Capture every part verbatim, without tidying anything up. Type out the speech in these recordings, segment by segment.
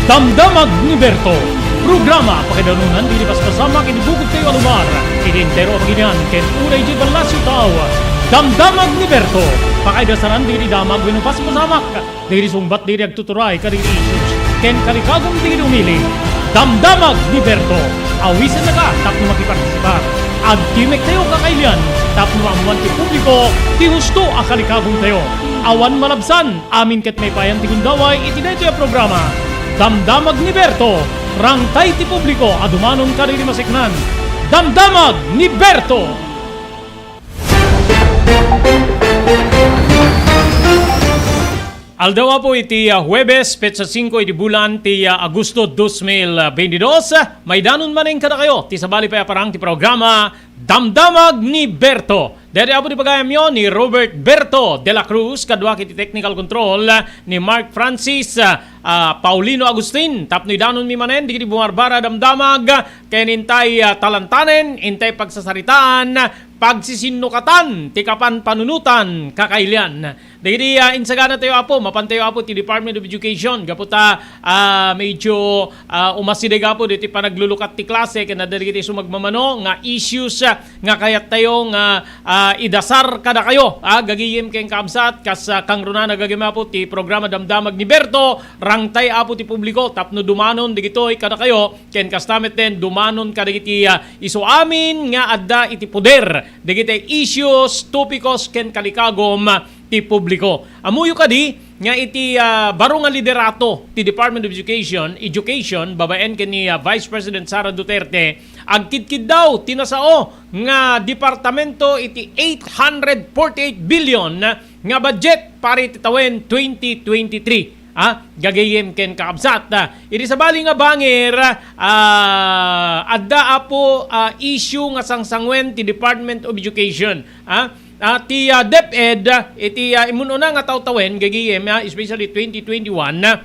Damdamag ni Berto, programa pakaidanunan dagiti paspasamak iti bukod tayo a lugar, iti entero a pagilian ken uray iti ballasiw tao. Damdamag ni Berto, pakaidasaran dagiti damag wenno paspasamak, dagiti sungbat dagiti agtuturay kadagiti issues, ken kalikagum dagiti umili. Damdamag ni Berto, awisennaka tapno makipartisipar. Agtimek tayo kakailian tapno maammuan ti publiko ti husto a kalikagum tayo. Awan malabsan, amin ket maipayan ti gundaway iti daytoy a programa. Damdamag ni Berto, rangtay ti publiko a dumanon kadagiti maseknan. Damdamag ni Berto! Aldaw, Apo, iti, ah, Huwebes, petsa singko iti bulan ti, ah, Agosto dos mil veintidos. Maidanon manen kadakayo ti sabali pay a parang ti programa Damdamag ni Berto. Daydi, Apo, ti pagayamyo ni Robert Berto de la Cruz, kaduak iti technical control ni Mark Francis, ah, ah, Paulino Agustin. Tapno idanonmi manen dagiti bumarbara a damdamag, ken intay, ah, talantanen, intay pagsasaritaan, pagsisinnukatan ti kapanpanunotan, kakailian. Dagiti, ah, insagana tayo, Apo, mapan tayo, Apo, ti Department of Education. Gapu ta, ah, medyo, ah, umasideg, Apo, diti panaglulukat ti klase ken adda dagiti sumagmamano nga issues, ah, nga kayat tayo nga, ah, idasar kadakayo, ah, gagayem ken kaabsat, kas, ah, kangrunana gagayem, Apo, ti programa Damdamag ni Berto, rangtay, Apo, ti publiko tapno dumanon dagitoy kadakayo, ken kasta met den dumanon kadagiti, ah, isu amin nga adda iti poder dagiti issues, topikos, ken kalikagum ti publiko. Ammoyo kadi nga iti, ah, baro nga liderato ti Department of Education, Education, babaen ken ni, ah, Vice President Sara Duterte, agkidkiddaw ti nasao nga departamento iti eight hundred forty-eight billion nga budget para iti tawen twenty twenty-three. Ah, gagayem ken kaabsat. Ah, iti sabali nga bangir, ah, adda, Apo, ah, issue nga sangsanguen ti Department of Education. Ah, ah, ti, ah, DepEd, ah, iti, ah, immun-una nga tawtawen, gagayem, ah, especially twenty twenty-one, ah,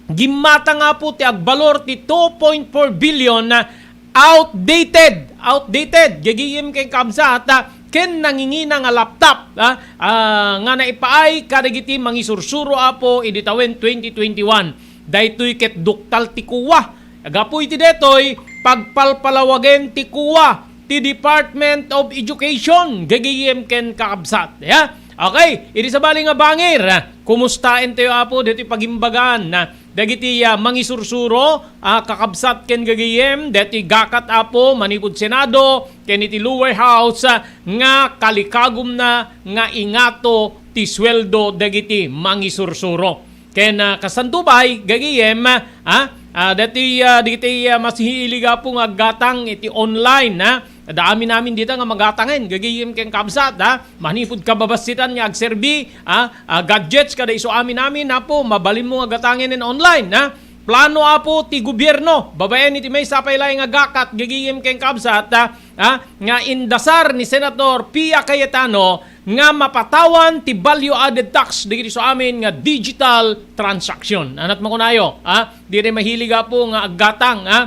gimmatang, Apo, ti agbalor ti two point four billion, ah, outdated, outdated, gagayem ken kaabsat, ah, ken nangingina nga laptop, ah, ah, nga naipaay kadagiti mangisursuro, Apo, idi tawen twenty twenty-one. Daytoy ket duktal ti kuwa. Gapu iti daytoy, pagpalpalawagen ti kuwa ti Department of Education, gagayem ken kaabsat. Ya? Okay, idi sabali nga bangir, ah, kumustaentayo, Apo, daytoy pagimbagan, ah, dagiti, ah, mangisursuro, ah, kakabsat ken gagayem, daytoy gakat, Apo, manipud Senado ken iti lower house, ah, nga kalikagumna nga ingato ti sueldo dagiti mangisursuro. Ken, ah, kasanto pay, gagayem, ah, ah, daytoy, ah, dagiti, ah, mahilig, Apo, nga aggatang iti online, ah, adda amin-amin dita nga magatangen, gagayem ken kaabsat, ah, manipud kababassitan nga agserbi, ah, ah, gadgets kada isu amin-amin, Apo, mabalinmo nga gatangen online, ah. Plano, Apo, ti gobierno, babaen iti maysa pay laeng nga gakat, gagayem ken kaabsat, ah, ah, nga indasar ni Senator Pia Cayetano nga mapatawan ti value added tax dagiti isu amin nga digital transaction. Anat makunayo, ah, diri mahilig, Apo, nga aggatang, ah,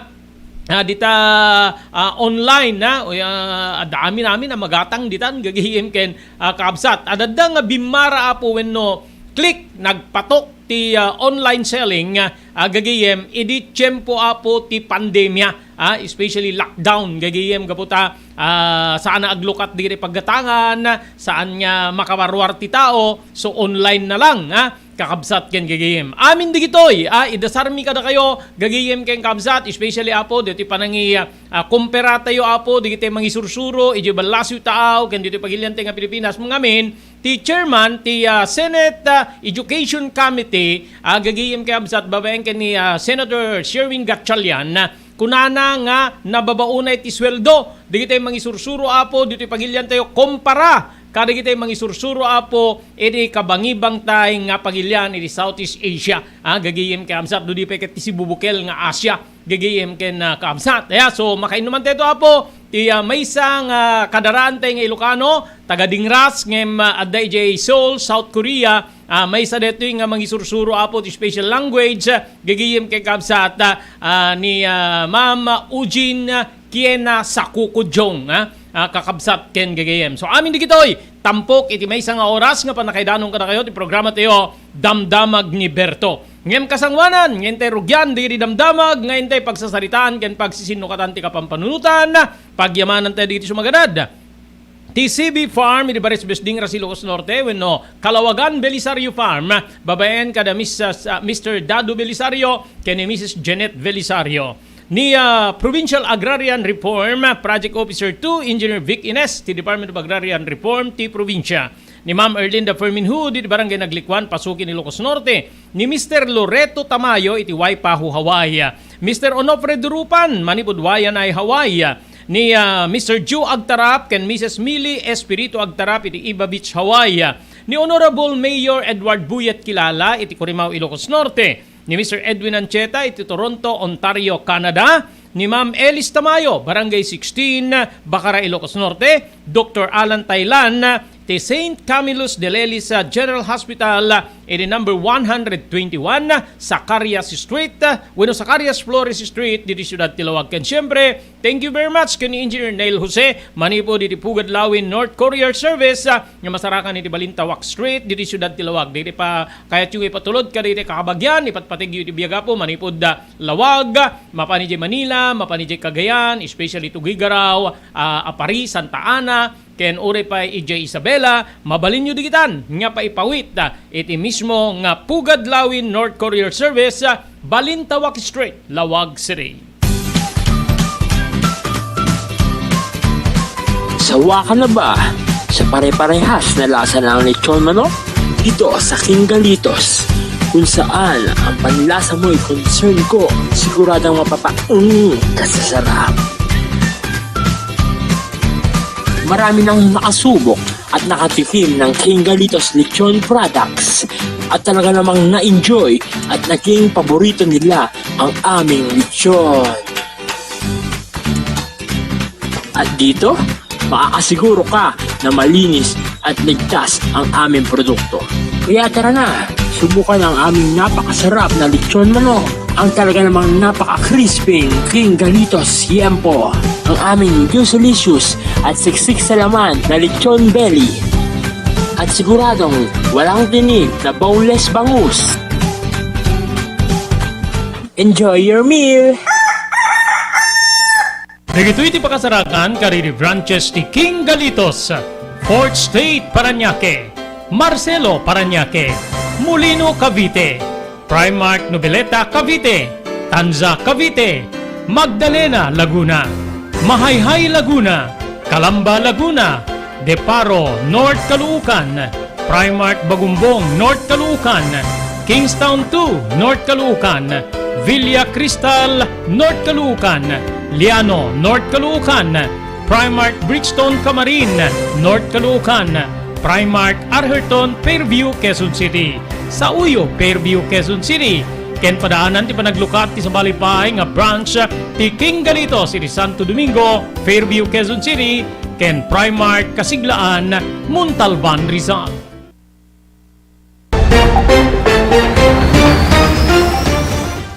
ah, dita, ah, online, ah, o, ah, adda amin-amin a magatang ditan, gagayem ken, ah, kaabsat. Adda nga bimmara, Apo, wenno click, nagpatok ti, ah, online selling, ah, gagayem, idi tiempo, Apo, ti pandemia, ah, especially lockdown, gagayem, gapu ta, ah, saan a aglukat diri paggatangan, saan nga makawarwar ti tao, so online na lang, ah, kakabsat ken gagayem. Amin dagitoy, ah, idasarmi kadakayo, gagayem ken kabsat, especially, Apo, ditoy panangi, ah, ah, kumperatayo, Apo, dagiti mangisursuro, idiay ballasiw taaw, ken ditoy pagilian ti nga Pilipinas, ngamin, ti chairman ti, ah, Senate, ah, Education Committee, ah, gagayem ken kabsat, babaen ken ni, ah, Senator Sherwin Gatchalian, ah, kunana nga nababaonay ti sueldo dagiti mangisursuro, Apo, ditoy pagiliantayo kumpara kadagiti mangisursuro, Apo, iti kabangibangtay nga pagilian iti Southeast Asia. Ah, gagayem ken kabsat, no di pay ket ti sibubukel nga Asia, gagayem ken, ah, kabsat. Ya, so, makainnuman tayo, Apo, ti, ah, maysa nga kadaraantay nga Ilocano, taga Dingras, ngem, ah, adda idiay Seoul, South Korea, ah, maysa daytoy nga mangisursuro, Apo, ti special language, ah, gagayem ken kabsat, ah, ah, ni, ah, Ma'am Ujin Kiena Sakukujong, ah, ah, kakabsat ken gagayem. So, amin dagitoy, tampok iti maysa nga oras nga pannakaidanon kadakayo ti programa tayo, Damdamag ni Berto. Ngem kasangoanan nga intay rugian dagiti damdamag nga intay pagsasaritaan ken pagsisinnukatan ti kapampanunotan, pagyamanan tayo dagiti sumaganad. Ti C B Farm iti Bares Besding, Rasi, Ilocos Norte, wenno Kalawagan Belisario Farm, babaen kada Missus, ah, Mister Dado Belisario ken ni Missus Jeanette Belisario. Ni, ah, Provincial Agrarian Reform, ah, Project Officer two, Engineer Vic Ines, ti Department of Agrarian Reform ti probinsya. Ni Ma'am Erlinda Fermin Hu, ti Barangay Naglikuan, Pasukin, Ilocos Norte. Ni Mister Loreto Tamayo, iti Waipahu, Hawaii. Mister Onofre Durupan, manipud Waianae, Hawaii. Ni, ah, Mister Joe Agtarap ken Missus Millie Espiritu Agtarap, iti Iba Beach, Hawaii. Ni Honorable Mayor Edward Buyet Kilala, iti Curimaao, Ilocos Norte. Ni Mister Edwin Ancheta iti Toronto, Ontario, Canada, ni Ma'am Elis Tamayo, Barangay sixteen, Bacara, Ilocos Norte, Doktor Alan Tailan, ti Saint Camillus de Lelis General Hospital, iti number one hundred twenty-one, Zacarias Street, wenno Zacarias Flores Street, diti siudad ti Laoag. Ken siempre, thank you very much ken ni Engineer Neil Jose, manipud iti Pugad Lawin North Courier Service, ah, nga masarakan iti Balintawak Street, diti siudad ti Laoag. Dagiti pa, kayatyo nga ipatulod kadagiti kakabagian, ipatpategyo iti biag, Apo, manipud, ah, Laoag, mapan idiay Manila, mapan idiay Cagayan, especially Tuguegarao, ah, Aparri, Santa Ana, ken uray pay idiay Isabela, mabalinyo digitan nga paipawit, ah, iti mismo nga Pugad Lawin North Courier Service, ah, Balintawak Street, Laoag City. Sawa ka na ba sa pare-parehas na lasa ng lechon manok? Dito sa King Galitos, kung saan ang panlasa mo'y concern ko, siguradong mapapaung ka sa sarap. Marami nang nakasubok at nakatikim ng King Galitos Lechon Products at talaga namang na-enjoy at naging paborito nila ang aming lechon. At dito, makakasiguro ka na malinis at ligtas ang aming produkto. Kaya tara na, subukan ang aming napakasarap na lechon manok, ang talaga namang napaka-crispy King Galitos Yempo, ang aming juicy-licious at siksik sa laman na lechon belly. At siguradong walang tinik na boneless bangus. Enjoy your meal! Dagitoy ti pakasarakan kadagiti branches ti King Galitos: Fourth Street, Parañaque, Marcelo, Parañaque, Molino, Cavite, Primark Noveleta, Cavite, Tanza, Cavite, Magdalena, Laguna, Mahayhay, Laguna, Calamba, Laguna, Deparo, North Caloocan, Primark Bagumbong, North Caloocan, Kingstown two, North Caloocan, Villa Cristal, North Caloocan, Liano, North Caloocan, Primark Brixton, Camarin, North Caloocan, Primark Arherton, Fairview, Quezon City, Sauyo, Fairview, Quezon City, ken padaanan ti panaglukat ti sabali pay nga branch ti King Galitos iti Santo Domingo, Fairview, Quezon City, ken Primark Kasiglaan, Montalban, Rizal.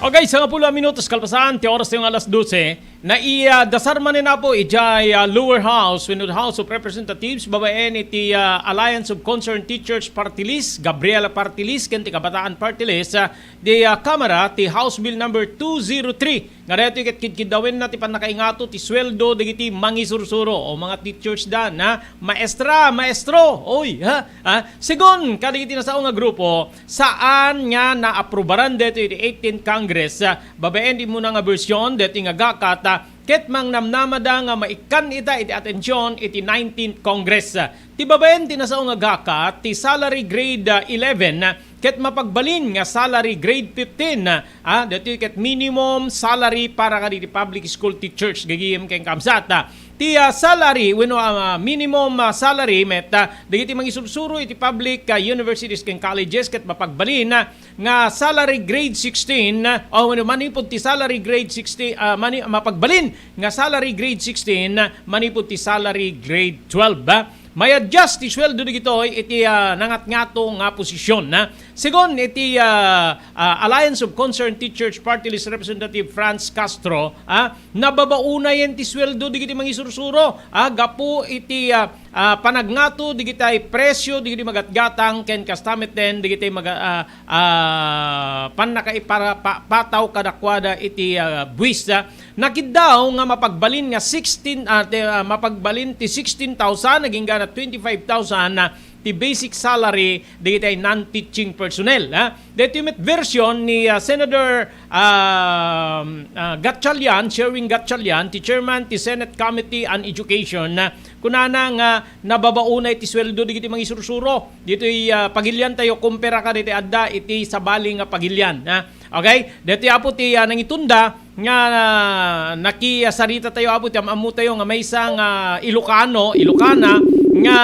Okay, sangapulo a minutos kalpasan ti oras ti alas dose. Naidasar manen, Apo, idiay, ah, lower house, wenno the House of Representatives, babaen iti, ah, Alliance of Concerned Teachers Party List, Gabriela Party List, ken ti Kabataan Party List, ah, di, ah, Kamara, ti House Bill number two zero three. Nga daytoy ket kidkiddawenna ti pannakaingato ti sueldo dagiti mangisursuro o mga teachers da na maestra, maestro, oy, ha? Ha? Segun kadagiti nasao nga grupo, saan nga naaprubaran daytoy iti eighteenth Congress, ah, babaen ti immuna nga bersyon daytoy nga gakat, ah, ket mangnamnamada nga maikkan ita iti atension iti nineteenth Congress. Ti babaen ti nasao nga gakat, ti salary grade, ah, eleven, ah, ket mapagbalin nga salary grade fifteen, ah, daytoy ket minimum salary para kadagiti public school teachers, gayyem ken kabsat. Ah, ti, ah, salary wenno, ah, minimum, ah, salary met, ah, dagiti mangisursuro iti public, ah, universities ken colleges ket mapagbalin, ah, nga salary grade sixteen, ah, o wenno manipud ti salary grade sixteen, ah, mani-, mapagbalin nga salary grade sixteen, ah, manipud ti salary grade twelve, ah. May-adjust ti sueldo dagitoy iti, ah, nangatngato nga posisyon, ah. Sigun iti, ah, ah, Alliance of Concerned Teachers Party List Representative Franz Castro, ah, nababaonayen ti sueldo dagiti mangisursuro, ah, gapu iti, ah, ah, panagngato dagiti presyo dagiti magatgatang ken kasta met den dagiti maga-, ah, ah, pannakaipara-, pa-, pataw kadakuada iti, ah, buwis, ah. Nakiddaw nga mapagbalin nga sixteen, ah, ti, ah, mapagbalin ti sixteen thousand, agingga na twenty-five thousand, ah, ti basic salary dagiti non-teaching personnel, ha? Daytoy met version ni, ah, Senator, ah, ah, Gatchalian, Sherwin Gatchalian, ti chairman ti Senate Committee on Education, ah, kunana nga nababaonay ti sueldo dagiti mangisursuro. Ditoy, ah, pagilian tayo, kumpara kadagiti adda iti sabali nga pagilian, ha? Okay? Daytoy, Apo, ti, ah, nangitunda nga, ah, nakisarita tayo, Apo, ti am-ammo tayo nga maysa nga Ilocano, Ilocana, nga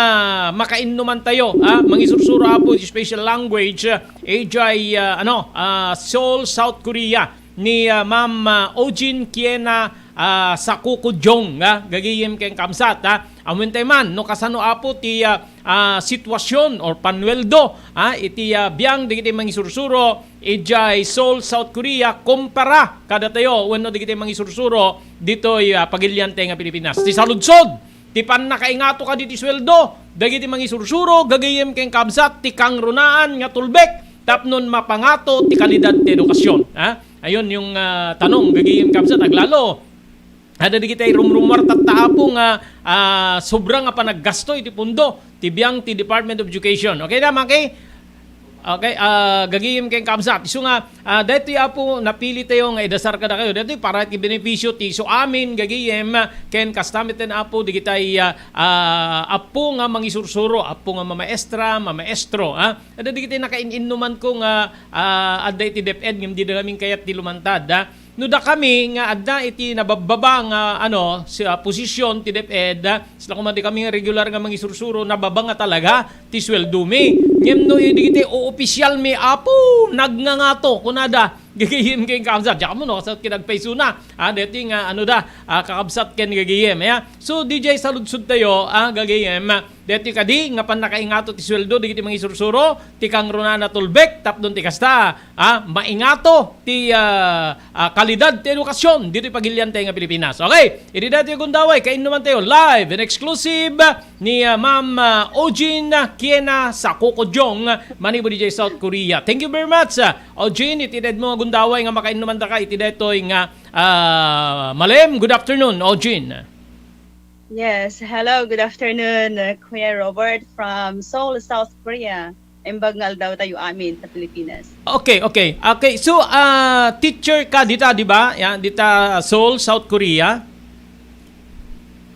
makainnuman tayo, ah, mangisursuro, Apo, ti special language, ah, ijay, ah, ano, ah, Seoul, South Korea, ni, ah, Ma'am, ah, Ojin Kiena, ah, Sakukujong, ah, gagayem ken kabsat, ah. Ammoen tayo man no kasano, Apo, ti, ah, ah, sitwasyon or panueldo, ah, iti, ah, biang dagiti mangisursuro idiay Seoul, South Korea, kumpara kadatayo wenno dagiti mangisursuro ditoy, ah, pagilian tayo nga Pilipinas. Ti saludsod, ti pannakaingato kadi ti sueldo dagiti mangisursuro, gagayem ken kabsat, ti kangrunaan nga tulbek tapno mapangato ti kalidad ti edukasyon, ha? Ayun yung, ah, tanong, gagayem kabsat, aglalo. Adda dagiti rumrumuar tatta, Apo, nga, ah, sobra nga panaggasto iti pundo ti biang ti Department of Education. Okay na, Maki? Okay, ah, gagayem ken kabsat. Isu nga, ah, daytoy, Apo, napili tayo nga idasar kadakayo. Daytoy para iti benepisyo ti isu amin, gagayem, ken kasta met ten, Apo, dagiti, ah, ah, Apo nga mangisursuro, Apo nga mamaestra, mamaestro, ha? Adda dagiti nakain-innuman ko nga, ah, adda iti DepEd ngem dida ngamin kayat ti lumantad, ha? No dakami nga adda iti nababbaba nga, ano, si, ah, posisyon ti DepEd, ah, sila koma di kami nga regular nga mangisursuro, nababa nga talaga ti sueldomi. Ngem no idi iti opisyalmi, Apo, nagngangato, kunada, gagayem ken kabsat. Diak ammo no kasano ti nagpaisuna. Ah, deti nga, ano da, ah, kakabsat ken gagayem, ya. So, D J, saludsod tayo, ah, gagayem, deti kadi nga pannakaingato ti sueldo dagiti mangisursuro, ti kangrunaan a tulbek, tapno ti kasta, ah, maingato ti, ah, ah, kalidad ti edukasyon ditoy pagilian tayo nga Pilipinas. Okay, idi daytoy gundaway, kainnuman tayo live and exclusive ni, ah, Ma'am, ah, Ojin Kiena Sakukujong, manipud idiay South Korea. Thank you very much, ah, Ojin, iti daytoy mo nga gundaway nga makainnuman daka iti daytoy nga, ah, malem. Good afternoon, Ojin. Yes, hello, good afternoon, uh, Kuya Robert from Seoul, South Korea. Imbag nga aldaw tayo amin sa Pilipinas. Okay, okay. Okay, so, ah, teacher ka dita, di ba? Yan, dita Seoul, South Korea.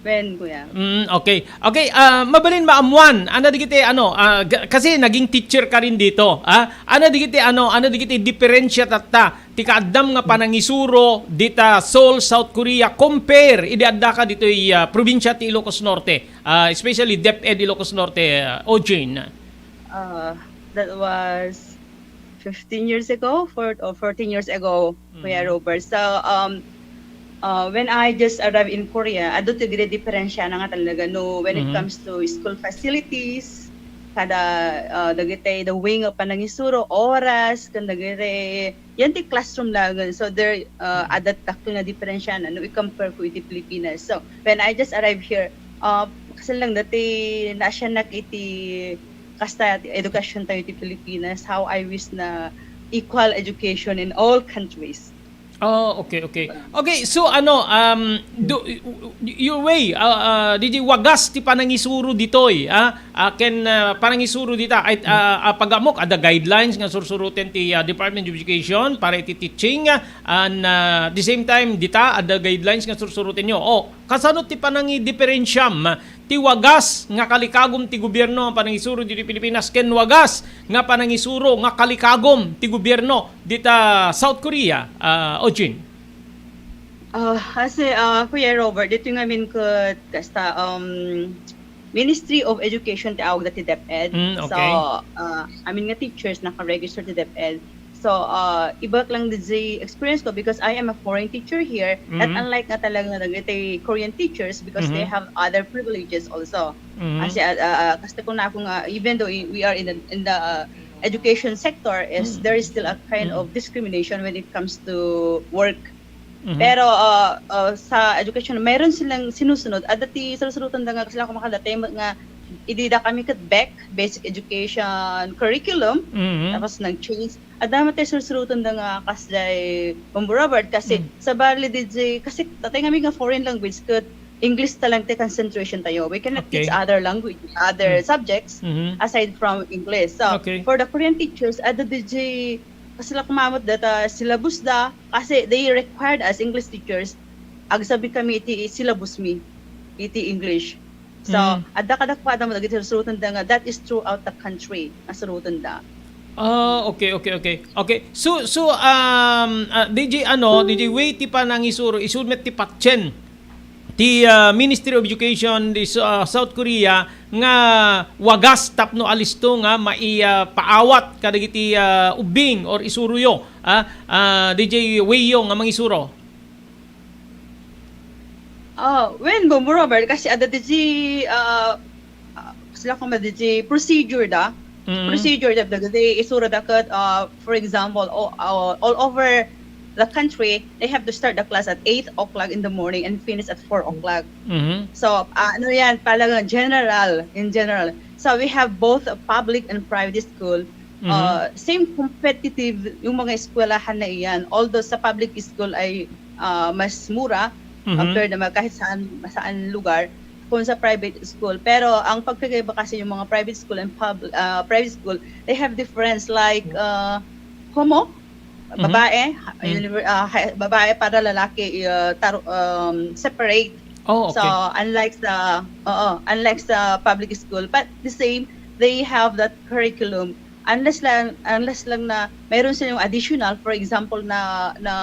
When, Kuya? Mm, okay. Okay, ah, mabalin maammuan. Ano digiti, ano, ah, g-, kasi naging teacher ka rin dito, ah? Ano digiti, ano, ano digiti diferensya tatta ti kaaddam nga panangisuro dita Seoul, South Korea, compare idi addaka ditoy, ah, probinsya ti Ilocos Norte, ah, especially DepEd Ilocos Norte, ah, Ojin? Uh, that was fifteen years ago, four, or fourteen years ago, Kuya Mm. Robert. So, um, uh, when I just arrived in Korea, adu ti gidi diferensya na nga talaga, no, when it Mhm. comes to school facilities, kada, uh, dagiti, the wing of panangisuro, oras, kan dagiti, yan ti classroom laeng. So, there, uh, adda dakkel nga diferensya na, no, i-compare ko iti Pilipinas. So, when I just arrived here, uh, kasi lang dati, naasyanak iti kasta ti edukasyon tayo iti Pilipinas, how I wish na equal education in all countries. Oh, okay, okay. Okay, so ano, um, do, y-, y-, your way, ah, ah, didi wagas ti panangisuro ditoy, ah, ah, ken, ah, panangisuro dita, ay, ah, ah, pag-amok, adda guidelines nga sursuroten ti, ah, Department of Education para iti teaching, ah, and, ah, at the same time, dita, adda guidelines nga sursuroten nyo. Oh, kasano ti panangidiferensiam ti wagas nga kalikagum ti gobierno nga panangisuro ditoy Pilipinas ken wagas nga panangisuro nga kalikagum ti gobierno dita South Korea, ah, Ojin? Ah, kasi, ah, Kuya Robert, dito ngamin ket kasta, um, Ministry of Education ti awag dati DepEd. Mm, So, okay. ah, amin nga teachers naka-register ti DepEd. So, uh, ibak lang the experience ko because I am a foreign teacher here. Not Mhm. unlike nga talaga nga dagiti Korean teachers because they Mhm. have other privileges also. Mhm. Kasi, uh, uh, uh, kasi kung ako nga, even though i-, we are in the, in the, uh, education sector is there is still a kind of discrimination when it comes to work. Mhm. Pero, ah, ah, sa education, mayroon silang sinusunod. Adda ti sursurutanda nga sila kumakadate nga idida kami ket bek, basic education curriculum, Mhm. tapos nag-change. Adda met ti sursurutanda nga kasjay Bombo Robert kasi Mm. sabali di di, kasi tatay kami nga foreign language ket English ta lang ti concentration tayo. We cannot Okay. teach other language, other Mm. subjects Mhm. aside from English. So, Okay. for the Korean teachers, adda di di, kasi la kumamot data syllabus da, kasi they required as English teachers, agsubmit kami iti syllabus mi, iti English. So, Mm. adda kadakuada mo dagiti surutanda nga, that is throughout the country, nga surutanda. Ah, okay, okay, okay. Okay. So, so, um, ah, D J, ano, D J Wei ti panangisuro, isu met ti patien ti, ah, Ministry of Education di, ah, South Korea nga wagas tapno alisto nga mai, ah, paawat kadagiti, ah, ubbing or isuroyo, ah, ah, D J Wei yo nga mangisuro. Oh, when Bombo Robert, kasi adda di, ah, ah, sila kung di procedure da. Mm. Procedure da, da, da, isura da kat, ah, for example, all, all, all over the country, they have to start the class at eight o'clock in the morning and finish at four o'clock. Mhm. So, ah, ano yan, talagang general, in general. So, we have both a public and private school. Mhm. Ah, same competitive yung mga eskwelahan na iyan. Although sa public school ay, ah, mas mura Mhm. compared naman kahit saan, saan lugar, kung sa private school. Pero ang pagkakaiba kasi yung mga private school and pub-, ah, private school, they have difference like, ah, homo, Mhm. babae, ha-, Mhm. univer-, ah, ha-, babae para lalaki, ah, tar-, um, separate. Oh, So, okay. unlike sa, oo, unlike sa public school, but the same, they have that curriculum. Unless lang, unless lang na mayroon silang additional, for example, na, na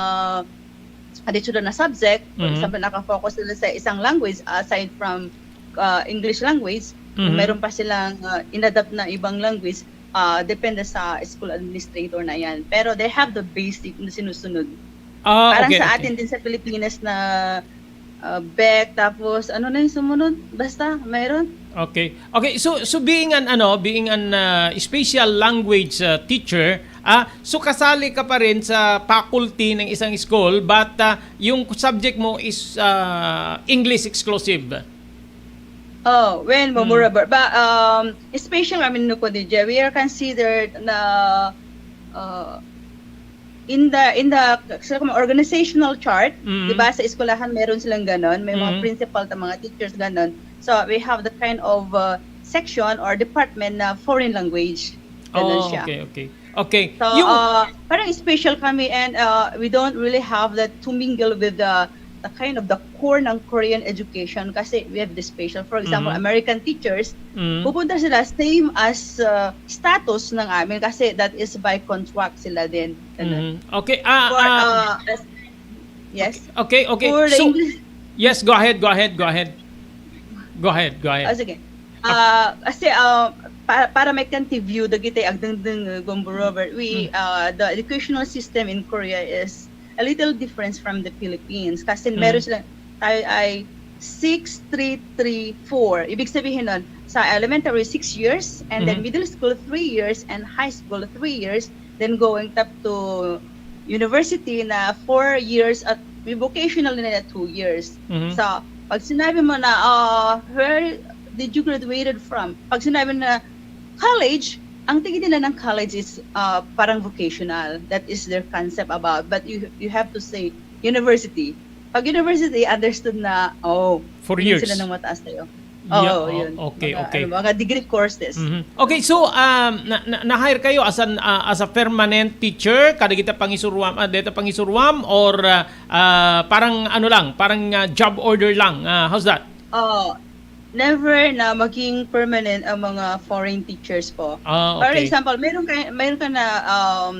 additional na subject, for Mhm. example, naka-focus sila sa isang language aside from, ah, English language, Mhm. meron pa silang, ah, inadapt na ibang language, ah, depende sa school administrator na yan. Pero they have the basic na sinusunod. Ah, Parang okay, sa okay. atin din sa Pilipinas na, ah, bek, tapos ano na yung sumunod? Basta, mayroon. Okay. Okay, so, so being an, ano, being an, ah, special language, ah, teacher, ah, so kasali ka pa rin sa faculty ng isang school, but, ah, yung subject mo is, ah, English exclusive? Oh, when Mm. memorable. But, um, special, I mean, no, ko, D J, we are considered na, uh, in the, in the, sa organizational chart, Mm. di ba, sa eskwelahan, meron silang ganon, may mga Mm. principal at mga teachers, ganon. So, we have the kind of, uh, section or department na foreign language. Ganon Oh, siya. okay, okay. Okay. So, Yung uh, parang special kami and, uh, we don't really have that to mingle with the, the kind of the core ng Korean education kasi we have the special. For example, Mhm. American teachers, Mm. pupunta sila same as, uh, status ng amin kasi that is by contract sila din. Ganun. Mhm. Okay, ah, For, ah, uh, as, yes? Okay, okay. For the So, English yes, go ahead, go ahead, go ahead. Go ahead, go ahead. Ah, sige. Ah, kasi, ah, pa-, para may kan ti view dagiti agdengdeng, uh, Gombo Robert, we, Mm. uh, the educational system in Korea is a little different from the Philippines. Kasi Mm. meron sila, tayo ay six three three four. Ibig sabihin nun, sa elementary, six years, and then Mhm. middle school, three years, and high school, three years, then going up to university na four years at may vocational na two years. Mhm. So, pag sinabi mo na, ah, "Where did you graduated from?" Pag sinabi na college, ang tingin nila ng college is, ah, parang vocational. That is their concept about. But you, you have to say university. Pag university, understood na, oh, Four tingin years. sila ng mataas sa'yo. Yeah, Oo, oh, yun. okay, Mga, okay. ano, mga degree courses. Mhm. Okay, so, um, na, na, na-hire kayo as an, ah, as a permanent teacher kadagita pangisuruam, ah, deta pangisuruam or, ah, ah, parang ano lang, parang, ah, job order lang. Ah, how's that? Oh, never na maging permanent ang mga foreign teachers po. Ah, For okay. example, meron ka, meron ka na, um,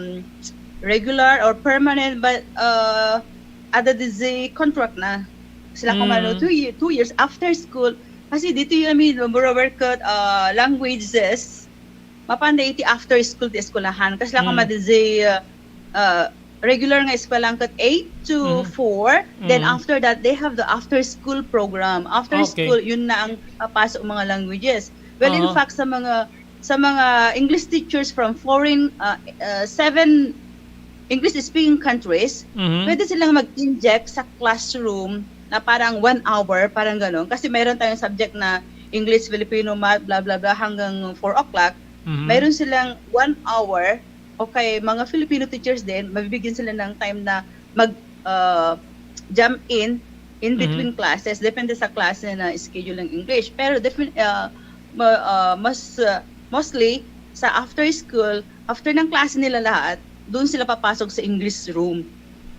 regular or permanent, but, uh, ada di contract na. Sila kung ano, Mm. two ye-, two years after school. Kasi dito yung, I mean, moreover kat, uh, languages, mapanda iti after school ti eskwelahan. Kasi lang Mm. kung madizay, uh, uh, regular nga eskwelahan kat eight to Mm. four, then Mm. after that, they have the after school program. After Okay. school, yun na ang papasok mga languages. Well, in Oo. fact, sa mga sa mga English teachers from foreign, ah, ah, seven English-speaking countries, Mhm. pwede silang mag-inject sa classroom na parang one hour, parang gano'n. Kasi mayroon tayong subject na English, Filipino, Math, blah, blah, blah, hanggang four o'clock. Mhm. Mayroon silang one hour, okay, mga Filipino teachers din, mabibigyan sila ng time na mag, ah, jump in, in Mhm. between classes, depende sa klase na schedule ng English. Pero defin-, ah, ma-, ah, mas, ah, mostly, sa after school, after ng klase nila lahat, doon sila papasok sa English room.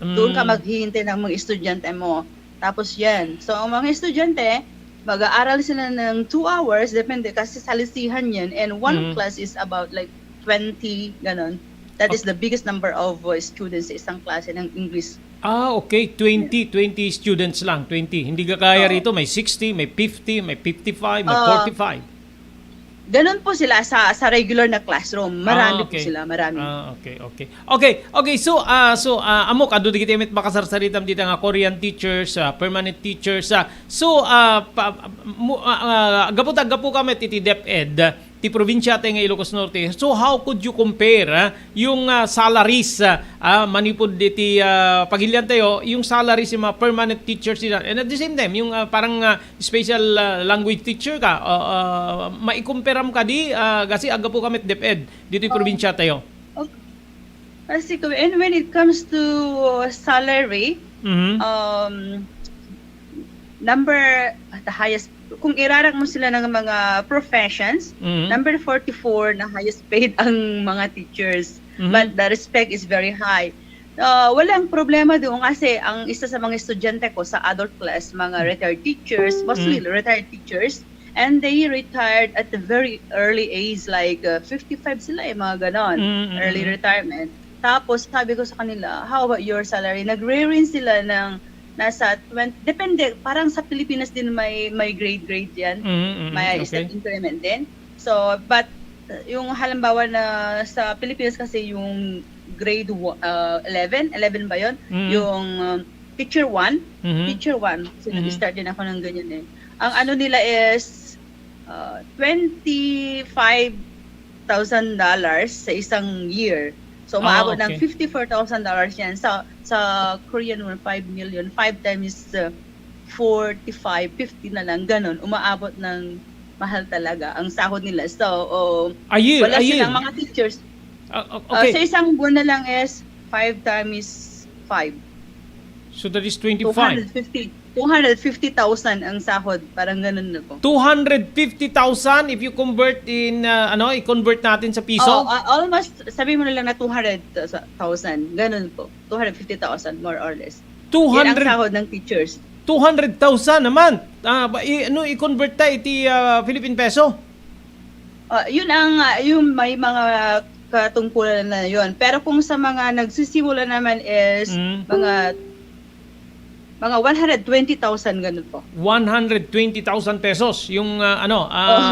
Doon ka Mm. maghihintay ng mga estudyante mo. Tapos yan. So, ang mga estudyante, mag-aaral sila ng two hours, depende kasi salisihan yan. And one Mm. class is about like twenty, ganon. That is Okay. the biggest number of, uh, students sa isang klase ng English. Ah, okay. Twenty, twenty students lang. Twenty. Hindi ka kaya Oo. rito. May sixty, may fifty, may fifty-five, may Ah. forty-five. Ganun po sila sa, sa regular na classroom. Marami Ah, po okay. sila, marami. Ah, okay, okay. Okay, okay. So, ah, so, ah, ammok, adu dagiti met makasarsaritam dita nga Korean teachers, ah, permanent teachers, ah. So, ah, pa, mu-, ah, ah, gapu ta, gapu ka met iti DepEd, ah, ti probinsia tayo nga Ilocos Norte. So, how could you compare, ah, yung, ah, salaries, ah, ah, manipud iti, ah, pagilian tayo, yung salaries yung mga permanent teachers nila. And at the same time, yung, ah, parang, ah, special, ah, language teacher ka, ah, ah, maikumperam kadi, ah, kasi agapu ka met DepEd ditoy Oo. probinsia tayo. Okay. Kasi kung, and when it comes to salary, Mhm. um, number, the highest, kung irarank mo sila ng mga professions, Mhm. number forty-four na highest paid ang mga teachers. Mhm. But the respect is very high. Ah, walang problema doon kasi ang isa sa mga estudyante ko sa adult class, mga Mm. retired teachers, mostly Mm. retired teachers, and they retired at a very early age, like, uh, fifty-five sila eh, mga ganon, Mm, mm, early mm. retirement. Tapos sabi ko sa kanila, "How about your salary?" Nagre-range sila ng nasa twenty, depende, parang sa Pilipinas din may, may grade-grade yan, Mm, mm, mm, may step okay. increment din. So, but, uh, yung halimbawa na sa Pilipinas kasi yung grade wa-, uh, eleven, eleven ba yun? Mm. Yung, um, teacher one, Mhm. teacher one, kasi Mhm. nag-start din ako ng ganyan eh. Ang ano nila is, uh, twenty-five thousand dollars sa isang year. So, Ah, umaabot ng okay. fifty-four thousand dollars yan. Sa, sa Korean won, five million, five times, uh, forty-five, fifty na lang, ganun. Umaabot ng mahal talaga ang sahod nila. So, oh, A year, wala a year. silang mga teachers. Ah, o-, Ah, okay. sa isang buwan na lang is five times five. So that is twenty-five. Two hundred fifty, two hundred fifty thousand ang sahod, parang ganun na po. Two hundred fifty thousand if you convert in, ah, ano, i-convert natin sa piso? Oh, ah, almost, sabi mo na lang na two hundred thousand, ganun po. Two hundred fifty thousand, more or less. Yan ang Two hundred, sahod ng teachers. Two hundred thousand a month. Ah, ba, i-, ano, i-convert ta iti, ah, Philippine peso? Ah, yun ang, ah, yung may mga katungkulan na yun. Pero kung sa mga nagsisimula naman is Mm. mga, mga one hundred twenty thousand, ganun po. One hundred twenty thousand pesos yung, ah, ano, ah, Oo.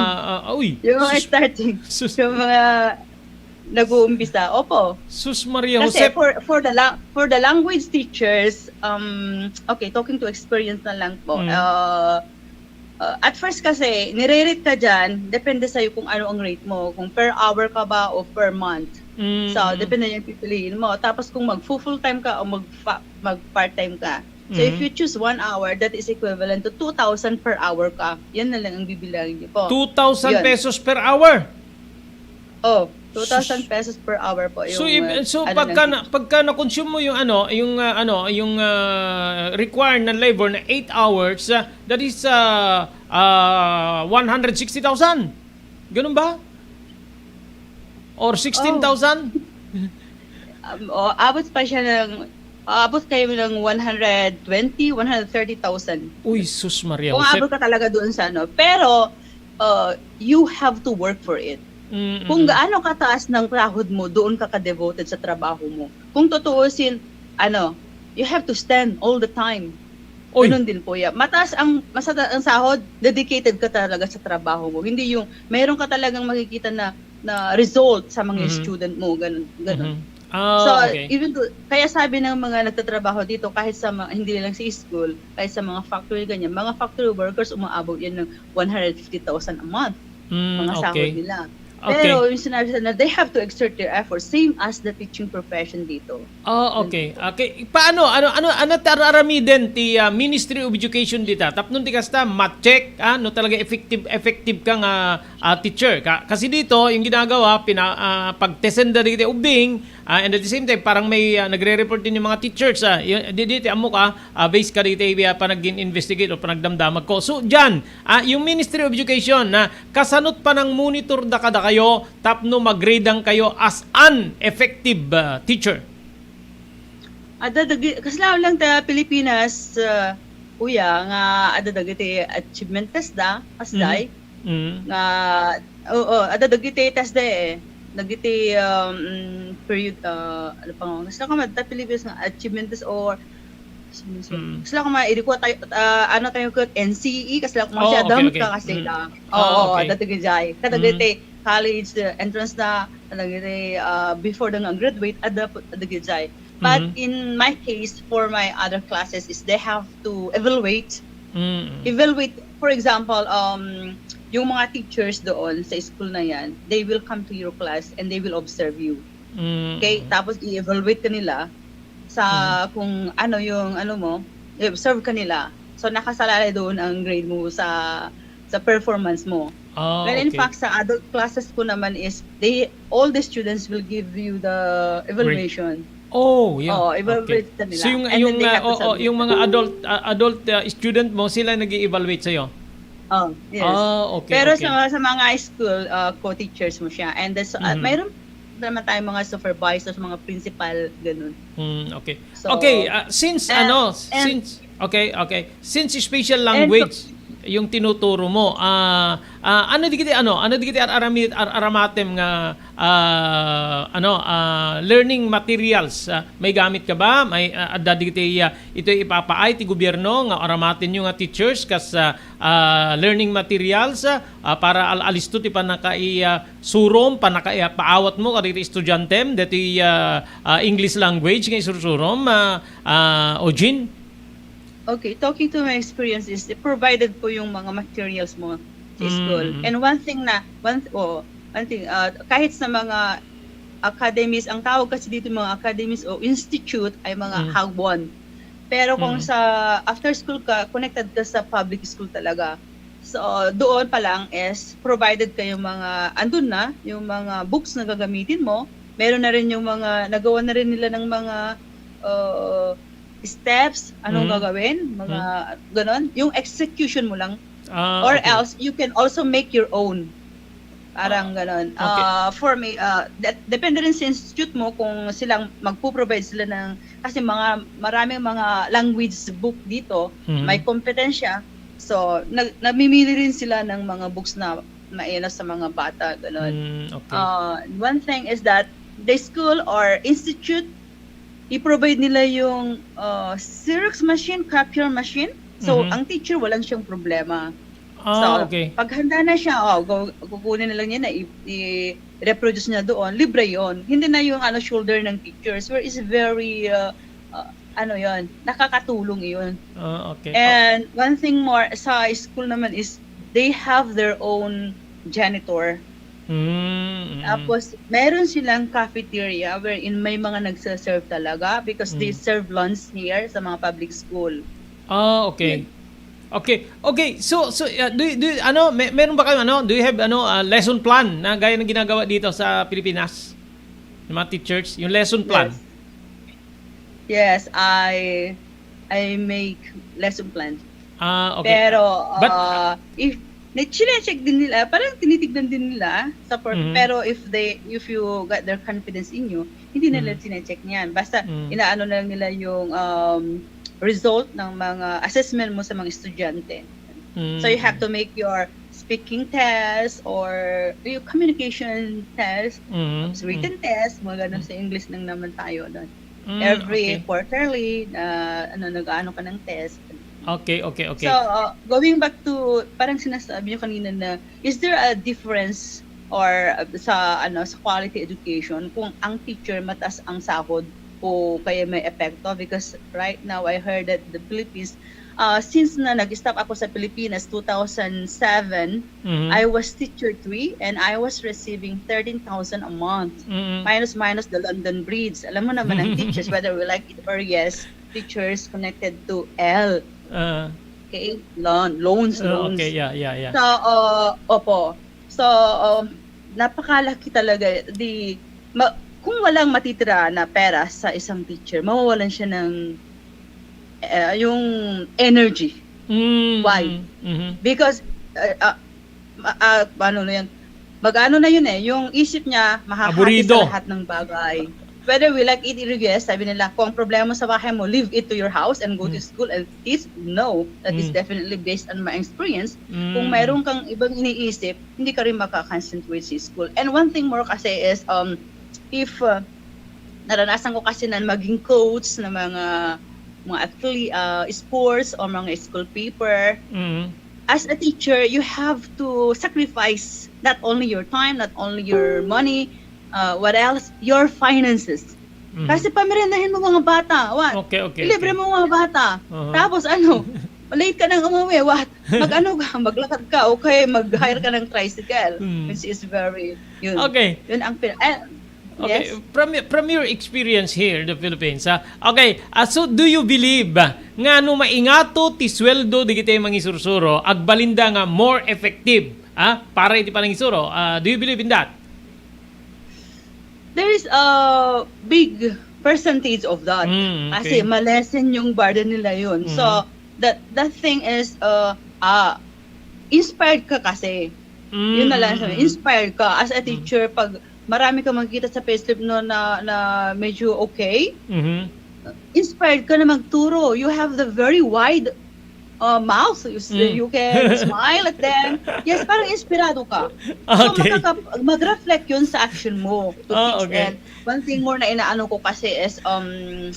ah, uy, Yung mga sus-, starting, sus-, yung mga nag-uumpisa. Opo. Sus Maria Kasi Jose. for, for the lang-, for the language teachers, um, okay, talking to experience na lang po. Mm. Ah, Uh, at first kasi, nire-rate ka dyan, depende sa'yo kung ano ang rate mo, kung per hour ka ba o per month. Mm, So, mm. depende yung pipiliin mo. Tapos kung mag-full time ka o mag, mag-part time ka. So, if Mhm. you choose one hour, that is equivalent to two thousand per hour ka. Yan na lang ang bibilangin niyo po. Two thousand Yun. pesos per hour? Oh, two thousand Sus. pesos per hour po So, yung, if, uh, so ano pagka ng na, pagka na-consume mo yung ano, yung, ah, ano, yung, ah, required na labor na eight hours, ah, that is, ah, ah, one hundred sixty thousand. Ganun ba? Or Oh. sixteen thousand? Um, oh, abot pa siya ng, aabot kayo ng one hundred twenty, one hundred thirty thousand. Uy, sus Maria Kung Josep. aabot ka talaga doon sa ano. Pero, uh, you have to work for it. Mm, Kung mm. gaano kataas ng sahod mo, doon ka ka-devoted sa trabaho mo. Kung tutuusin, ano, you have to stand all the time. Oy. Ganun din po yan. Mataas ang, masada-, ang sahod, dedicated ka talaga sa trabaho mo. Hindi yung, mayroon ka talagang makikita na, na result sa mga Mhm. student mo, ganun, ganun. Mhm. Ah, So, okay. even though, kaya sabi ng mga nagtatrabaho dito, kahit sa mga, hindi lang sa school, kahit sa mga factory, ganyan, mga factory workers, umaabot yan ng one hundred fifty thousand a month, Mm, mga sahod okay. nila. Okay. Pero yung sinabi sana, they have to exert their effort, same as the teaching profession dito. Oh, okay. Okay. Paano, ano, ano, ano ti ar-aramiden ti, ah, Ministry of Education dita? Tapno ti kasta, ma-check, ah, no talaga effective, effective ka nga, ah, teacher. Ka-, kasi dito, yung ginagawa, pina-, ah, pagtesen da dagiti ubing, ah, and at the same time, parang may, ah, nagre-report din yung mga teachers, ah, y-, di, di, ti ammo ka, ah, based ka dito, ah, panag-investigate o panagdamdamag ko. So, dyan, ah, yung Ministry of Education, na kasanot panang-monitor da kadakayo tapno mag-grade-an kayo as an effective, ah, teacher? Adda dagi-, kasla lang ta Pilipinas, ah, kuya, nga adda dagiti achievement test da, kasday, Mhm. Mm. nga, oo, adda dagiti test da eh. Dagiti, um, mm, period, ah, ano pa nga, kasla koma ta Pilipinas nga achievement test or Mm. Kasla koma, idi ko tayo, ah, ano tayo ket N C E, kasla koma Oh, siya, okay, dam okay. ka kasi Mm. lang. Ah, Oo, okay. Dagiti jay. Kadagiti Mm. college, uh, entrance na, kadagiti, uh, before da nga graduate, adda po, dagiti jay. But Mhm. in my case, for my other classes, is they have to evaluate. Mm. Evaluate, for example, um, yung mga teachers doon sa school na yan, they will come to your class and they will observe you. Mm. Okay? Tapos i-evaluate ka nila sa Mhm. kung ano yung ano mo, i-observe ka nila. So, nakasalalay doon ang grade mo sa, sa performance mo. Ah, Well, in okay. fact, sa adult classes ko naman is, they, all the students will give you the Grade. evaluation. Oh, yeah. Oo, Okay. evaluate ka nila. So, yung, And then yung, they ah, have to oo, submit. yung mga adult, ah, adult, ah, student mo, sila nag-i-evaluate sa'yo? Oh, yes. Ah, okay, Pero okay. sa, sa mga school, ah, co-teachers mo siya. And then, so, ah, Mhm. mayroon naman tayong mga supervisors, mga principal, ganun. Hmm, okay. So, Okay, ah, since, and, ano, and since, okay, okay. Since special And language yung tinuturo mo, ah, ah, ano digiti, ano, ano digiti ar-, arami-, ar-, aramatem nga, ah, ano, ah, learning materials, ah, may gamit ka ba? May, ah, adda digiti, ah, itoy ipapaay ti gobyerno nga aramatenyo nga teachers kas, ah, ah, learning materials, ah, para al-, alisto ti pannakaisurom, pannaka-, ah, paawatmo kadagiti estudiantem ditoy, ah, ah, English language nga isursurom, ah, ah, Eugene? Okay, talking to my experience is, provided po yung mga materials mo sa school. Mm. And one thing na, one, oo, one thing, ah, kahit sa mga academies, ang tawag kasi dito mga academies o institute ay mga Mm. hagwon. Pero kung Mm. sa after school ka, connected ka sa public school talaga. So, doon pa lang is provided kayo mga, andun na, yung mga books na gagamitin mo. Meron na rin yung mga, nagawa na rin nila ng mga, uh, steps, anong Mm. gagawin, mga Mm. ganon. Yung execution mo lang. Ah, Or okay. else, you can also make your own. Parang Ah, ganon. okay. Ah, for me, ah, de-, depende rin sa institute mo kung silang magpo-provide sila ng, kasi mga, maraming mga language book dito, Mhm. may kompetensya. So, nag-, namimili rin sila ng mga books na maena sa mga bata, ganon. Mm, okay. Ah, one thing is that the school or institute i-provide nila yung, ah, Xerox machine, copier machine. So, Mhm. ang teacher, walang siyang problema. Ah, So, okay. paghanda na siya, oh, gu-, kukunin na lang niya na i-, i-reproduce niya doon, libre yon. Hindi na yung, ano, shoulder ng teachers, where is very, ah, ah, ano yon, nakakatulong yun. Ah, okay. And one thing more, sa school naman is, they have their own janitor. Mm, mm. Tapos, meron silang cafeteria wherein may mga nagse-serve talaga because they Mm. serve lunch here sa mga public school. Ah, okay. Yun. Okay. Okay. So, so, uh, do you, do you, ano, may, meron ba kayo, ano, do you have, ano, uh, lesson plan na gaya ng ginagawa dito sa Pilipinas? Ng mga teachers? Yung lesson plan? Yes. Yes, I, I make lesson plan. Ah, okay. Pero, But, uh, if, na-, chine-check din nila, parang tinitignan din nila sa per-, Mhm. pero if they, if you got their confidence in you, hindi nila Mhm. chine-check niyan. Basta, Mm. inaano na lang nila yung, um, result ng mga assessment mo sa mga estudyante. Mm. So, you have to make your speaking test or yung communication test, Mhm. tapos written Mm. test, mga ganun Mm. sa English lang naman tayo doon. Mm, Every okay. quarterly, na, ano, nag-aano ka ng test. Okay, okay, okay. So, uh, going back to, parang sinasabi niyo kanina na, is there a difference or, uh, sa, ano, sa quality education kung ang teacher mataas ang sahod o kaya may epekto? Because right now, I heard that the Philippines, uh, since na nag-stop ako sa Pilipinas two thousand seven, Mhm. I was teacher three and I was receiving thirteen thousand a month. Mm. Minus, minus the London Bridge. Alam mo naman ang teachers, whether we like it or yes, teachers connected to L. Ah, Okay? Loan, loans, ah, loans. okay, yeah, yeah, yeah. So, uh, opo. So, um, napakalaki talaga. Di, ma- kung walang matitira na pera sa isang teacher, mawawalan siya ng eh, yung energy. Mm, Why? mhm. Because, uh, uh, ma- uh, ano na yan, mag-ano na yun eh, yung isip niya, mahahati Aburido. Sa lahat ng bagay. Whether we like it or yes, sabi nila, kung ang problema mo sa bahay mo, leave it to your house and go to Mm. school and teach. No, that is Mm. Definitely based on my experience. Mm. Kung mayroon kang ibang iniisip, hindi ka rin makakonsentrate sa school. And one thing more kasi is, um, if uh, naranasan ko kasi na maging coach ng mga mga athlete, uh, sports or mga school paper, Mm. As a teacher, you have to sacrifice not only your time, not only your money, uh, what else? Your finances. Mhm. Kasi pamirendahin mo mga bata. What? Okay, okay, Ilibre okay. Mo mga bata. Uh-huh. Tapos ano? Late ka nang umuwi. What? Mag-ano ka? Maglakad ka. Okay, mag-hire ka ng tricycle. Mm. Which is very, yun. Okay. Yun ang pin- eh, Okay, yes. From y- from your experience here in the Philippines, ha? Okay, ah, so do you believe ah, nga no maingato ti sweldo digiti mangisursuro, agbalinda nga more effective, ah, para iti panangisuro? Ah, do you believe in that? There is a big percentage of that. Mm, Kasi okay. Ma-lessen yung burden nila yun. Mm. So, that that thing is, uh, ah, inspired ka kasi. Mm, Yun na lang, mm, mm. Inspired ka as a Mm. Teacher pag marami ka makikita sa payslip no na, na medyo okay. Mhm. Inspired ka na magturo. You have the very wide uh, mouth. You, s- Mm. You can smile at them. Yes, parang inspirado ka. So, Okay. Makaka- mag-reflect yun sa action mo to Ah, teach. Okay. And one thing more na inaano ko kasi is, um,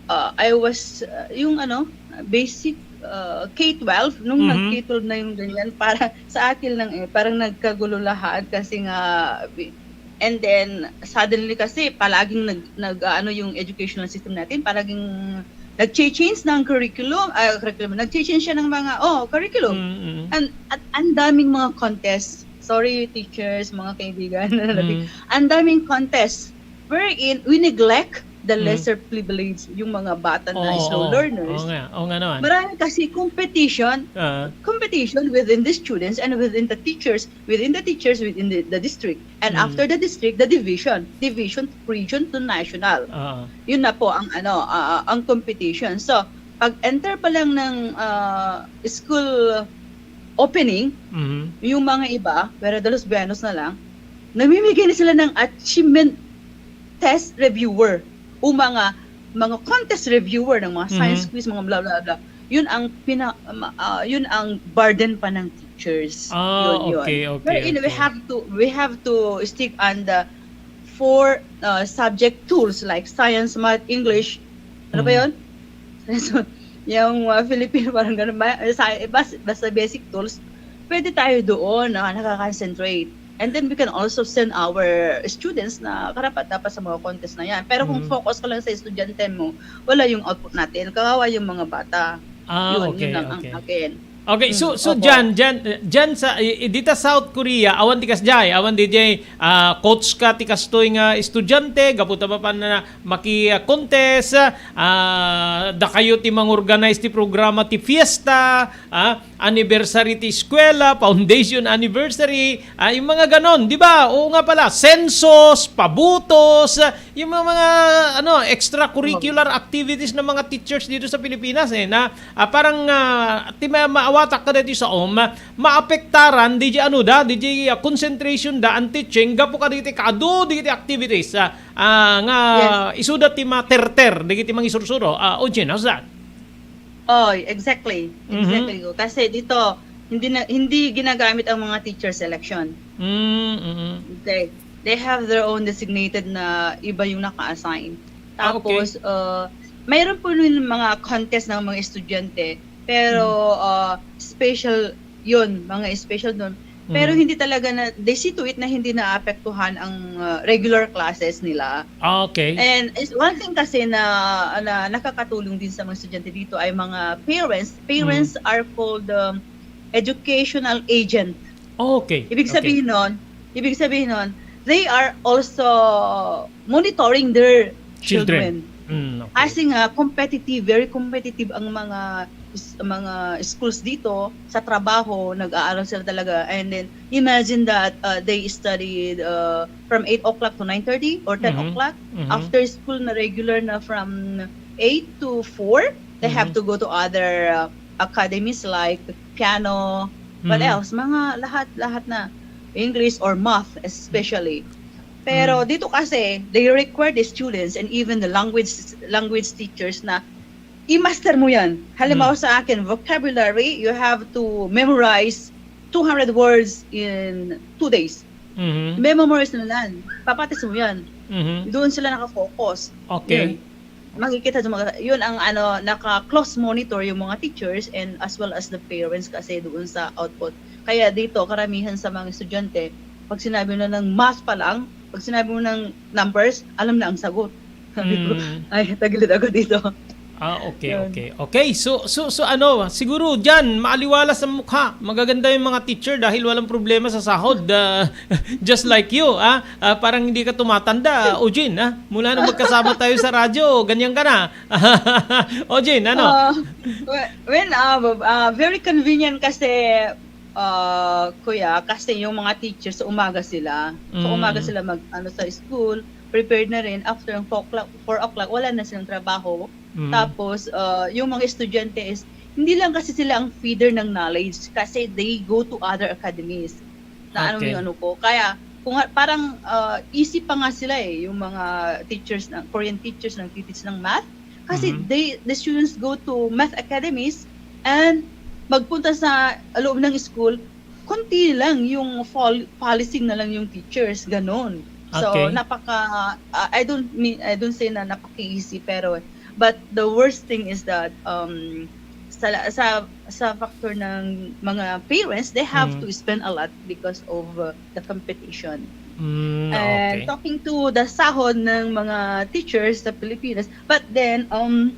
uh, I was, uh, yung ano, basic uh, K twelve, nung Mhm. nag-K twelve na yung ganyan, para sa akin lang eh, parang nagkagulo lahat kasi nga, and then suddenly kasi palaging nag, nag ano yung educational system natin, palaging nag-change ng curriculum, ah, curriculum, nag-change siya ng mga, oh, curriculum. Mm, mm. And at ang daming mga contest. Sorry, teachers, mga kaibigan. Mm. Ang daming contest wherein we neglect the Mm. lesser privilege, yung mga bata na Oo, slow oo. learners. Oo nga, oo nga naman. Marami kasi competition, Ah, competition within the students and within the teachers, within the teachers, within the, the district. And Mm. After the district, the division, division, region to national. ah. Yun na po ang ano, ah, ang competition. So, pag enter pa lang ng ah, school opening, Mhm. Yung mga iba, Vera de los Buenos na lang, namimigay na sila ng achievement test reviewer o mga mga contest reviewer ng mga science Mhm. Quiz, mga bla bla bla. Yun ang pina, ma- ah, yun ang burden pa ng teachers. Ah, Yun, yun. Okay, okay, Wherein we okay. have to we have to stick on the four uh, subject tools like science, math, English. Ano ba Mhm. yun? Yung uh, Filipino parang ganun ba? Sa, bas- basta basic tools, pwede tayo doon na nakakonsentrate. And then we can also send our students na karapat dapat sa mga contest na yan. Pero kung Mhm. Focus ka lang sa estudyante mo, wala yung output natin. Kawawa yung mga bata. Ah, Yun, okay, yun lang ang okay. Akin. Okay, so Mm, so opo. Jan, Jan, eh, Jan sa eh, dita South Korea, awan ti kasjay, awan D J, ah, coach ka ti kastoy nga estudiante, gapu ta mapan na maki-contest, ah, dakayo ti mangorganize ti programa ti fiesta, ah, anniversary ti eskwela, foundation anniversary, ah, yung mga ganon, di ba? Oo nga pala, census, pabutos, ah, yung mga, mga ano, extracurricular activities ng mga teachers dito sa Pilipinas eh, na ah, parang ah, ti ma- maawatak ka dito sa om, maapektaran di ano da, di ah, concentration da and teaching gapu ka dito kaadu dito activities ah, ah, nga Yes. Isuda ti materter dito mangisursuro. Ah, Ojin, how's that? Oh, exactly. Mhm. Exactly. Kasi dito, hindi na hindi ginagamit ang mga teacher selection. Mm, mm. Okay. They have their own designated na iba yung naka-assign. Ah, okay. Tapos, uh, mayroon po nun mga contest ng mga estudyante, pero uh, special yun, mga special doon. Pero Mm. hindi talaga na, they see to it na hindi naapektuhan ang, ah, regular classes nila. Ah, okay. And is one thing kasi na, na nakakatulong din sa mga estudyante dito ay mga parents. Parents Mm. are called, um, educational agent. Okay. Ibig Okay. sabihin nun, ibig sabihin nun, they are also monitoring their Children. children. Mm, okay. Kasi nga, competitive, very competitive ang mga s-, mga schools dito sa trabaho, nag-aaral sila talaga. And then, imagine that, uh, they studied, uh, from eight o'clock to nine thirty or ten Mhm. o'clock. Mhm. After school na regular na from eight to four, they have Mhm. to go to other, uh, academies like piano, what Mhm. else? Mga lahat, lahat na. English or math especially. Pero Mhm. dito kasi, they require the students and even the language, language teachers na i-master mo yan. Halimbawa Mhm. sa akin, vocabulary, you have to memorize two hundred words in two days. Mhm. Memorize mo yan. Papatis mo yan. Mhm. Doon sila nakafocus. Okay. Yun. Makikita sa mga, yun ang ano, naka-close monitor yung mga teachers and as well as the parents kasi doon sa output. Kaya dito, karamihan sa mga estudyante, pag sinabi na ng math pa lang, pag sinabi mo ng numbers, alam na ang sagot. Sabi ko, Mm. "Ay, tagilid ako dito." Ah, okay, Yun. okay. Okay, so, so, so ano, siguro diyan, maaliwalas ang mukha. Magaganda yung mga teacher dahil walang problema sa sahod. Ah, just like you, ah. Ah, parang hindi ka tumatanda, Ojin, ah. Mula nung magkasama tayo sa radyo, ganyan ka na. Ojin, ano? Ah, we-, well, ah, bab-, ah, very convenient kasi, ah, kuya, kasi yung mga teachers, sa umaga sila. Sa umaga Mm. sila mag, ano, sa school, prepared na rin. After ng four o'clock, four o'clock, wala na silang trabaho. Mm. Tapos, ah, yung mga estudyante is, hindi lang kasi sila ang feeder ng knowledge kasi they go to other academies. Na ano Okay. yung ano ko. Kaya, kung nga, parang, ah, easy pa nga sila eh, yung mga teachers, ng, Korean teachers, nagtiteach ng math. Kasi Mhm. they, the students go to math academies and magpunta sa loob ng school, konti lang yung fol-, policing na lang yung teachers, ganun. So, Okay. napaka, ah, I don't mean, I don't say na napaka-easy, pero, but the worst thing is that, um, sa, sa, sa factor ng mga parents, they have Mm. to spend a lot because of, uh, the competition. Mm, And okay. talking to the sahod ng mga teachers sa Pilipinas, but then, um,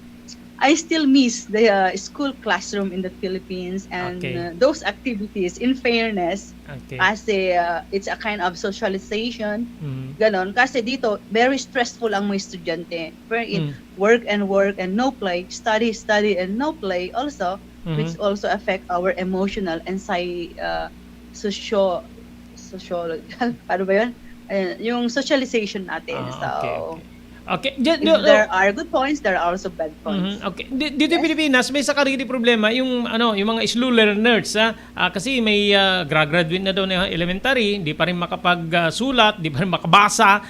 I still miss the, uh, school classroom in the Philippines and, Okay. uh, those activities, in fairness, Okay. kasi, uh, it's a kind of socialization, Mm. ganon. Kasi dito, very stressful ang mga estudyante. Wherein, Mm. work and work and no play, study, study and no play also, which Mhm. also affect our emotional and psy-, uh, socio-, sociolo-, ano ba yun? Ayan, yung socialization natin. Ah, So, okay, okay. Okay, di-, if di-, there oh. are good points, there are also bad points. Mhm, okay. Di-, dito sa Yes? Pilipinas, may isa kadagiti problema, yung, ano, yung mga slow learners, ha? Ah, kasi may, ah, gra-graduate na daw na elementary, di pa rin makapag, ah, sulat, di pa rin makabasa.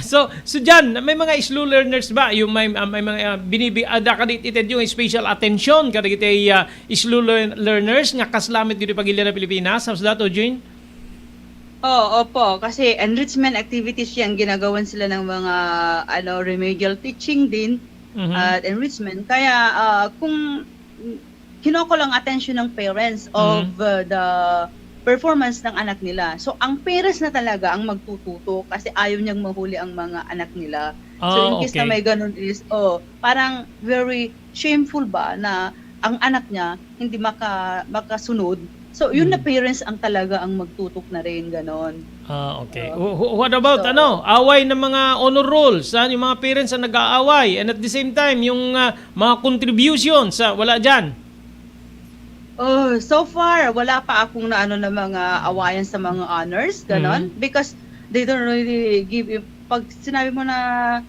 So, so diyan, may mga slow learners ba? Yung may, ah, may mga, ah, binibi-, ah, da kadit ited yung special attention, kadagiti, ah, slow learn-, learners nga kasla met dito pagilian na Pilipinas. How's that, Ojin? Oo, opo. Kasi enrichment activities yan, ginagawan sila ng mga, ano, remedial teaching din Mhm. at enrichment. Kaya, ah, kung kinokol ang attention ng parents of, Mhm. uh, the performance ng anak nila. So, ang parents na talaga ang magtututo kasi ayaw niyang mahuli ang mga anak nila. So, Ah, in case na okay. may ganun is, oh, parang very shameful ba na ang anak niya hindi maka-, makasunod. So, yun na Mhm. parents ang talaga ang magtutok na rin, ganon. Ah, okay. Oh. Wh-, wh-, what about, So, ano, away ng mga honor rolls, ah, yung mga parents ang nag-aaway, and at the same time, yung, ah, mga contributions, ah, wala dyan? Oh, so far, wala pa akong naano na mga awayan sa mga honors, ganon. Mm. Because they don't really give im-, pag sinabi mo na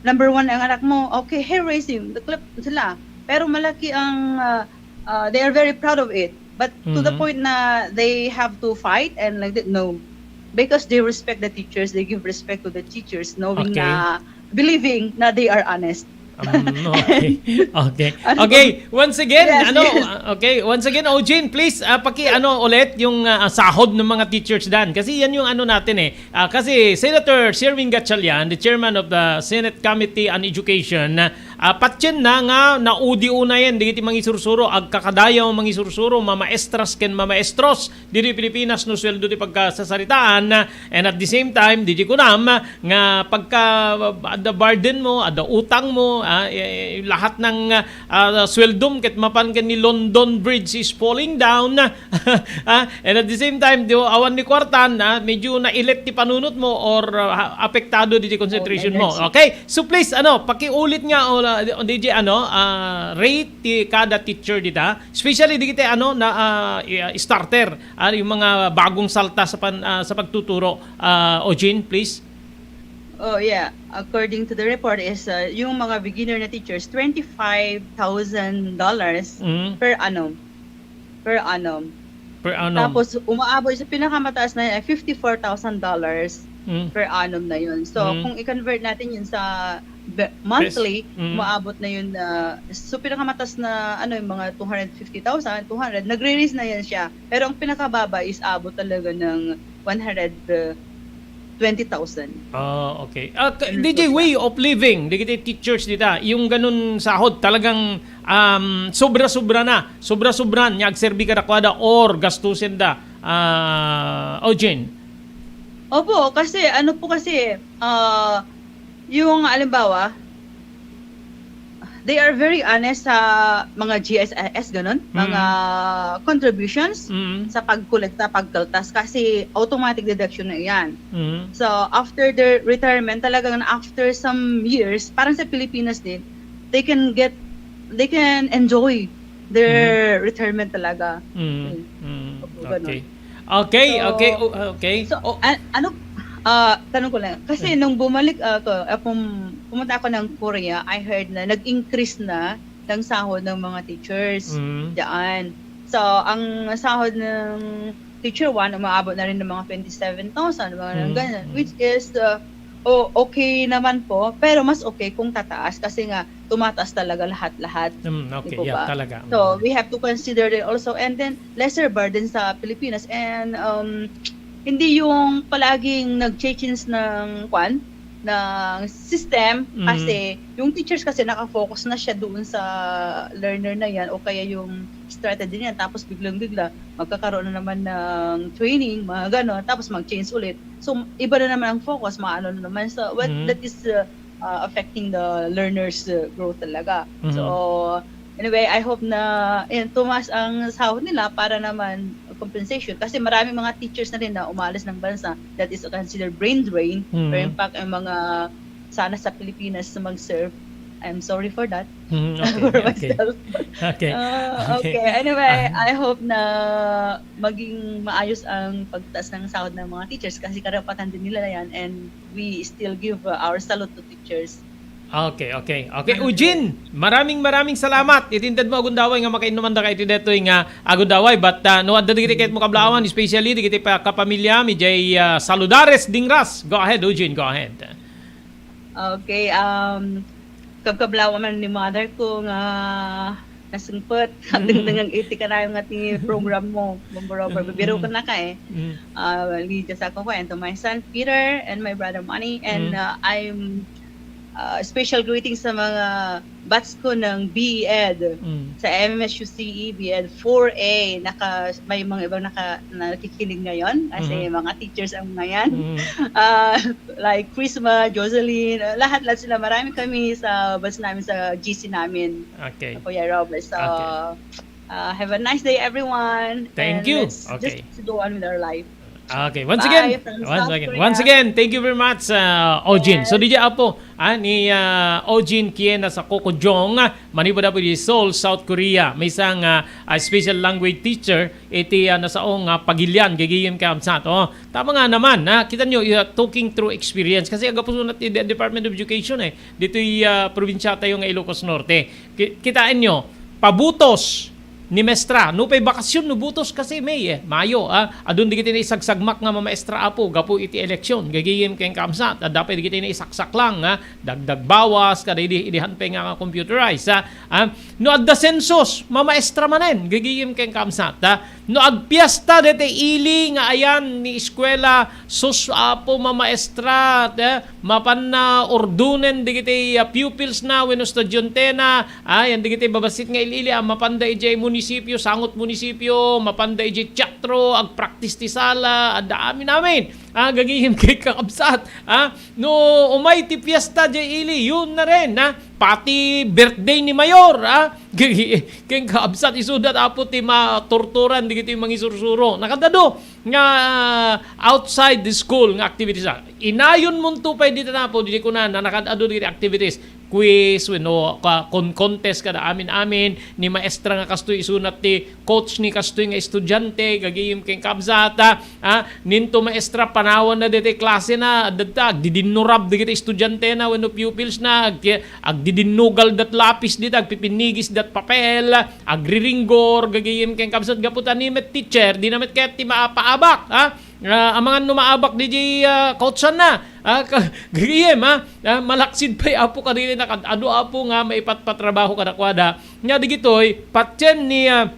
number one ang anak mo, okay, hair raising, the clap sila. Pero malaki ang, ah, ah, they are very proud of it. But to the Mhm. point na they have to fight and like that, no. Because they respect the teachers, they give respect to the teachers, knowing Okay. na, believing na they are honest. Um, okay. Okay. Ano Okay. ba? Once again, Yes, ano, yes. ah, okay. Once again, Ojin, please, ah, paki-, ano, ulit yung, ah, sahod ng mga teachers dan. Kasi yan yung ano natin eh. Ah, kasi Senator Sherwin Gatchalian, the chairman of the Senate Committee on Education, ah, Ah, patienna nga naudi unayen dagiti mangisursuro, agkakadayaw a mangisursuro, mamaestras ken mamaestros ditoy Pilipinas no sueldo ti pagkasasaritaan, and at the same time, diay kunam nga pagka, ah, adda burden mo, adda utang mo, ah, eh, lahat ng, ah, sueldom ket mapan ken ni London Bridge is falling down, ah, and at the same time, di, awan ni kuartan, ah, medyo nailet ti panunot mo or, ah, apektado diay concentration mo. Energy. Okay? So please, ano, pakiulit nga, o, ah, diay, ano, ah, rate ti kada teacher dita, especially dagiti, ano, na, ah, i-, ah, starter, ah, yung mga bagong salta sa pan-, ah, sa pagtuturo, ah, Ojin, please. Oh, yeah. According to the report is, uh, yung mga beginner na teachers, twenty-five thousand dollars Mm. per annum. Per annum. Per annum. Tapos, umaabot sa pinakamataas na yan ay fifty-four thousand dollars Mm. per annum na yun. So, Mm. kung i-convert natin yun sa be-, monthly, Mm. umaabot na yun na, so, pinakamataas na, ano, yung mga two hundred fifty thousand, two hundred, nagre-raise na yan siya. Pero ang pinakababa is abot talaga ng one hundred, uh, twenty thousand. Ah, okay. Ah, ka-, Ano D J, po siya? Way of living, dagiti teachers dita, yung ganun sahod, talagang, um, sobra-sobra na, sobra-sobra nga agserbi kadakuada or gastusin da, ah, Ojin? Opo, kasi ano po kasi, ah, yung halimbawa, they are very honest sa mga G S S, ganun, Mm. mga contributions Mm. sa pagkolekta, pagkaltas, kasi automatic deduction na yan. Mm. So, after their retirement, talagang after some years, parang sa Pilipinas din, they can get, they can enjoy their Mm. retirement talaga. Mm. Mm. Mm. Opo, ganun. Okay. Okay, So, okay, o-, okay. so, O- a-, ano, ah, tanong ko lang, kasi Mm. nung bumalik ako, ah, pum-, pumunta ako ng Korea, I heard na nag-increase na ng sahod ng mga teachers Mm. dyan. So, ang sahod ng teacher one, umaabot na rin ng mga twenty-seven thousand, mga Mm, ganyan, mm. which is, uh, o-, okay naman po, pero mas okay kung tataas kasi nga tumataas talaga lahat-lahat, Mm, di okay, po yeah, ba? talaga. So, Mm. we have to consider it also. And then, lesser burden sa Pilipinas. And, um, hindi yung palaging nag-change ng, kwan, ng system. Mm. Kasi yung teachers kasi nakafocus na siya doon sa learner na yan o kaya yung strategy niya. Tapos biglang-bigla, magkakaroon na naman ng training, mga ganon. Tapos mag-change ulit. So, iba na naman ang focus, maano na naman. So, what, Mm. that is, uh, uh, affecting the learners, uh, growth talaga. Mhm. So, anyway, I hope na, ayan, tumaas ang sahod nila para naman compensation. Kasi maraming mga teachers na rin na umalis ng bansa that is considered brain drain. Mhm. Pero in fact, ang mga sana sa Pilipinas na mag-serve, I'm sorry for that. Mhm, okay, For okay. myself. Okay. Ah, Okay. okay. Anyway, Ah. I hope na maging maayos ang pagtaas ng sahod ng mga teachers kasi karapatan din nila yan and we still give, uh, our salute to teachers. Okay, okay. Okay, Ano Ujin, maraming, maraming salamat. Itinded mo agundaway nga makainnuman da ka iti detoy nga agundaway. But, uh, no, adda digiti ket mo kablaawan, especially digiti pa kapamilya, mi jay, uh, Saludares Dingras. Go ahead, Ujin, go ahead. Okay, um, kabkablawan man ni mother ko nga nasungpet, Mm. dingdingang iti kanayon nga ti program mo, Bombo Robert. Mm, Bibiro mm. ka na ka eh. Mm. Uh, Lydia Saco ko, and to my son, Peter, and my brother Manny, and, Mm. uh, I'm, uh, special greetings sa mga batch ko ng B Ed, Mm. sa M S U C E, B Ed four A, naka-, may mga ibang naka-, nakikinig ngayon, kasi Mhm. mga teachers ang mga yan. Mm. Ah, like Chrisma, Jocelyn, ah, lahat-lahat sila. Marami kami sa batch namin sa G C namin, Okay. Kuya Robert. So, Okay. ah, have a nice day, everyone. Thank And you. let's Okay. just go on with our life. Okay. Once Bye again, from once South again, Korea. once again, thank you very much, uh, Ojin. So, Yes. D J Apo, ah, ni, ah, Ojin Kiena sa Kokojong, ah, manipud Apo di Seoul, South Korea. Maysa nga, ah, special language teacher, iti, ah, nasao nga pagilian, gigiyem ka amsat. Oh, tama nga naman, ha? Kita nyo, you are talking through experience. Kasi agapuso na ti de-, Department of Education, eh. Dito'y, ah, probinsya tayo nga Ilocos Norte. Ki-, kitain nyo, pabutos, ni mestra. Nupay bakasyon no butos kasi May, eh, Mayo, ah. Adun dagiti naisagsagmak nga mamaestra, Apo, gapu iti eleksyon. Gagayem ken kabsat, adda pay dagiti naisaksaklang, ah, dagdag bawas, kada idi, idihan pay nga computerized, ah. Ah, no adda census, mamaestra manen, gagayem ken kabsat, ah. No agpiesta deti ili nga ayan ni eskuela, sus, Apo, mamaestra, eh, mapanna urdonen dagiti, ah, pupils na wenno estudiante na, ah, yan dagiti babassit nga il-ili, ah, mapanda idiay munisipio, sangot munisipio, mapanda idiay teatro, agpraktis ti sala, adda amin-amin. Ah, gagayem ken kakabsat. Ah, no umay ti fiesta diay ili, yun na rin, ah, pati birthday ni Mayor, ah, ken kakabsat, isuda, Apo, ti maturturan dagiti mangisursuro. Nakadado nga outside the school nga activities, ah. Inayonmonto pay dita, Apo, di kunana, nakadado dagiti activities. Quiz, wenno ka-, con-, contest kada amin-amin, ni maestra nga kastoy isunat ti coach ni kastoy nga estudiante, gagayem ken kabsat, ah, ah, ninto maestra panawanna deti klase na, adda ta, agdidinnurab dagiti estudiante na, wenno pupils na, ag-, agdidinnugal dat lapis dita, agpipinnigis dat papel, agriringgor, gagayem ken kabsat, gapu ta ni met teacher, di na met kayat ti maapaabak, ha? Ah, amangan no maabak di di, ah, kautsan na. Ah, ka-, gagayem, ha? Ah, malaksid pay, Apo, kadagiti nakad-ado, Apo, nga maipatpatrabaho kadakuada. Nga digitoy, patien ni, ah,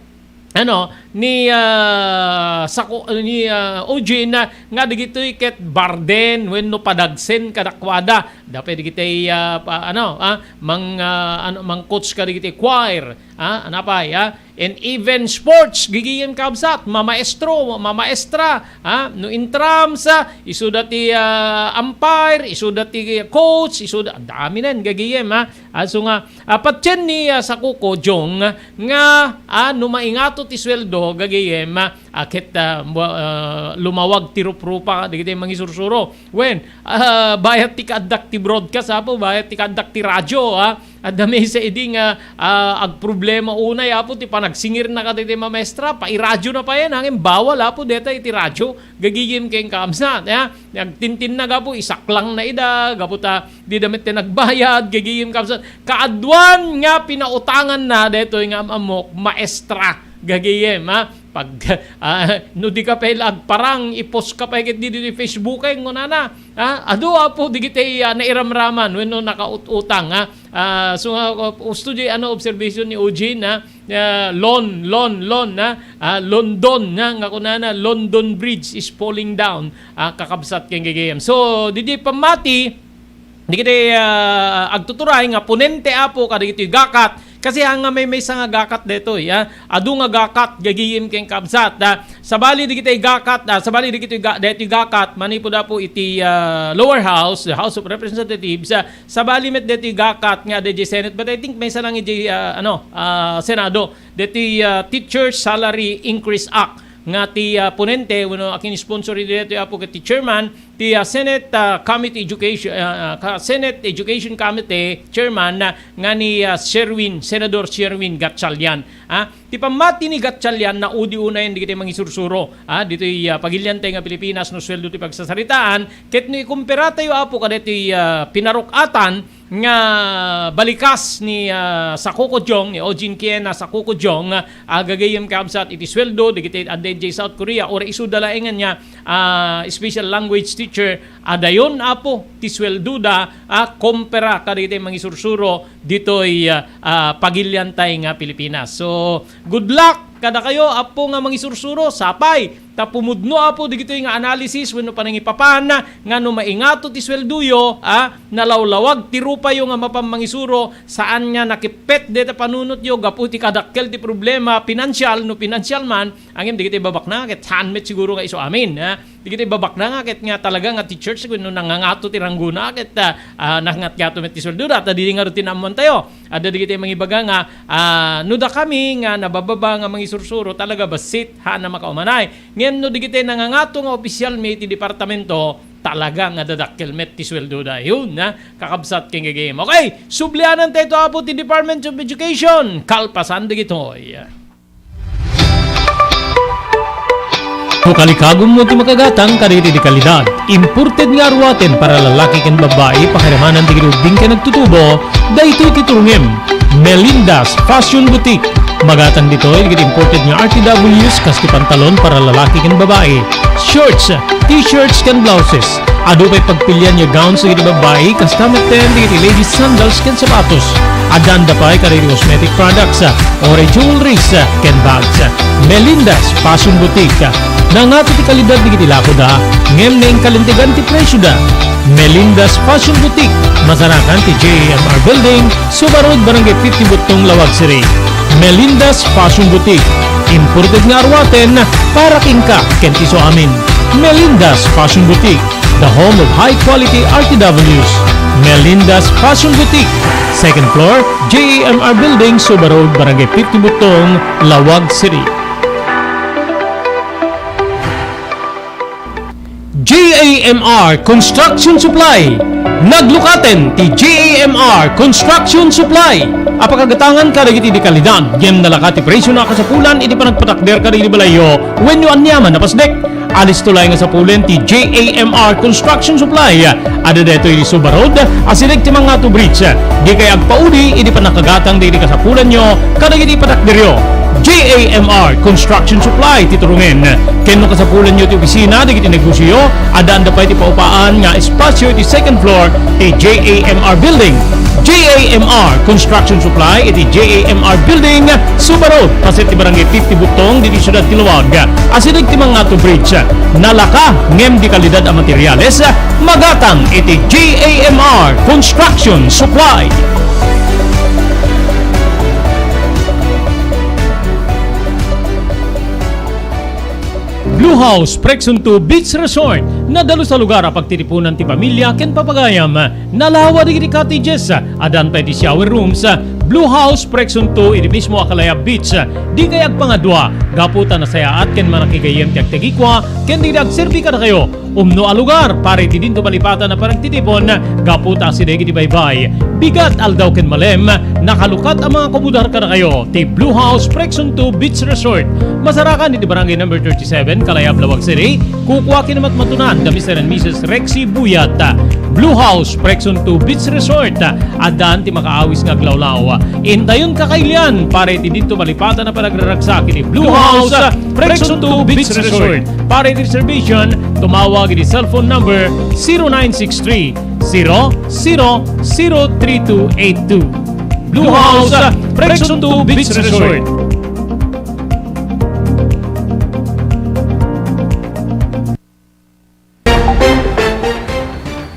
ano, ni, ah, Sako-, ni, ah, Eugene, ah, nga digitoy ket burden wenno padagsen kadakuada. Dapay digitoy, ah, pa-, ano, ah, mang, ah, ano, mang-coach kadigitoy choir, ah, ano pay, ah, and even sports, gagayem kabsat, mamaestro, mamaestra, ah, no intrams, ah, isuda ti, ah, umpire, isuda ti coach, isuda, dami nen, gagayem, ah. Aso nga, ah, patien ni, ah, Sakuko Jong nga, ah, no maingato ti sueldo, gagayem, ah, ket, ah, bu-, ah, lumawag ti ruprupa, dagiti mangisursuro. Wen, ah, bayat ti kaaddak ti broadcast, Apo, bayat ti kaaddak ti radyo, ah. Adda maysa idi nga, ah, agproblema unay, Apo, ti panagsingirna kadagiti mamaestra, pairadiona pay, nangem bawal, Apo, deta iti radyo, gagayem ken kabsat, ah. Nagtintinnag, Apo, isaklangna ida, gapu ta dida met ti nagbayad, gagayem kabsat. Kaaduan nga pinautanganna daytoy nga am-ammok, maestra, gagayem, ha? Pag, ah, no di ka pay la agparang, i-post ka pay ket didi ti Facebook, ay, ngunana. Ha? Adu, Apo, digiti, ah, nairamraman wenno nakaut-utang, ha? Ah, so, ah, usto di, ano, observation ni Eugene, ha? Ah, Lon, Lon, Lon, ha? Ah, London, ha? Nga kunana, London Bridge is falling down. Ah, kakabsat ken gagayem. So, didi pammati, dagiti, ah, agtuturay nga ponente, Apo, kadagitoy gakat. Kasi haan nga maymaysa nga gakat daytoy, ah. Adu nga gakat, gagayem ken kabsat, ah. Sabali dagiti gakat, ah, sabali dagiti ga-, daytoy gakat, manipud, Apo, iti, ah, lower house, the House of Representatives, ah, sabali met daytoy gakat nga daytoy Senate, but I think maysa lang iti, ah, ano, ah, Senado, daytoy, ah, Teacher Salary Increase Act nga ti, ah, ponente wenno akin-sponsor iti daytoy, Apo, ket ti chairman, ti, ah, Senate, ah, Committee Education, ah, ah, ka-, Senate Education Committee Chairman, ah, nga ni, ah, Sherwin, Senador Sherwin Gatchalian. Ah, ti pammati ni Gatchalian, naudi unayen dagiti mangisursuro, ah, ditoy, ah, pagiliantay nga Pilipinas no sueldo ti pagsasaritaan, ket no ikumperatayo, Apo, kadaytoy, ah, pinaruk-atan nga balikas ni, ah, Sakuko Jong, ni Eugene Kiena Sakuko Jong, ah, gagayem kabsat iti sueldo dagiti adda idiay South Korea, uray isuda laengen nga, ah, special language teacher, adayon, Apo, ti sueldoda, ah, kompara kadagiti mangisursuro ditoy, ah, ah, pagiliantay nga Pilipinas. So, good luck kadakayo, Apo, nga mangisursuro, sapay ta pumudno, Apo, digitoy nga analysis wenno panangipapan nga no maingato ti sueldoyo, ah, nalawlawag ti rupayo nga mapan mangisuro, saan nga nakippet deta panunotyo gapu ti kadakkel ti problema, pinansial, no pinansial man, ngem dagiti babaknang ket saan met siguro nga isu amin, ha? Dagiti babaknang ket nga talaga nga ti church wenno nangangato ti ranggona ket, ah, ah, nangatngato met ti sueldoda, ta didi ngarud ti naammoantayo. Adda dagiti mangibaga nga, ah, no dakami nga nabababa nga mangisursuro, talaga bassit, haan a makaumanay. Ngem no dagiti nangangato nga opisyal mi iti departamento, talaga nga dadakkel met ti sueldoda. Yun, ha? Kakabsat ken gagayem. Okay, sublianan tayo, Apo, ti Department of Education. Kalpasan dagitoy. No kalikagummo ti makagatang kadagiti di kalidad, imported nga aruaten para lalaki ken babbai, pakiramanan dagiti ubbing ken agtutubo, daytoy ti turongem. Melinda's Fashion Boutique. Magatang ditoy dagiti imported nga R T Ws kas ti pantalon para lalaki ken babai, shorts, t-shirts ken blouses. Adu pay pagpilian nga gowns dagiti babai kasta metten dagiti ladies sandals ken sapatos. Addaanda pay kadagiti cosmetic products, uray jewelries, ken bags. Melinda's Fashion Boutique. Nangato ti kalidad dagiti lakoda, ngem naingkalintegan ti presioda. Melinda's Fashion Boutique, masarakan ti J A M R Building, Suba Road, Barangay fifty Buttong, Laoag City. Melinda's Fashion Boutique, imported nga aruaten para kenka ken ti isuamin. Melinda's Fashion Boutique, the home of high quality R T Ws. Melinda's Fashion Boutique, second floor, J A M R Building, Suba Road, Barangay fifty Buttong, Laoag City. J A M R Construction Supply. Naglukaten ti J A M R Construction Supply a pakagatangan kadagiti di kalidad ngem nalaka ti presio a kasapulan iti panagpatakder kadagiti balayyo wenno aniaman a pasdek. Alisto laeng nga sapulen ti J A M R Construction Supply. Adda daytoy iti Suba Road, asideg ti Mangato Bridge. Dikay agpaudi idi pannakagatang dagiti kasapulanyo kadagiti patakderyo. J A M R Construction Supply ti turongen. Ken no kasapulanyo ti opisina dagiti negosioyo, addaanda pay ti paupaan nga espasio iti second floor ti J A M R Building. J A M R Construction Supply iti J A M R Building, Suba Road, paset ti Barangay fifty Buttong, ditoy siudad ti Laoag. Asideg ti Mangato Bridge. Nalaka ngem di kalidad a materiales, magatang iti J A M R Construction Supply. Blue House Presunto Beach Resort, nadalus a lugar a pagtitipunan ti pamilia ken papagayam. Nalawa dagiti cottages, addan pay ti shower rooms. Blue House Presunto iti mismo a Kalayab Beach. Dikay agpangadua, gapu ta nasayaat ken manakigayyem ti agtagikua ken dagiti agserbi kadakayo. Umno a lugar para iti dinto malipatan a panagtitipon, gapu ta asideg iti baybay, bigat, aldaw ken malem, nakalukat a mga kumudar kadakayo ti Blue House Presunto Beach Resort. Masarakan iti Barangay Number thirty-seven, Kalayab, Laoag City. Kukua kinamatmatunan da Mister and Missus Rexy Buyat. Blue House Presunto Beach Resort. Addan ti makaawis nga aglawlaw. Intayon kakailian para iti dinto malipatan a panagraragsak iti Blue House Presunto Beach Resort. Para iti reservation, tumawag iti cellphone number zero nine six three, zero zero zero three two eight two. Blue House Presunto Beach Resort.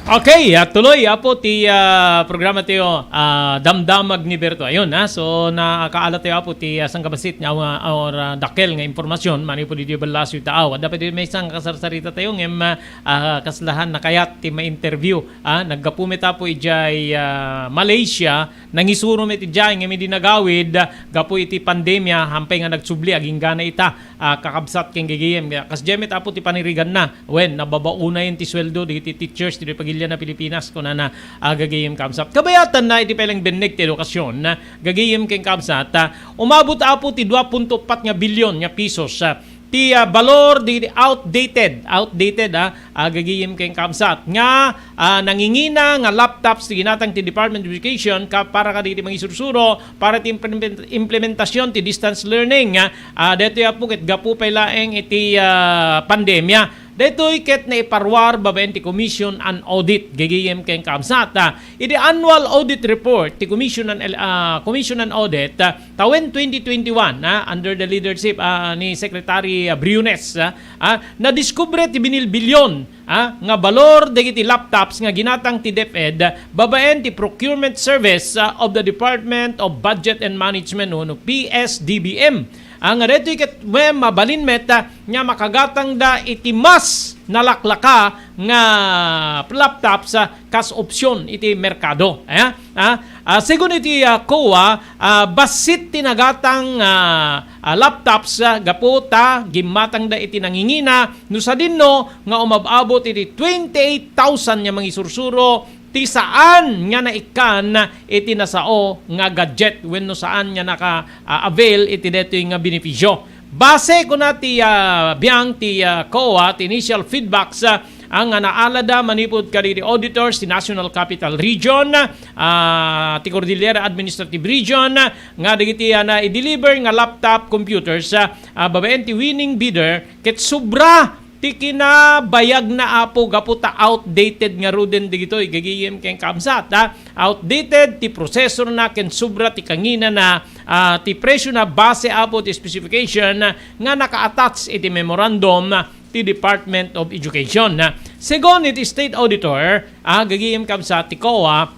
Okay, ah, tuloy, Apo, ti, ah, programa tayo, ah, Damdamag ni Berto. Ayun, ah, so, nakaalat tayo, Apo, ti, ah, sangkabassit nga, ah, or, ah, dakkel nga impormasyon, mani po dito balas yung tao. Dapat yung may isang kasarsarita tayo, ngem, ah, ah, kaslahan na kayat ti ma-interview. Ah, naggapu met, Apo, ijay, ah, Malaysia, nangisuro met ijay, ngem idi nagawid, ah, gapu iti pandemia, hampay nga nagsubli, aginggana ita. Ah, kakabsat ken gagayem. Kasdiay met, Apo, ti paniriganna. Wen, nababaonayen ti sueldo dagiti teachers ti pagilian a Pilipinas, kunana, ah, gagayem, kabsat. Kabayatanna iti pay lang benneg ti edukasyon, ah, gagayem ken kabsat, ah, umabot, Apo, ti dua punto upat nga bilyon nga pesos, ah, ti, ah, balor dagiti outdated, outdated, ah, ah, gagayem ken kabsat, nga, ah, nangingina nga laptops ti ginatang ti Department of Education ka-, para kadagiti mangisursuro, para ti implement-, implementasyon ti distance learning, ah, ah, daytoy, Apo, ket gapu pay laeng iti, ah, pandemia. Daytoy ket naiparuar babaen ti Commission on Audit, gagayem ken kabsat. Ah, iti annual audit report ti Commission on, ah, Commission on Audit, ah, tawen twenty twenty-one, ah, under the leadership, ah, ni Secretary, ah, Briones, ah, ah, nadiskubre ti binilbilyon, ah, nga balor dagiti laptops nga ginatang ti DepEd babaen ti procurement service, ah, of the Department of Budget and Management wenno P S D B M. Ah, nga daytoy ket mabalin met, ah, nga makagatangda iti mas nalaklaka nga laptops, ah, kas opsyon iti merkado. Ah, ah, ah, segun iti, ah, COA, ah, bassit ti nagatang, ah, ah, laptops, ah, gapu ta gimmatangda iti nangingina, no sadino nga umab-abot iti twenty-eight thousand nga mangisursuro ti saan nga naikkan iti nasao nga gadget wenno saan nga naka, ah, avail iti daytoy nga benepisio. Base kuna ti, ah, biang ti, ah, COA, ti initial feedbacks, ah, ah, nga naalada manipud kadagiti auditors ti National Capital Region, ah, ti Cordillera Administrative Region, nga dagiti, ah, na-deliver nga laptop computers, ah, ah, babaen ti winning bidder, ket sobra ti kinabayagna, Apo, gapu ta outdated ngaruden dagitoy, gagayem ken kaabsat, ah. Outdated ti prosesorna ken sobra ti kanginana, ah, ti presiona base, Apo, ti specification nga naka-attach iti memorandum ti Department of Education. Segun iti State Auditor, ah, gagayem kaabsat ti COA,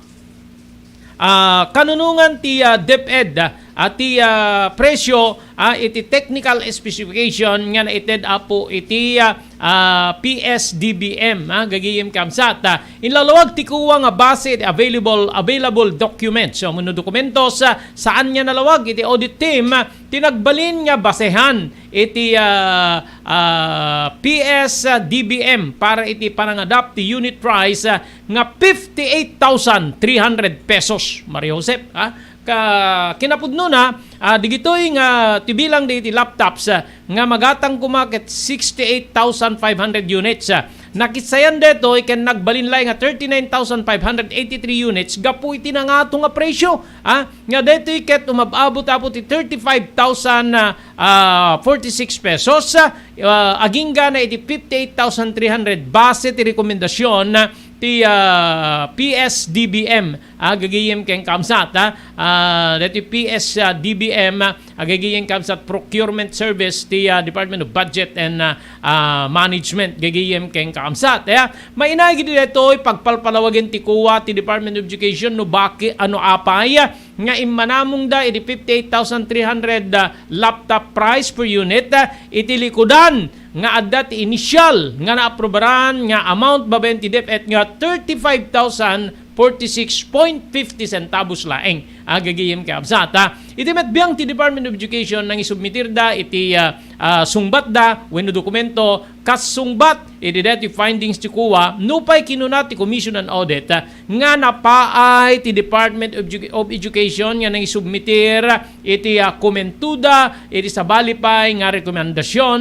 ah, kanunongan ti, ah, DepEd, ah, ti, ah, presio, ah, iti technical specification nga naited, Apo, iti, ah, ah, P S D B M, ah, gagayem kaabsat. Ah, inlalawag ti COA nga base iti available, available documents, so, wenno dokumentos, ah, saan nga nalawag iti audit team, ah, ti nagbalin nga basehan iti, ah, ah, P S D B M para iti panangadap ti unit price, ah, nga fifty-eight thousand three hundred pesos, Maria Josep, ah. Ka-, kinapudnona, ah, digitoy nga ti bilang dagiti laptops, ah, nga magatang koma ket sixty-eight thousand five hundred units, ah. Nakitsayan daytoy ken nagbalin laeng nga thirty-nine thousand five hundred eighty-three units gapu iti nangato nga presio, ah, nga daytoy ket umab-abot, Apo, ti thirty-five thousand, ah, ah, forty-six pesos, ah, agingga na iti fifty-eight thousand three hundred base ti rekomendasyon, ah, ti, ah, P S D B M, ah, gagayem ken kaabsat, ah, ah, daytoy P S D B M, ah, gagayem kaabsat procurement service ti, ah, Department of Budget and, ah, ah, Management, gagayem ken kaabsat. Kaya, maina ket daytoy pagpalpalawagen ti COA ti Department of Education no baki-, ano apay, ah, nga immanamongda iti fifty-eight thousand three hundred, ah, laptop price per unit, ah, iti likudan nga adda ti initial nga naaprobaran nga amount babaen ti DepEd nga thirty-five thousand forty-six point fifty centavos laeng. Ah, gagayem kaabsat, ah. Iti met biang ti Department of Education nangisubmitirda iti, ah, ah, sungbatda wenno dokumento kas sungbat iti daytoy findings ti COA, nupay kinuna ti Commission on Audit, ah, nga napaay ti Department of Edu-, of Education nga nangisubmitir iti, ah, komentoda iti sabali pay nga rekomendasyon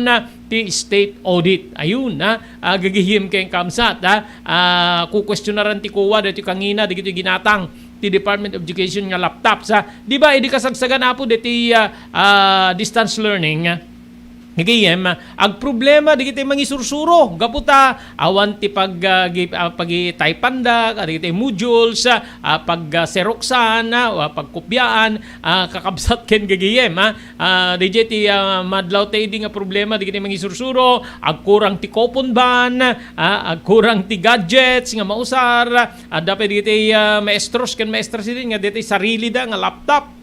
ti State Audit. Ayun, ah, ah, gagayem ken kaabsat, ah, ah, kukuestionaran ti COA daytoy kangina dagitoy ginatang ti Department of Education nga laptops, ah. Di ba, idi kasagsagan, Apo, daytoy, ah, ah, distance learning, ah, gagayem, ah, agproblema dagiti mangisursuro gapu ta awan ti pag-, ah, gi-, ah, pagitaypanda kadagiti modules, ah, ah, pag, ah, xeroxan, ah, o, ah, pagkopiaan, ah, kakabsat ken gagayem, ah. Ah, D J, ti, ah, madlaw ta idi nga problema dagiti mangisursuro, agkurang ti coupon ban, ah, agkurang ti gadgets nga mausar, adda pay dagiti, ah, maestros ken maestras idi nga daytoy sarilida nga laptop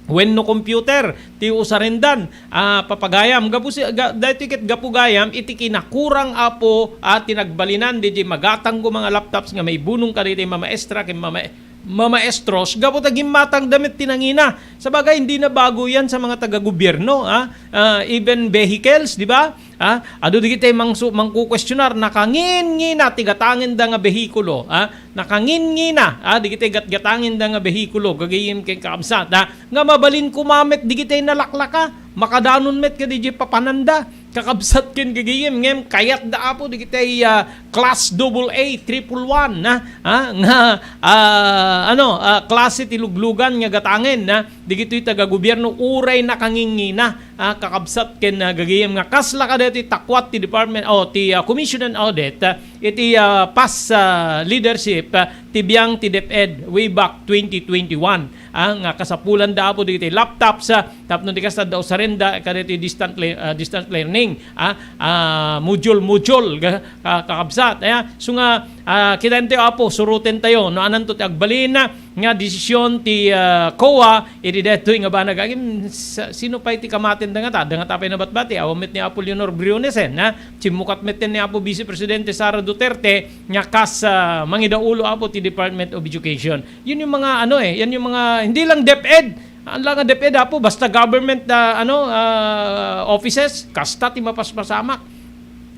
wenno computer ti usarendan, ah, papagayam. Gapu si-, ga-, daytoy ket gapu gayam iti kinakurang, Apo, a ti nagbalinan daydiay magatang koma nga laptops nga maibunong kadagiti mamaestra ken mama-, mamaestros gapu ta gimmatangda met ti nangina. Sabagay, hindi na bago yan sa mga taga-gobyerno, ah. Ah, even vehicles, di ba? Ah, adu dagiti mangsu-, mangkukuestionar, nakangingina ti gatangenda nga behikulo, ah. Nakangingina, ah, dagiti gatgatangenda nga behikulo, gagayem ken kaabsat, ah, nga mabalin koma met dagiti nalaklaka, makadanon met kadagiti papananda, kakabsat ken gagayem, ngem kayatda, Apo, dagiti, ah, class double A, triple one, ah, ah, nga, ah, ano, ah, klase ti luglugan nga gatangen, ah, dagitoy taga-gobyerno uray nakangingina, ah, kakabsat ken, ah, gagayem nga kasla kadaytoy takwat ti department o ti, ah, Commission on Audit, ah, iti, ah, past, ah, leadership, ah, ti biang ti DepEd way back twenty twenty-one, ah, nga kasapulanda, Apo, dagiti laptops, ah, tapno di kasta, adda usarenda kadaytoy distant le-, ah, distance learning, ah, ah, module-module, ga-, ka-, kakabsat. Aya, so nga, ah, kitaentayo, Apo, surotentayo no ananto ti agbalin, ah, nga desisyon ti, ah, COA iti daytoy nga banag. Agim, sa-, sino pay ti kamaten dangata? Dangata pay nabatbati, awan met ni Apo Leonor Briones, eh, na? Simmukat met ni Apo Vice Presidente Sara Duterte nga kas, ah, mangidaulo, Apo, ti Department of Education. Yun yung mga, ano, eh, yan yung mga, hindi lang DepEd, ang lang DepEd, Apo, basta government, ah, ano, ah, offices, kasta ti mapaspasamak.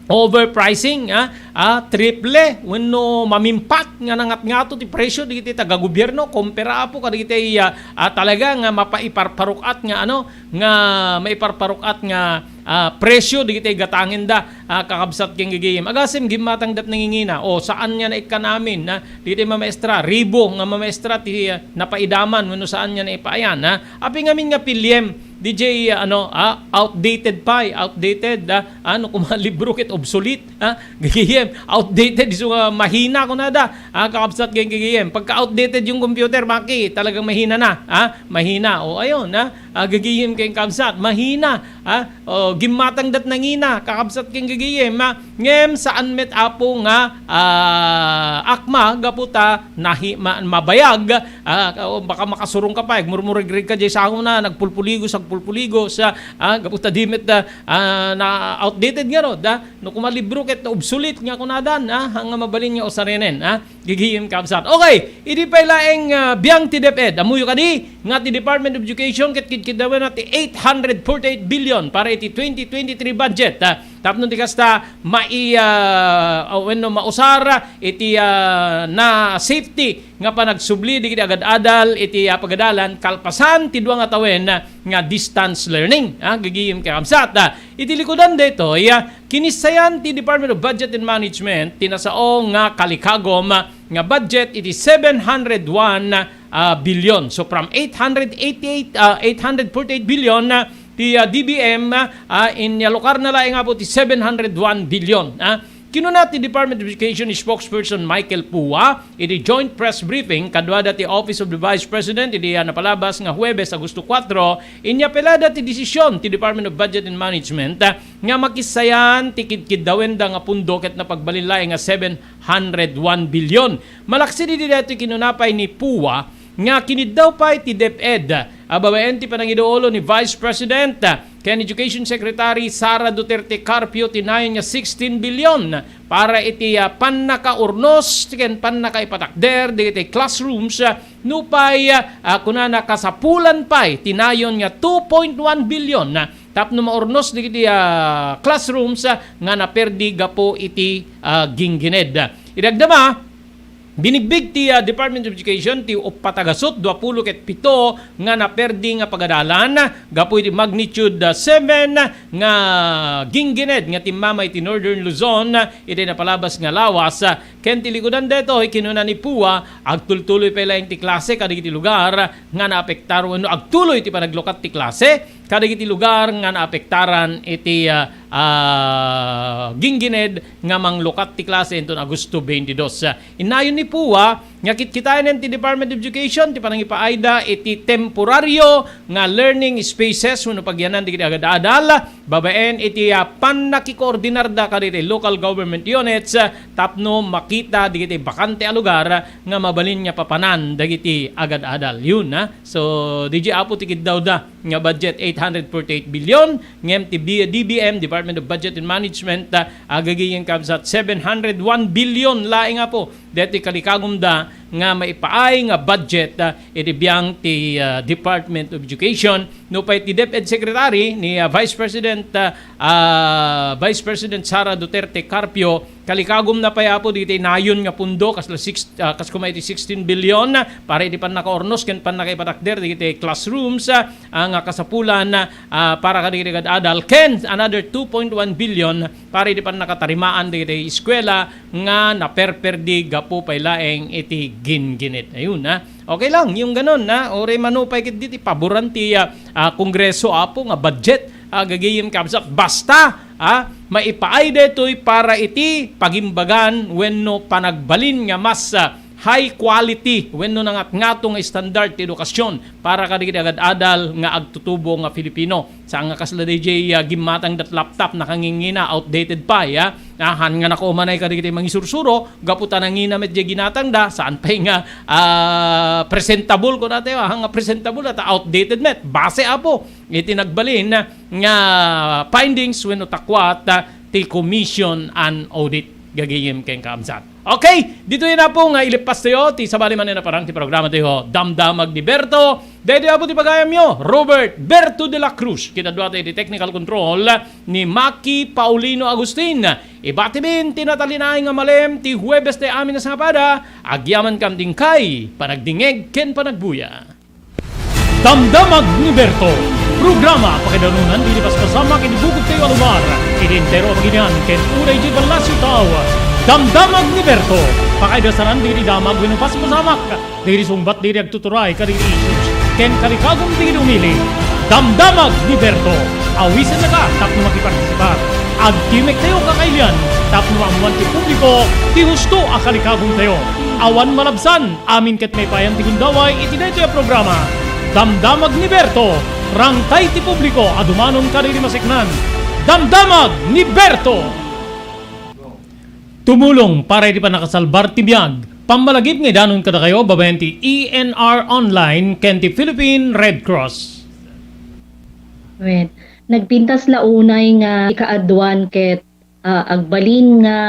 overpricing, ah, ah, triple wenno mamimpat nga nangatngato ti presyo dagiti taga-gobierno, kompara, Apo, kadagiti, ah, ah, talaga nga mapaiparparuk-at nga, ano, nga maiparparuk-at nga, ah, presyo dagiti gatangenda, ah, kakabsat ken gagayem. Agasem, gimmatangdat nangingina. O, saan nga naikkan amin, ah, dagiti mamaestra, ribo nga mamaestra ti, ah, napaidaman wenno saan nga naipaayan, ah. Apay ngamin nga piliem, D J, ano, ah, outdated pay, outdated, ah, ano, koma libro ket obsolete, ah, gagayem, outdated, isu nga mahina, kunada, ah, kakabsat ken gagayem. Pagka outdated yung computer, Maki, talagang mahina na, ah, mahina. O, ayun, ah, ah, gagayem ken kabsat, mahina, ah, o, gimmatangdat nangina, kakabsat ken gagayem, ah, ngem saan met, Apo, nga, ah, akma, gapu ta nahi-, ma-, mabayag, ah, o, baka makasurong ka pay, agmurmuregreg ka diay sangona, nagpulpuligos, agpulpuligos, ah, ah, gapu ta di met, ah, ah, na outdated ngarud, ah, no koma libro ket obsolete nga kunadan, ah, nga mabalin nga usarenen, ah, gagayem, kabsat. Okay, idi pay laeng, ah, biang ti DepEd, ammoyo kadi nga ti Department of Education ket kidkiddawenna ti eight hundred forty-eight billion para iti twenty twenty-three budget, ah, tapno ti kasta mai-, ah, wenno mausar iti, ah, na-safety nga panagsubli dagiti agad-adal iti, ah, pagadalan kalpasan ti dua nga tawen nga distance learning, ah, gagayem, kakabsat. Ah, iti likudan daytoy, ah, kinissayan ti Department of Budget and Management ti nasao nga kalikagum, ah, nga budget iti seven hundred one, ah, billion. So, from eight hundred eighty-eight, ah, eight hundred forty-eight billion, ah, ti, ah, D B M, ah, inyalokarna laeng, Apo, ti seven hundred one billion, ah. Kinuna ti Department of Education spokesperson Michael Pua iti joint press briefing kaduada ti Office of the Vice President idi, ah, napalabas nga Huwebes, Agosto kuwatro, inyapelada ti desisyon ti Department of Budget and Management, ah, nga makissayan ti kidkiddawenda nga pundo ket napagbalin laeng nga seven hundred one billion. Malaksid idi daytoy, kinuna pay ni Pua nga kiniddaw pay ti DepEd, a, babaen ti panangiduulo ni Vice President, a, ken Education Secretary Sara Duterte Carpio ti nayon nga sixteen billion para iti, a, pannakaurnos ken pannakaipatakder dagiti classrooms, a, nupay, a, kunana, kasapulan pay ti nayon nga two point one billion, a, tapno maurnos dagiti, a, classrooms, a, nga naperdi gapu iti, a, ginggined. Idagdama, binigbig ti, ah, Department of Education ti uppat a gasut, duapulo ket pito nga naperdi nga pagadalan gapu iti magnitude, ah, seven nga ginggined nga timmama iti Northern Luzon, ah, iti napalabas nga lawas. Ah, ken ti likudan daytoy, kinuna ni Pua, agtultuloy pay laeng ti klase kadagiti lugar nga naapektar wenno agtuloy ti panaglukat ti klase kadagiti lugar nga naapektaran iti, ah, ah, ginggined nga manglukat ti klase inton Agosto twenty-two. Innayon ni Pua nga kitkitaen ti Department of Education ti panangipaayda iti temporario nga learning spaces wenno pagyanan dagiti agad-adal babaen iti, ah, pannakikoordinarda kadagiti local government units, ah, tapno makita dagiti bakante a lugar nga mabalin nga papanan dagiti agad-adal. Yun, ah. So, D J, apo ti kiddawda nga budget, eight hundred forty-eight billion, ngem ti B-, D B M, Department of Budget and Management, ah, agagayem kabsat seven hundred one billion laeng, apo, daytoy kalikagumda nga maipaay nga budget, ah, iti biang ti, ah, Department of Education. Nupay ti DepEd Secretary ni, ah, Vice President, ah, ah, Vice President Sara Duterte Carpio, kalikagumna pay, apo, ditoy nayon nga pundo, kasla six, ah, kas kuma iti sixteen billion, ah, para iti pannakaurnos ken pannakaipatakder dagiti classrooms, ah, ah, nga kasapulan, ah, para kadagiti agad-adal, ken another two point one billion para iti pannakatarimaan dagiti eskuela nga naperperdi gapu pay laeng iti ginggined. Ayun, ah. Okay lang, yung ganon, ah. Uray mano pay ket ditoy paboran ti, ah, ah, Kongreso, apo, nga budget, ah, agagayem kabsat. Basta, ah, maipaay daytoy para iti pagimbagan wenno panagbalin nga mas, ah, high quality wenno nangatngato nga standard ti edukasyon para kadagiti agad-adal nga agtutubo nga Filipino. Saan nga kasla D J, ah, gimmatangdat laptop, nakangingina, outdated pay, ah. Ah, haan nga nakumanay kadagiti mangisursuro, gapu ta nangina met diay ginatangda, saan pay nga, ah, presentable, kunatayo, ah, nga presentable, ta outdated met. Base, apo, iti nagbalin nga findings wenno takuat, ah, ti Commission on Audit, gagayem ken kabsat. Okay, ditoy na po nga ilipas tayo ti sabali manen a parang ti programa tayo, Damdamag ni Berto. Daytoy apo ti pagayamyo, Robert Berto de la Cruz. Ket adu ti technical control ni Maki Paulino Agustin. Ibatimin ti natalinaed nga malem ti Huwebes ti amin a sangapada, agyamankami idiay panagdingngeg ken panagbuya. Damdamag ni Berto, programa pakaidanunan ti paspasama ken ibugogtayo a lugar iti entero a baginian ken uray idiay ballasiw tao. Damdamag ni Berto, pakaidasanan ti damag wenno paspasamak dagiti sungbat dagiti agtuturay kadagiti issues ken kalikagum dagiti umili. Damdamag ni Berto. Awisennaka tapno makipartisipar. Agtimek tayo kakailian tapno maammuan ti publiko ti husto a kalikagum tayo. Awan malabsan, amin ket maipayan ti gundaway iti daytoy a programa. Damdamag ni Berto. Rangtay ti publiko a dumanon kadagiti maseknan. Damdamag ni Berto. Tumulong para iti pannakasalbar ti biag. Pammalagip nga idanon kadakayo babaen ti E N R Online ken ti Philippine Red Cross. Wen, nagpintas la unay nga ikaaduan ket, ah, agbalin nga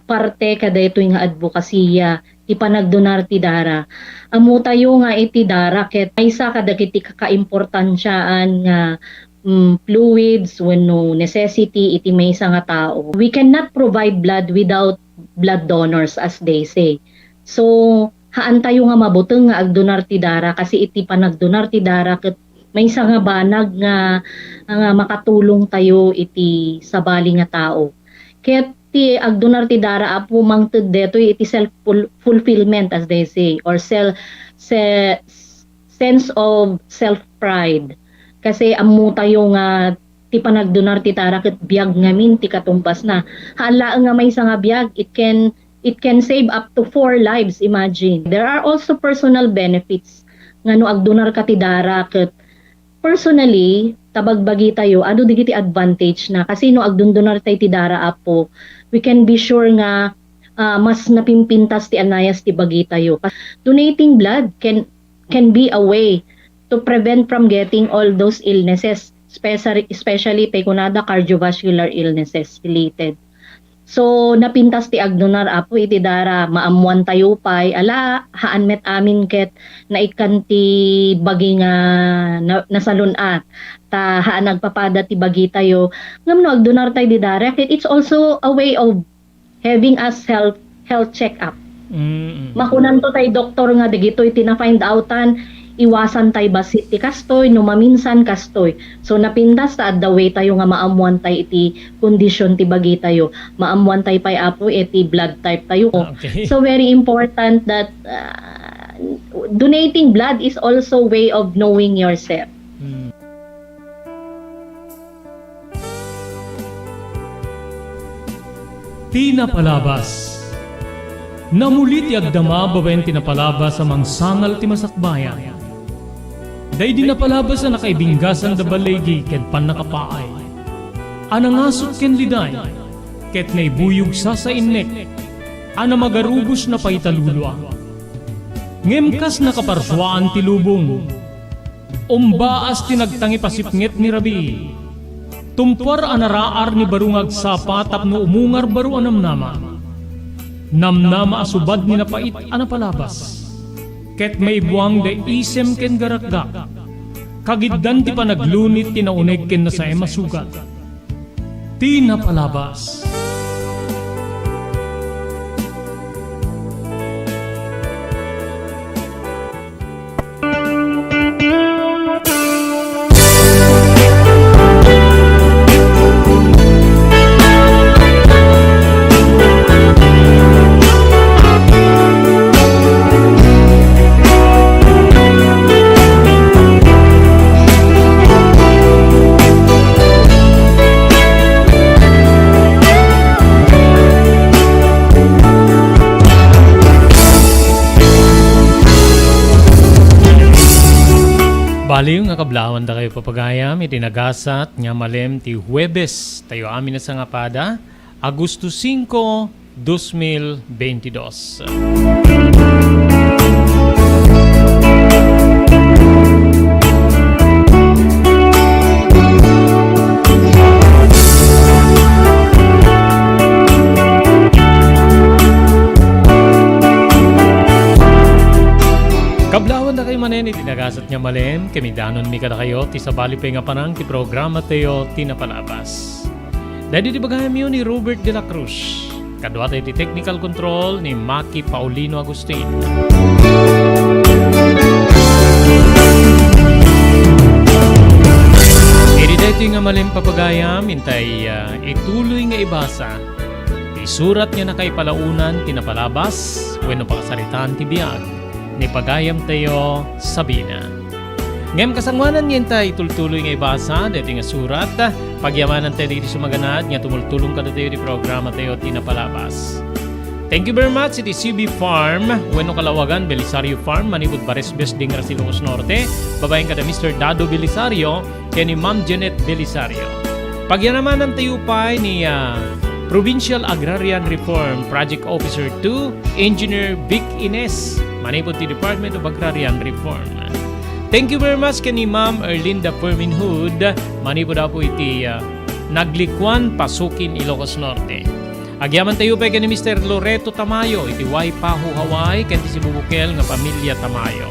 parte kadaytoy nga adbokasiya ti panagdonar ti dara. Ammotayo nga iti dara ket maysa kadagiti kakaimportansiaan nga mm, fluids wenno necessity iti maysa nga tao. We cannot provide blood without blood donors, as they say. So, haantayo nga mabuteng nga agdonar ti dara, kasi iti panagdonar ti dara ket maysa nga banag nga, nga makatulong tayo iti sabali nga tao. Ket ti agdonar ti dara, apo, mangted detoy iti self ful-, fulfillment, as they say, or sel-, se-, sense of self-pride. Kasi ammotayo nga ti panagdonar ti dara ket biag ngamin ti katumbasna. Haan laeng nga maysa nga biag, it can, it can save up to four lives, imagine. There are also personal benefits nga no agdonarka ti dara ket personally, ta bagbagitayo, adu dagiti advantage na. Kasi no agdondonartay ti dara, apo, we can be sure nga, ah, mas napimpintas ti anayas ti bagitayo. Donating blood can can be a way to prevent from getting all those illnesses, especially, especially tay kunada cardiovascular illnesses related. So, napintas ti agdonar, apo, iti dara, maammoantayo pay, ala, haan met amin ket naikkan ti bagi nga na-, nasalun-at, ta haan nagpapada ti bagitayo. Ngem no agdonartay di dara, ket it's also a way of having a self health check-up. Mm. Makunanto tay doktor nga dagitoy ti na-find outan, iwasantay bassit ti kastoy, no maminsan kastoy. So, napintas ta adda way tayo nga maammuantay iti kondisyon ti bagitayo. Maammuantay pay, apo, iti blood type tayo. Okay. So, very important that, ah, donating blood is also way of knowing yourself. Mm. Ti napalabas. Namuli ti agdama babaen ti napalabas a mangsangal ti masakbayan. Daydi napalabas a nakaibinggasan da baligi ken pannakapaay. A nangasut ken liday, ket naibuyog sasainnek, a namagarubos na pay talulua. Ngem kas nakaparsuaan ti lubong, umbaas ti nagtangipasipnget ni rabii. Tumpuar a naraar ni baro nga agsapa tapno umungar baro a namnama. Namnama a subad ni napait a napalabas. Ket maibuang da isem ken garakgak. Kagiddan ti panaglunit ti nauneg ken nasaem a sugat. Ti napalabas. Baliw nga kablaawan dakayo, papagayam, iti nagasat nga malem ti Huwebes tayo amin a sangapada, Agosto singko, dos mil beintidos. Kablaawan dakayo, Manen iti nagasat nga malem, kamidanonmi kadakayo ti sabali pay nga panang ti programatayo ti napalabas. Daydi ti bagayamyo ni Robert de la Cruz. Kaduatayo ti technical control ni Maki Paulino Agustin. Iti daytoy nga malem, pagayam, intay, ah, ituloy nga ibasa ti surat nga nakaipalaonan ti napalabas wenno pakasaritaan ti biag ni pagayamtayo Sabina. Ngem kasangoanan nga intay tultuloy nga ibasa daytoy nga surat, pagyamanantayo dagiti sumaganad nga tumultulong kadatayo iti programatayo ti napalabas. Thank you very much iti C B Farm wenno kalawagan Belisario Farm manipud Bares Bes, Dingaras, Ilocos Norte, babaen kada Mister Dado Belisario ken ni Ma'am Janet Belisario. Pagyamanantayo pay ni, ah, Provincial Agrarian Reform Project Officer two, Engineer Vic Ines, manipud ti Department of Agrarian Reform. Thank you very much ken ni Ma'am Erlinda Ferminhood, manipud apo iti, ah, Naglikuan, Pasukin, Ilocos Norte. Agyamantayo pay ken ni Mister Loreto Tamayo iti Waipahu, Hawaii, ken ti sibubukel nga pamilya Tamayo.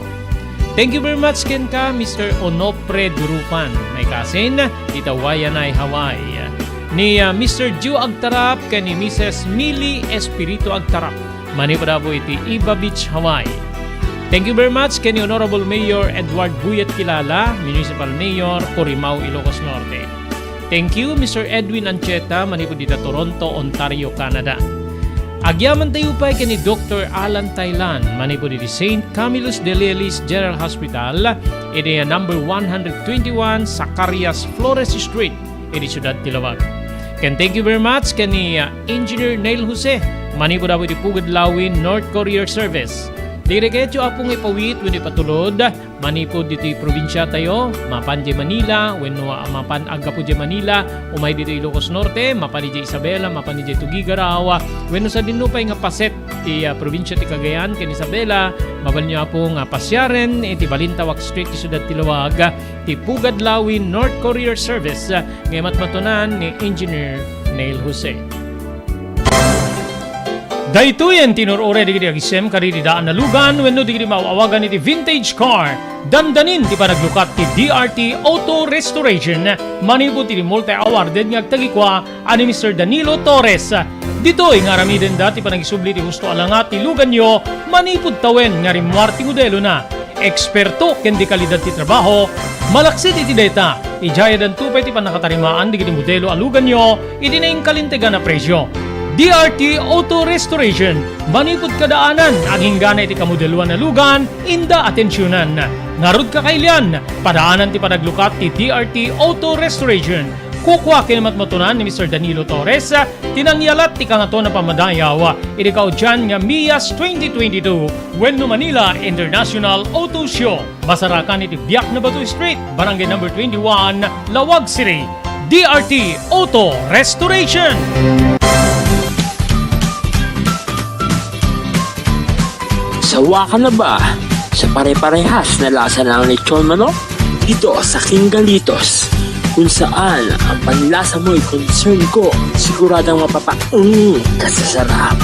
Thank you very much kenka, Mister Onofre Durupan, maikasin, ita Waianae, Hawaii. Ni, ah, Mister Joe Agtarap ken ni Missus Millie Espiritu Agtarap, manipud apo iti Iba Beach, Hawaii. Thank you very much ken ni Honorable Mayor Edward Buyet Kilala, Municipal Mayor, Corimao, Ilocos Norte. Thank you, Mister Edwin Ancheta, manipud ita Toronto, Ontario, Canada. Agyamantayo pay ken ni Doctor Alan Thailan, manipud iti Saint Camillus de Lellis General Hospital, iti number one hundred twenty-one Zacarias Flores Street, iti siudad ti Laoag. Ken thank you very much ken ni, uh, Engineer Neil Jose, manipud apo iti Pugad Lawin, North Courier Service. Diri ketyo, Apo, nga ipawit wenno ipatulod, manipud ditoy probinsiatayo, mapan diay Manila, wenno, ah, mapan aggapu diay Manila, umay ditoy Ilocos Norte, mapan idiay Isabela, mapan idiay Tuguegarao, wenno sadino pay nga paset ti, ah, probinsia ti Cagayan ken Isabela, mabalyo, Apo, nga pasiaren iti Balintawak Street ti siudad ti Laoag, ti Pugad Lawin North Courier Service, ah, nga imatmatunan ni Engineer Neil Jose. Daytoyen ti inur-uray dagiti agisem kadagiti daan a lugan wenno dagiti maaw-awagan iti vintage car. Dandanin ti panaglukat ti D R T Auto Restoration manipud iti multi-awarded nga agtagikua a ni Mister Danilo Torres. Ditoy nga aramidenda ti panagisubli ti husto a langat ti luganyo manipud tawen nga rimmuar ti modelona. Eksperto ken dekalidad ti trabaho, malaksid iti dayta, idiayadanto pay ti pannakatarimaan dagiti modelo a luganyo iti nainkalintegan a presio. D R T Auto Restoration, manipud kadaanan, aginggana iti kamodeloan a lugan, inda atensionan. Ngarud, kakailian, padaanan ti panaglukat ti D R T Auto Restoration. Kukua ken matmatunan ni Mister Danilo Torres, ti nangyalat ti Kangatoan a Pammadayaw iti kaudian nga MIAS twenty twenty-two wenno Manila International Auto Show. Masarakan iti Biak na Bato Street, Barangay Number twenty-one, Laoag City. D R T Auto Restoration. Sawa ka na ba sa pare-parehas na lasa ng lechon manok? Dito sa King Galitos, kung saan ang panlasa mo'y concern ko, siguradong mapapaeng ka sa sarap.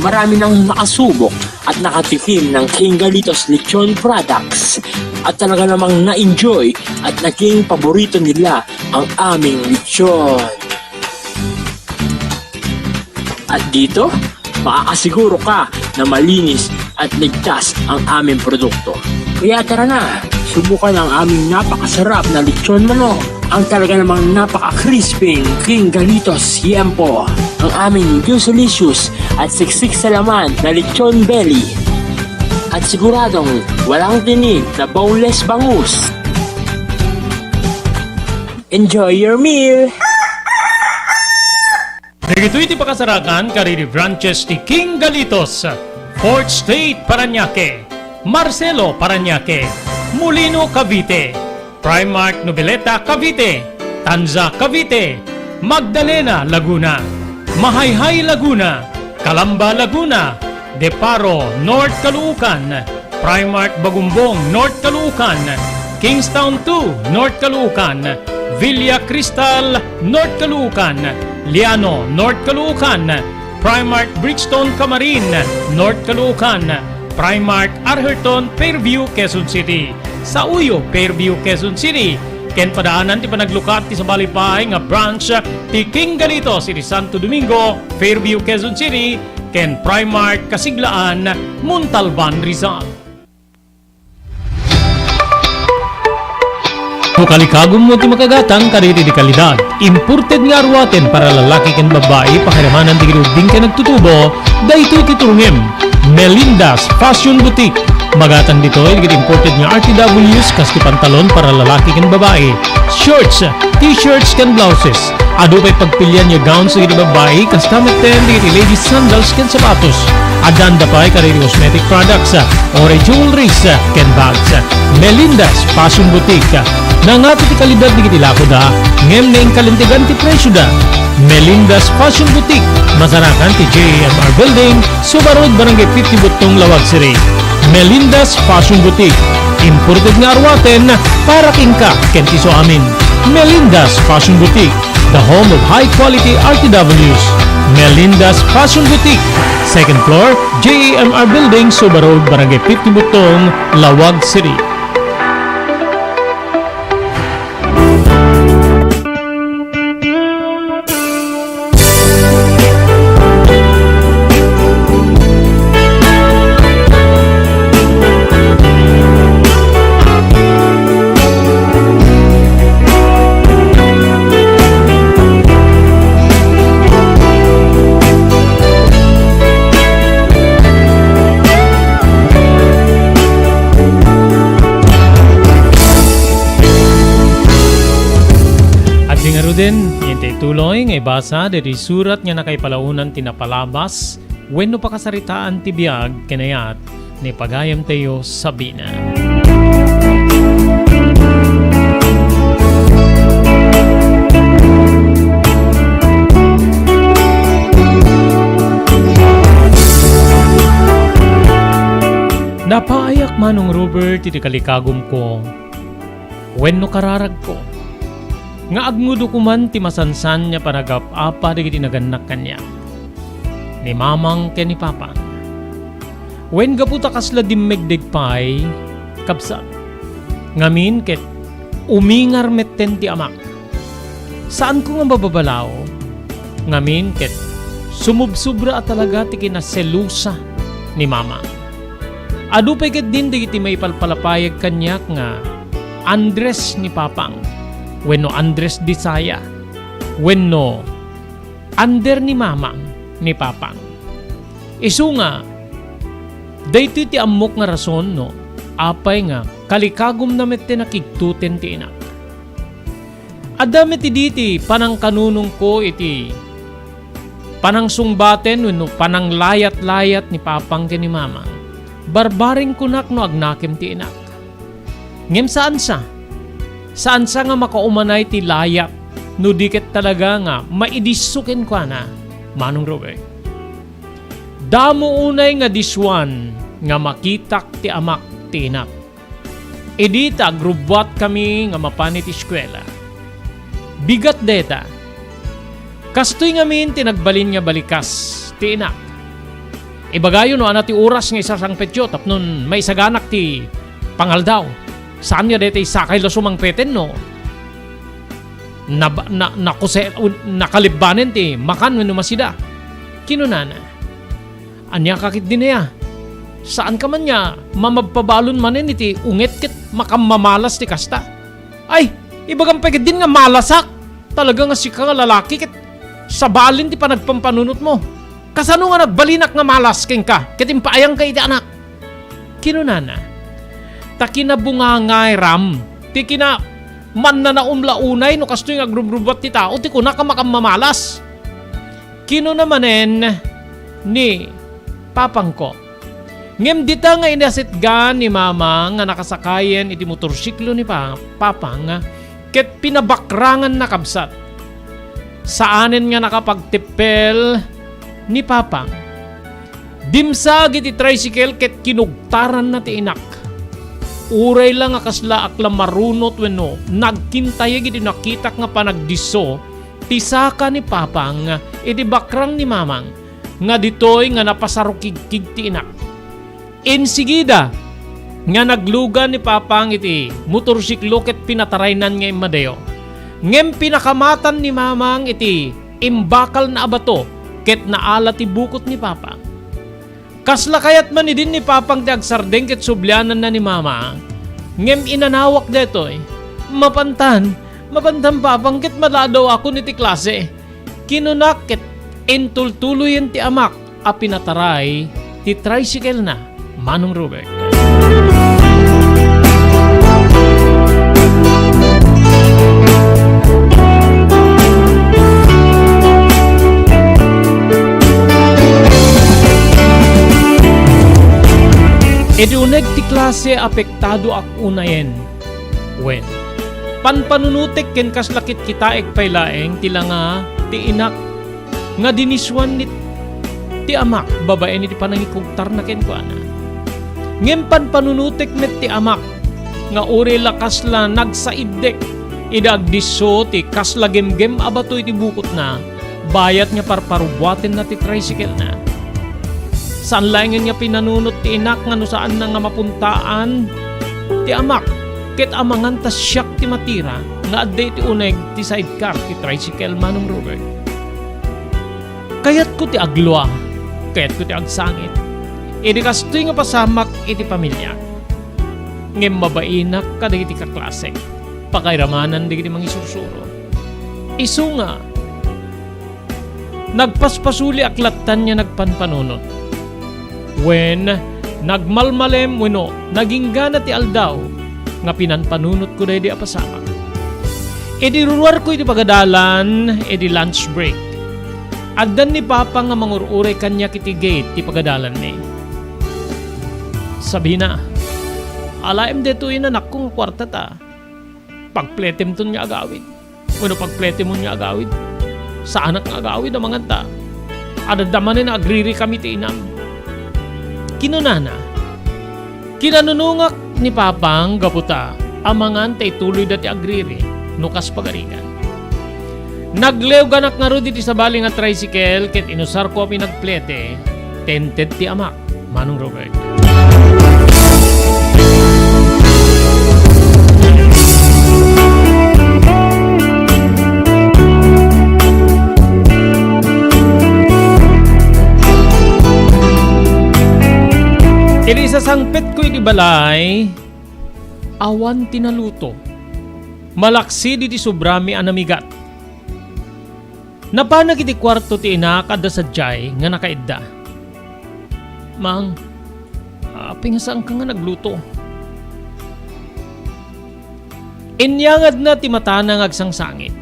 Marami nang nakasubok at nakatikim ng King Galitos Lechon Products at talaga namang na-enjoy at naging paborito nila ang aming lechon. At dito, makakasiguro ka na malinis at ligtas ang aming produkto. Kaya tara na, subukan ang aming napakasarap na lechon manok, ang talaga namang napaka-crispy King Galitos Yempo, ang aming juicy-licious at siksik sa laman na lechon belly, at siguradong walang tinik na boneless bangus. Enjoy your meal! Dagitoy ti pakasarakan kadagiti branches ti King Galitos, Fourth Street, Parañaque, Marcelo, Parañaque, Molino, Cavite, Primark, Noveleta, Cavite, Tanza, Cavite, Magdalena, Laguna, Mahayhay, Laguna, Calamba, Laguna, Deparo, North Caloocan, Primark Bagumbong, North Caloocan, Kingstown two, North Caloocan, Villa Cristal, North Caloocan, Liano, North Caloocan, Primark Bridgestone Camarin, North Caloocan, Primark Arherton, Fairview, Quezon City. Sauyo, Fairview, Quezon City. Ken padaanan ti panaglukat ti sabali pay nga branch ti King Galitos iti Santo Domingo, Fairview, Quezon City, ken Primark Kasiglaan, Montalban, Rizal. No kalikagummo ti makagatang kadagiti kalidad, imported nga aruaten para lalaki ken babbai, pakiramanan dagiti ubbing ken agtutubo, daytoy ti turongem. Melinda's Fashion Boutique. Magatang ditoy dagiti imported nga R T Ws, kas ti pantalon para lalaki ken babbai, shorts, t-shirts ken blouses. Adu pay pagpilian nga gowns dagiti babbai, kasta metten dagiti ladies sandals ken sapatos. Addan da pay kadagiti cosmetic products, uray jewelries, ken bags. Melinda's Fashion Boutique. Nangato ti kalidad dagiti lakoda, ngem naingkalintegan ti presioda. Melinda's Fashion Boutique, masarakan ti J A M R Building, Suba Road, Barangay fifty Buttong, Laoag City. Melinda's Fashion Boutique. Imported nga aruaten para kenka ken ti isuamin. Melinda's Fashion Boutique, the home of high quality R T Ws. Melinda's Fashion Boutique, second floor, J A M R Building, Suba Road, Barangay fifty Buttong, Laoag City. Adda ngaruden, iti tuloy nga ibasa daytoy surat nga nakaipalaonan ti napalabas wenno pakasaritaan ti biag ken ayat ni pagayamtayo Sabina. Napaayak, Manong Robert, iti kalikagumko wenno kararagko nga agngudko man ti masansan nga panagap-apa dagiti nagannak kaniak, ni mamang ken ni papang. Wen gapu ta kasla dimmegdeg pay, kabsat, ngamin ket umingar metten ti amak. Saanko nga mababalao, ngamin ket sumubsobra a talaga ti kinaselosa ni mamang. Adu pay ketdin dagiti maipalpalapayag kaniak nga Andres ni papang, wenno Andres Disaya, wenno Ander ni mamang ni papang. Isu nga, daytoy ti ammok nga rason no apay nga kalikagumna met ti nakigtuten ti inak. Adda met idi ti panangkanunongko iti panangsungbaten wenno pananglayat-layat ni papang ken ni mamang. Barbareng kunak no agnakem ti inak. Ngem saan sa. Saan sa nga makaumanay ti layat no di ket talaga nga maidisso kenkuana, Manong Robert. Damo unay nga disuan nga makitak ti amak ti inak. Idi ta agrubbuatkami nga mapan iti eskuela. Bigat dayta. Kastoy ngamin ti nagbalin nga balikas ti inak. Ibagayo no ania ti oras nga isasangpetyo tapno maisaganak ti pangaldaw. Saan nga dayta isakay la sumangpeten no nab-, na-, nakuse-, nakalibbanen ti makan wenno masida. Kinunana, "Ania ka ketdin aya? Saan ka man nga mamabpabalon manen iti unget ket makammamalas ti kasta? Ay, ibagam pay ketdin nga malasak! Talaga nga sika nga lalaki ket sabalin ti panagpampanunotmo. Kasano nga nagbalinak nga malas kenka ket impaayangka iti anak?" Kinunana, "Ta kinabungangay ram ti kina-, mannanaom la unay no kastoy nga agrubrubuat ti tao ti kunak a makammamalas." Kinuna manen ni papangko, ngem dita nga inasitgan ni mamang nga nakasakayen iti motorsiklo ni pa-, papang ket pinabakranganna, kabsat. Saanen nga nakapagteppel ni papang. Dimsag iti tricycle ket kinugtaranna ti inak. Uray la nga kasla ak la marunot wenno nagkintayeg iti nakitak nga panagdisso ti saka ni papang iti bakrang ni mamang nga ditoy nga napasarukigkig ti inak. Insigida nga naglugan ni Papang iti motorsiklo ket pinataraynan nga immadayo. Ngem pinakamatan ni Mamang iti imbakal na a bato ket naala ti bukot ni Papang. Kasla kayat man idin ni Papang ti agsardeng ket subliananna ni Mama, ngem inanawak daytoy. Mapantan, mapantan, Papang, ket madadawakon iti klase. Kinunak ket intultuloyen ti amak a pinataray ti tricycle-na, Manong Robert. Idi uneg ti klase, apektado ak unayen. Wen, panpanunotek ken kasla kitkitaek pay laeng ti langa ti inak nga dinisuan ni, ti amak babaen iti panangikugtarna kenkuana. Ngem panpanunotek met ti amak nga uray la kasla nagsaiddek idi agdisso ti kasla gemgem a bato iti bukotna, bayat nga parparubuatenna ti tricycle-na. Saan laengen nga pinanunot ti inak nga no saanna nga mapuntaan ti amak, ket amangan ta siak ti matira nga adda iti uneg ti sidecar ti tricycle, Manong Robert. Kayatko ti aglua, kayatko ti agsangit. Idi kastoy nga pasamak iti pamiliak. Ngem mabainak kadagiti kaklasek, pakairamanan dagiti mangisursuro. Isu nga, nagpaspasuliak lattan nga nagpanpanunot. Wen, nagmalmalem wenno naginggana ti aldaw nga pinanpanunotko daydi a pasamak. Idi ruruarko iti pagadalan, idi lunch break, addan ni Papa nga mangur-uray kaniak iti gate ti pagadalanmi. Sabina, "Alaem daytoy, anakko, nga kuarta ta. Pagpletemton nga agawid." Wenno pagpletemon nga agawid. Saanak nga agawid, amangan ta. Adda manen nga agririkami ti inam. Kinunana, kinanunongak ni Papang gapu ta amangan ta ituloyda ti agriri no kas pagarigan. Naglewganak ngarud iti sabali nga tricycle ket inusarko a pinagplete, tented ti amak. Manong Robert. Idi sasangpetko iti balay, awan ti naluto. Malaksid iti sobrami a namigat. Napanak iti kuarto ti inak a adda sadiay nga nakaidda. "Mang, apay nga saanka nga nagluto?" Inyangadna ti matana nga agsangsangit.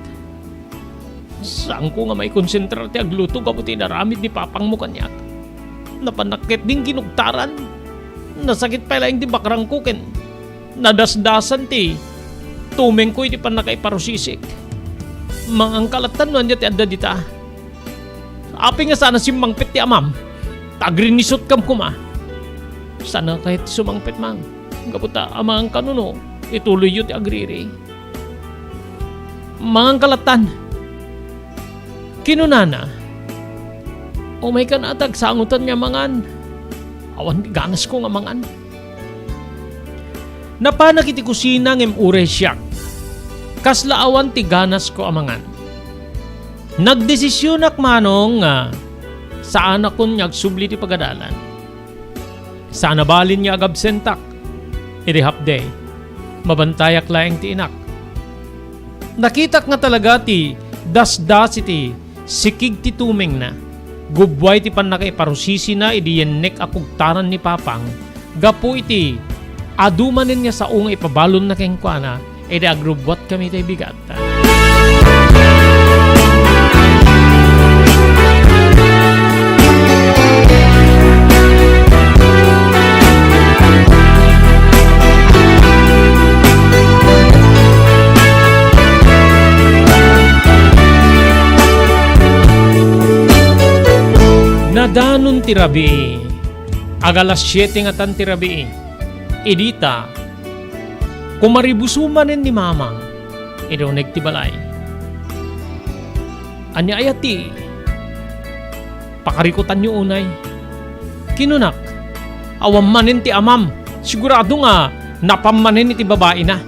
"Saanko nga maikonsentrar ti agluto gapu ti inaramid ni Papangmo kaniak. Napanak ketdin kinugtaran. Nasakit pay laeng ti bakrangko ken nadasdasan ti tumengko iti pannakaiparusisik. Manganka lattan no ania ti adda dita. Apay nga saan a simmangpet ti amam, ta agrinisutkam koma?" "Saanka kayat ti sumangpet, Mang? Gapu ta amangan kano no ituloyyo ti agriri." "Manganka lattan," kinunana. "Umaykan a ta agsangotan nga mangan. Awan ti ganasko nga mangan." Napanak iti kusina ngem uray siak. Kasla awan ti ganasko a mangan. Nagdesisionak, Manong, nga saanakon nga agsubli ti pagadalan. Saan a balin nga agabsentak iti half day. Mabantayak laeng ti inak. Nakitak nga talaga ti dasdas iti sikig ti tumengna. Gubbuay ti pannakaiparusisina idi yennek a kugtaran ni Papang gapu iti adu manen nga sao nga ipabalonna kenkuana idi agrubbuatkami iti bigat. Nadanon ti rabii. Ag-alas siete ngatan ti rabii. Idi ta, kumaribuso manen ni Mamang idi uneg ti balay. "Ania aya ti pakarikutanyo unay?" kinunak. Awan manen ti amam. Sigurado nga napan manen iti babaina.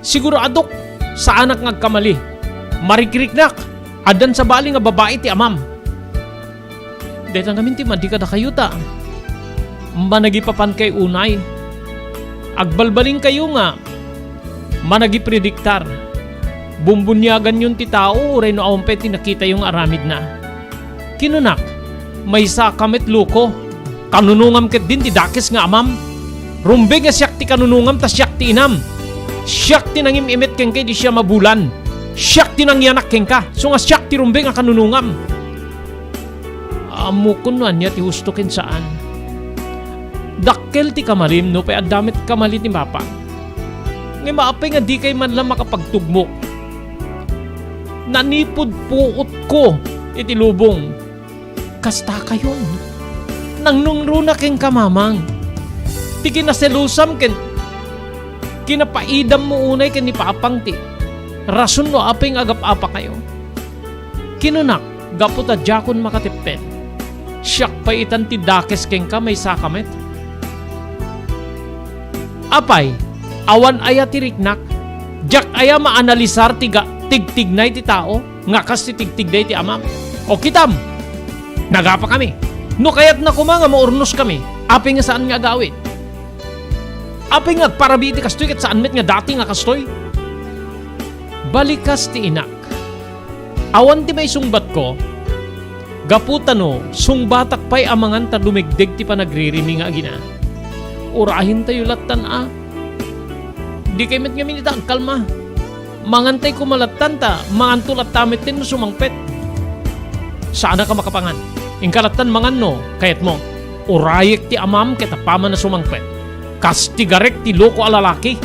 Siguradok, saanak nga agkamali. Marikriknak, addan sabali nga babai ti amam. Dayta ngamin ti madi kadakayo ta managipapankay unay. Agbalbalinkayo nga managiprediktar. Bumbuniaganyon ti tao uray no awan pay ti nakitayo nga aramidna. Kinunak, "Maysaka met, loko. Kanunongam ketdin ti dakes nga amam. Rumbeng a siak ti kanunongam ta siak ti inam. Siak ti nangim-imet kenka idi siam a bulan. Siak ti nangyanak kenka, isu nga siak ti rumbeng a kanunongam." Ammokon no ania ti husto ken saan. Dakkel ti kamalim nupay adda met kamali ti mapang. Ngem apay nga dikay man la makapagtugmok? Nanipud puotko iti lubong. Kastakayon. Nangnungruna kenka, mamang. Ti kinaselosam ken kinapaidammo unay ken ni papang ti rason no apay nga agap-apakayo. Kinunak, gapu ta diakon makateppel. Siak pay itan ti dakes kenka, maysaka met. Apay, awan aya ti riknak? Diak aya maanalisar ti ga-, tigtignay ti tao nga kas ti tigtignay ti amam? O kitam, nagapakami. No kayatna koma nga maurnoskami, apay nga saan nga agawid? Apay nga agparabii ti kastoy ket saan met nga dati nga kastoy? Balikas ti inak. Awan ti maisungbatko, gapu ta no sungbatak pay a mangan ta dumigdeg ti panagririmi nga agina. Urayentayo lattan a. Dikay met ngamin ita agkalma. Mangantay koma lattan ta manganto latta metten no sumangpet. Saanak a makapangan. Inka lattan mangan no kayatmo. Urayek ti amam ket apaman a sumangpet. Kastigarek ti loko a lalaki.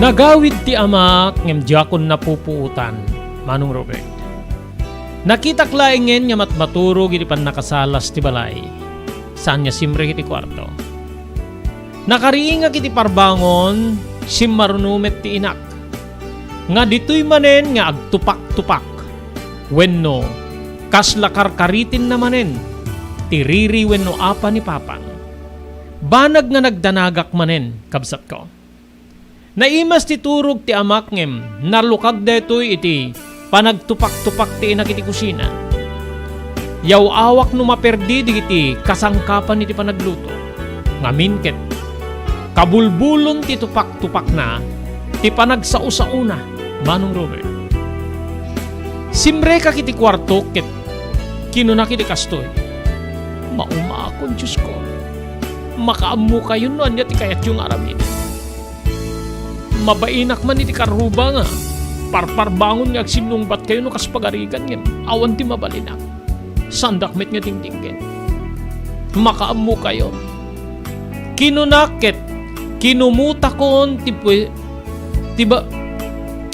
Nagawid ti amak ngem diakon napupuotan, Manong Robert. Nakitak laengen nga matmaturog iti pannakasalas ti balay. Saan nga simrek iti kuarto. Nakariingak iti parbangon, simmaruno met ti inak. Nga ditoy manen nga agtupak-tupak. Wenno, kasla karkaritinna manen ti riri wenno apa ni papang. Banag nga nagdanagak manen, kabsatko. Naimas ti turog ti amak ngem nalukag daytoy iti panagtupak-tupak ti inak iti kusina. Yaw-awak no maperdi dagiti kasangkapan iti panagluto. Ngamin ket, kabulbulon ti tupak-tupakna ti panagsao-saona, Manong Robert. Simrekak iti kuartok ket kinunak iti kastoy, "Maumakon, Diosko. Makaammokayon no ania ti kayatyo nga aramiden." Mabainak man iti karruba nga parparbangon nga agsinnungbatkayo no kas pagarigan ngem awan ti mabalinak. Saandak met nga dingdinggen. Makaammokayo. Kinunak ket kinumutakon ti pue-, ti ba-,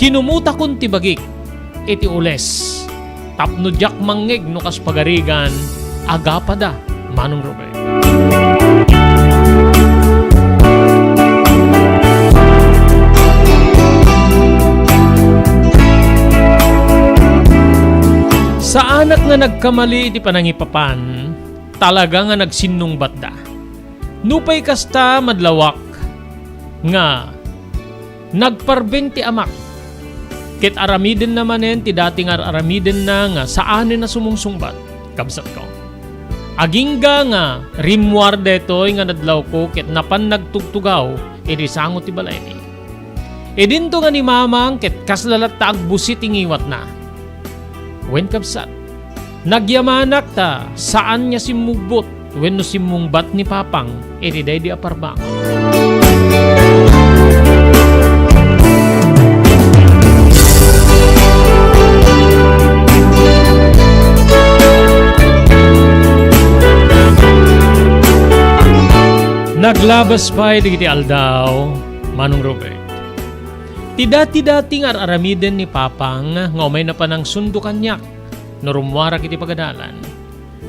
kinumutakon ti bagik iti ules tapno diak mangngeg no kas pagarigan, agapada, Manong Robert. Saanak nga nagkamali iti panangipapan, talaga nga nagsinnungbatda. Nupay kasta, madlawak nga nagparbeng ti amak, ket aramidenna manen ti dati nga ar-aramidenna nga saanen a sumungsungbat, kabsatko. Agingga nga rimmuar daytoy nga nadlawko ket napan nagtugtugaw iti sango ti balaymi. Idinto nga ni Mamang ket kasla latta agbusi ti ngiwatna. Wen, kabsat, nagyamanak ta saan nga simmugbot wenno simmungbat ni Papang iti daydi a parbangon. Naglabas pay dagiti aldaw, Manong Robert. Ti dati-dati nga ar-aramiden ni Papang nga umayna panangsundo kaniak no rummuarak iti pagadalan,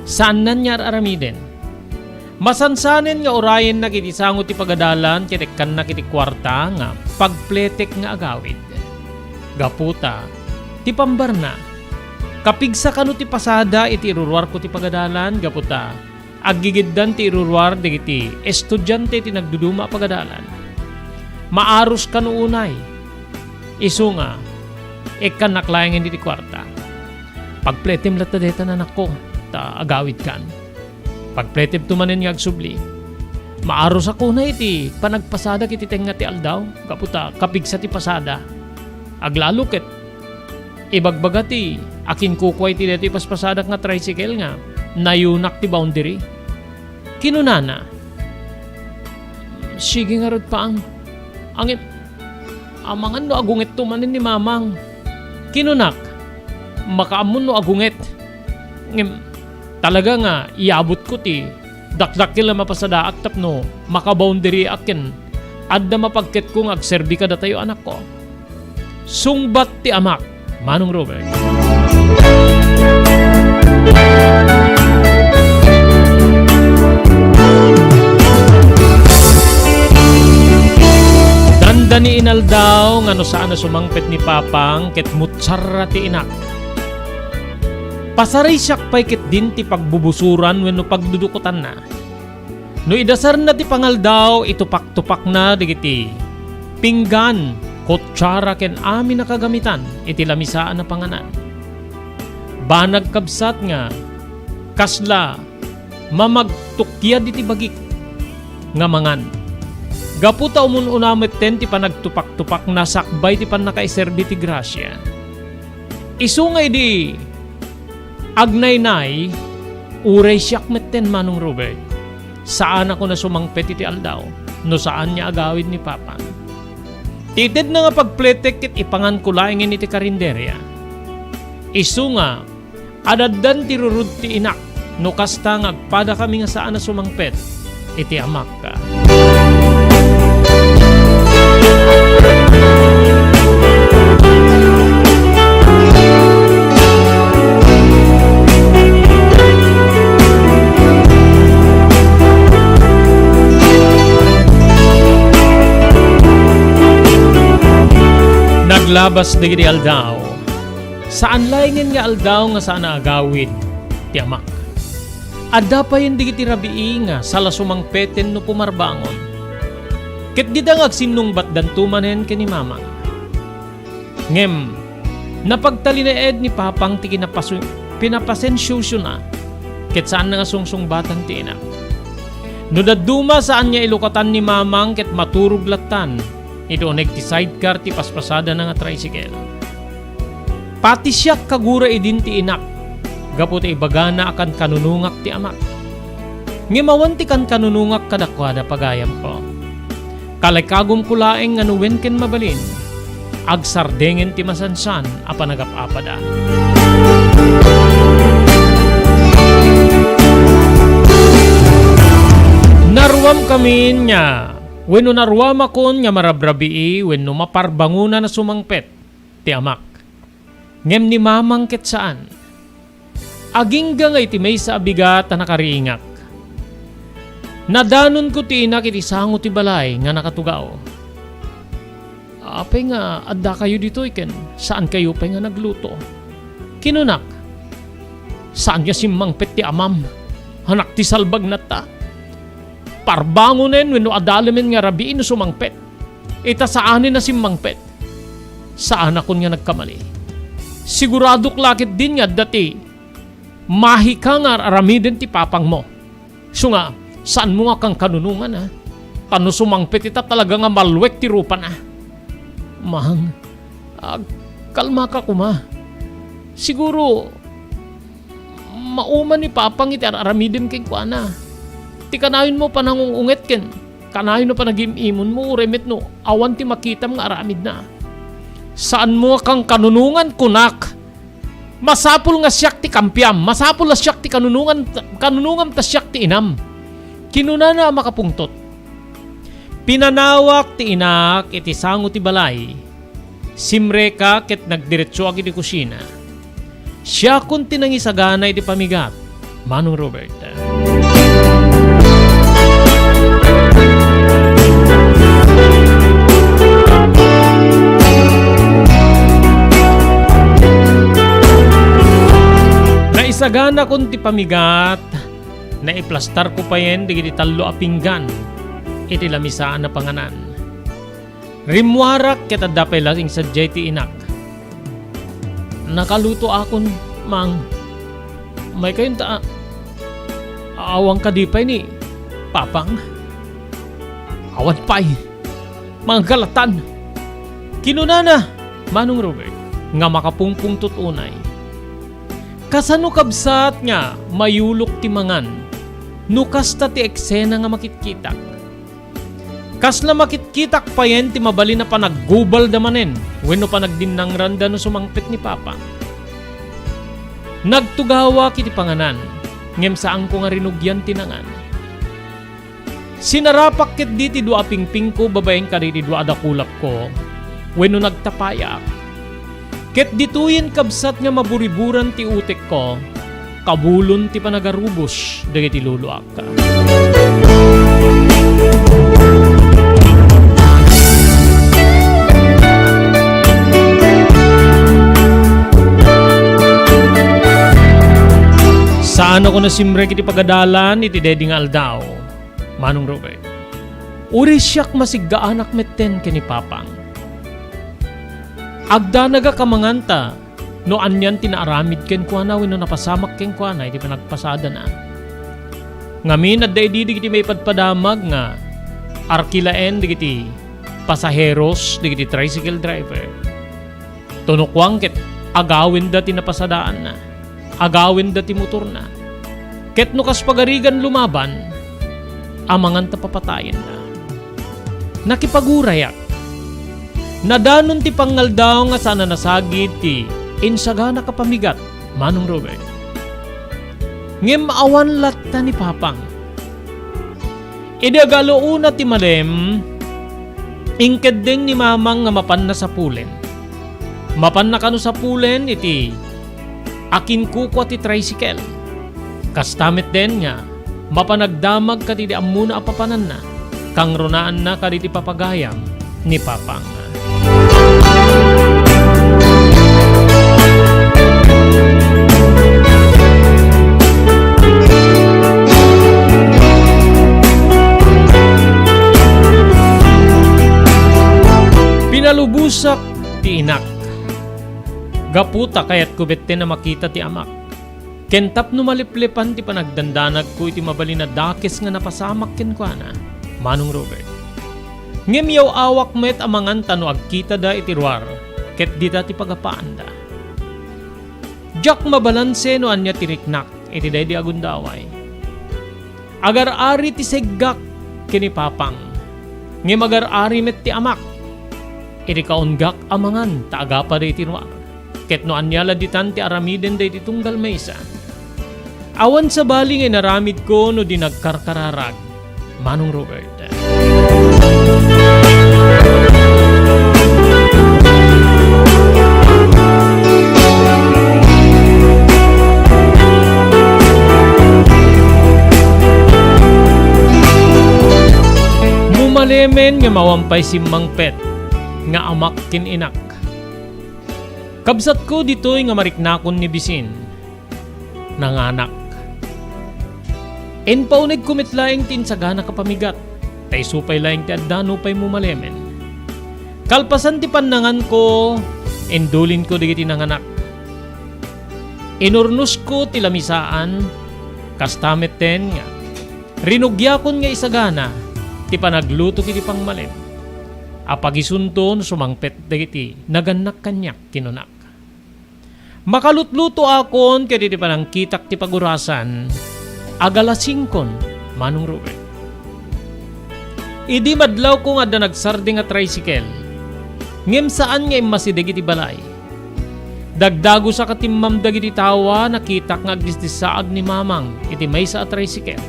saannan nga ar-aramiden. Masansanen nga urayennak iti sango ti pagadalan ket ikkannak iti kuarta nga pagpletek nga agawid. Gapu ta, ti pambarna, kapigsa kano ti pasada iti iruruarko ti pagadalan gapu ta aggigiddan ti iruruar dagiti estudiante ti nagduduma a pagadalan. Maaros kano unay. Isu nga, ikkannak laengen iti kuarta. Pagpletem latta dayta, anakko, ta agawidkan. Pagpletemto manen nga agsubli. Maarosak unay iti panagpasadak iti tengnga ti aldaw, gapu ta kapigsa ti pasada. Aglalo ket ibagbaga ti akinkukua iti daytoy paspasadak nga tricycle nga nayunak ti boundary. Kinunana, "Sige ngarud, Pang. Ngem, amangan no agungetto manen ni Mamang." Kinunak, "Makaammo no agunget. Ngem, talaga nga iyabutko ti dakdakkel a mapasadaak tapno makaboundary-ak ken adda mapagketko nga agserbi kadatayo, anakko." Sungbat ti amak, Manong Robert. Dandani inaldaw nga no saan a sumangpet ni Papang ket mutsarra ti inak. Pasarisiak pay ketdin ti pagbubusuran wenno pagdudukotanna. No idasarna ti pangaldaw, itupaktupakna dagiti pinggan, kutsara ken amin a kagamitan iti lamisaan a panganan. Banag, kabsat, nga kasla mamagtukyad iti bagik nga mangan. Gapu ta umun-una metten ti panagtupaktupakna sakbay ti pannakaiserbi ti grasia. Isu nga idi agnaynay, uray siak metten, Manong Robert. Saanakon a sumangpet iti aldaw, no saan nga agawid ni Papang. Ti itedna nga pagpletek ket ipanganko laengen iti karinderia. Isu nga, adaddan ti rurud ti inak, no kasta nga agpadakami nga saan a sumangpet iti amak. Naglabas dagiti aldaw. Saan laengen nga aldaw nga saan a agawid ti amak. Adda payen dagiti rabii nga sala sumangpeten no pumarbangon. Ket dita nga agsinnungbatdanto manen ken ni Mamang. Ngem, napagtalinaed ni Papang ti kinapasu-, pinapasensiosiona, ket saanna nga sungsungbatan ti inak. No dadduma, saan nga ilukatan ni Mamang ket maturog lattan iti uneg ti sidecar ti paspasadana nga tricycle. Pati siak kagura idin ti inak, gapu ta ibagana a kankanunongak ti amak. Ngem awan ti kankanunongak kadakuada, pagayamko. Kalikagumko laeng nga no wen ken mabalin, agsardengen ti masansan a panagap-apada. Naruamkamin nga, wenno naruamakon nga marabrabii wenno maparbangonan a sumangpet ti amak. Ngem ni Mamang ket saan. Agingga nga iti maysa a bigat a nakariingak, nadanonko ti inak iti sango ti balay nga nakatugaw. "Apay nga addakayo ditoy ken saankayo pay nga nagluto?" kinunak. "Saan nga simmangpet ti amam. Anak ti salbagna ta. Parbangonen wenno adalemen nga rabii no sumangpet. Ita saanen a simmangpet. Saanakon nga nagkamali. Siguradok la ketdin nga adda ti mahika nga ar-aramiden ti papangmo. Isu nga, saanmo nga kankanunongan, a? Ta no sumangpet ita, talaga nga malwek ti rupana." "Mang, agkalmaka koma. Siguro, mauma ni Papang iti ar-aramidem kenkuana. Ti kanayonmo panangung-unget ken kanayon a panagim-imonmo, uray met no awan ti makitam nga aramidna." "Saanmo nga kankanunongan, kunak. Masapul nga siak ti kampiam, masapul a siak ti kanunongan, kanunongam ta siak ti inam," kinunana a makapungtot. Pinanawak ti inak iti sango ti balay. Simreka ket nagdiretsoak iti kusina. Siakon ti nangisagana iti pamigat, Manong Robert. Ganakon ti pamigat, naiplastarko payen dagiti tallo a pinggan iti lamisaan a panganan. Rimmuarak ket adda pay la sadiay ti inak. "Nakalutoakon, Mang. Maykayon ta a-, awan kadi pay ni Papang?" "Awan pay. Manggalatan," kinunana, Manong Robert, nga makapungpungtot unay. Kasano kabsat nga mayulok ti mangan no kasta ti eksena nga makitkitak? Kasla makitkitak payen ti mabalin a panaggubalda manen wenno panagdinnangranda no sumangpet ni Papa. Nagtugawak iti panganan, ngem saanko nga rinugian ti nangan. Sinarapak ketdi ti dua a pingpingko babaen kadagiti dua a dakulapko wenno nagtapayak. Ket ditoyen kabsat nga maburiburan ti utekko, kabulon ti panagarubos dagiti luluak. Saanakon a simrek iti pagadalan iti daydi nga aldaw, Manong Robert. Uray siak masiggaanak metten ken ni Papang. Agdanagak a manganta no anian ti naaramid kenkuana wenno napasamak kenkuana iti panagpasadana. Ngamin, adda idi dagiti maipadpadamag nga arkilaen dagiti pasaheros dagiti tricycle driver. Tunukuan ket agawenda ti napasadaanna, agawenda ti motorna. Ket no kas pagarigan lumaban, amangan ta papatayenna. Nakipagurayak. Nadanon ti pangngaldaw nga saan a nasagid ti insaganak a pamigat, Manong Robert. Ngem awan latta ni Papang. Idi agaluona ti malem, inkeddeng ni Mamang nga mapanna sapulen. Mapanna kano sapulen iti akinkukua ti tricycle. Kasta met den nga mapan agdamag kadagiti ammona a papananna, kangrunaanna kadagiti papagayam ni Papang. Pinalubosak ti inak. Gapu ta kayatko metten a makita ti amak. Ken tapno maliplipan ti panagdandanagko iti mabalin a dakes nga napasamak kenkuana, Manong Robert. Ngem yaw-awak met a manganta no agkitada iti ruar ket dita ti pagapaanda. Diak mabalanse no ania ti riknak iti daydi a gundaway. Agar-ari ti seggak ken ni Papang, ngem agar-ari met ti amak iti kaunggak a mangan ta agapada iti ruar. Ket no ania la ditan ti aramiden daydi tunggal maysa, awan sabali nga inaramidko no di nagkarkararag, Manong Robert. Mumalemen nga mawan pay simmangpet nga amak ken inak. Kabsatko ditoy nga mariknakon ni Bisin. Nanganak. Impaunegko met laeng ti insaganak a pamigat, ta isu pay laeng ti adda nupay mumalemen. Kalpasan ti pannanganko, indulinko dagiti nanganak. Inurnosko ti lamisaan, kasta metten nga rinugiakon nga isagana ti panagluto iti pangmalem. Apagisunto no sumangpet dagiti nagannak kaniak, kinunak. Makalutlutoakon ket iti panangkitak ti pagurasan, agalasingkon, Manong Ruben. Idi madlawko nga adda nagsardeng a tricycle, ngem saan nga immasideg iti balay. Dagdagosak a timmam dagiti tawa, nakitak nga agdisdissaag ni Mamang iti maysa a tricycle.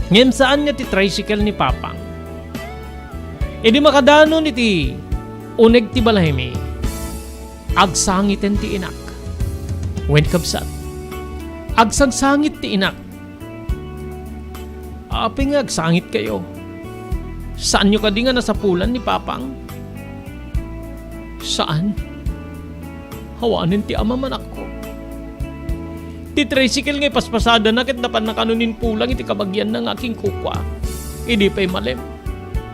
Ngem saan nga ti tricycle ni Papang. Idi makadanon iti uneg ti balaymi, agsangiten ti inak. Wen, kabsat, agsangsangit ti inak. Apay nga agsaangitkayo? Saanyo kadi nga nasapulan ni Papang? Saan. Awanen ti amam, anakko. Ti tricycle nga ipaspasadana ket napanna kano nin pulang iti kabagianna nga akinkukua. Idi pay malem,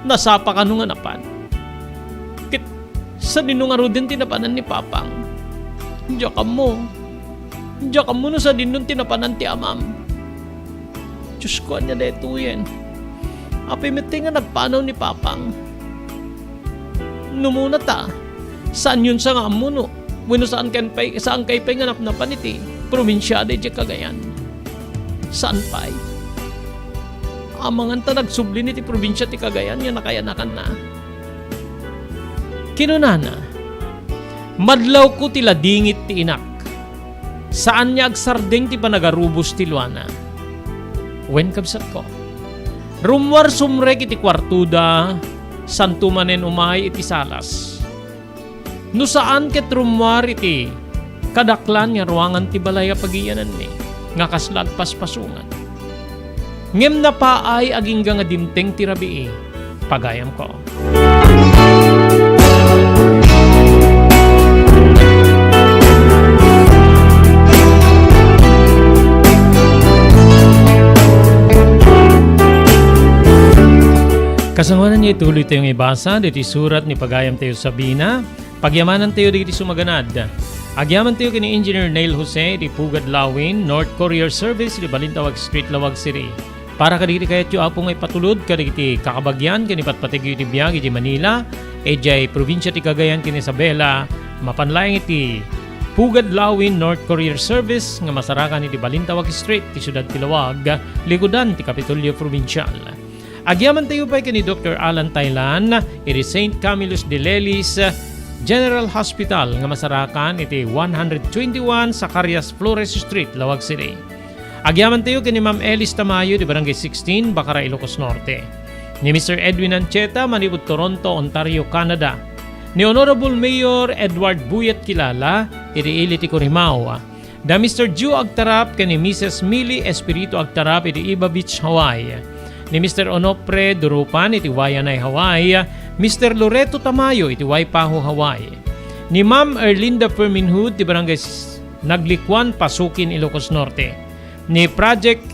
nasapa kano nga napan. Ket sadino ngaruden ti napanan ni Papang? Diak ammo. Diak ammo no sadino ti napanan ti amam. Diosko, ania daytoyen? Apay met nga nagpanaw ni Papang? No umuna ta, saanyon sa nga ammo no, wenno saan kan pay, saan kay pay nga napnapan iti probinsia daydiay Cagayan? Saan pay? Amangan ta nagsublin iti probinsia ti Cagayan nga nakayanakanna. Kinunana, "Madlawko ti ladingit ti inak. Saan nga agsardeng ti panagarubos ti luana." Wen, kabsatko, rummuar sumrek iti kuartoda, santo manen umay iti salas. No saan ket rummuar iti kadaklan nga ruangan ti balay a pagiyananmi nga kasla agpaspasongan. Ngem napaay agingga nga dimteng ti rabii, pagayamko. Kasangoanan nga ituloytayo nga ibasa daytoy surat ni pagayamtayo Sabina. Pagyamanantayo dagiti sumaganad. Agyamantayo ken ni Engineer Neil Jose iti Pugad Lawin, North Courier Service, iti Balintawak Street, Laoag City. Para kadagiti kayatyo, Apo, nga ipatulod kadagiti kakabagian ken ipatpategyo iti biag iti Manila, idiay probinsia ti Cagayan ken Isabela, mapan laeng iti Pugad Lawin, North Courier Service, nga masarakan iti Balintawak Street, ti siudad ti Laoag, likudan ti Kapitolyo Probinsial. Agyamantayo pay ken ni Doktor Alan Taylan iti Saint Camillus de Lelis General Hospital nga masarakan iti one hundred twenty-one Zacarias Flores Street, Laoag City. Agyamantayo ken ni Ma'am Elis Tamayo iti Barangay sixteen, Bacara, Ilocos Norte. Ni Mister Edwin Ancheta manipud Toronto, Ontario, Canada. Ni Honorable Mayor Edward Buyat Kilala iti Ili ti Corimao. Da Mister Joe Agtarap ken ni Missus Millie Espiritu Agtarap iti Iba Beach, Hawaii. Ni Mister Onofre Durupan iti Waianae, Hawaii. Mister Loreto Tamayo iti Waipahu, Hawaii. Ni Ma'am Erlinda Ferminhud ti Barangay S-, Naglikuan, Pasukin, Ilocos Norte. Ni Project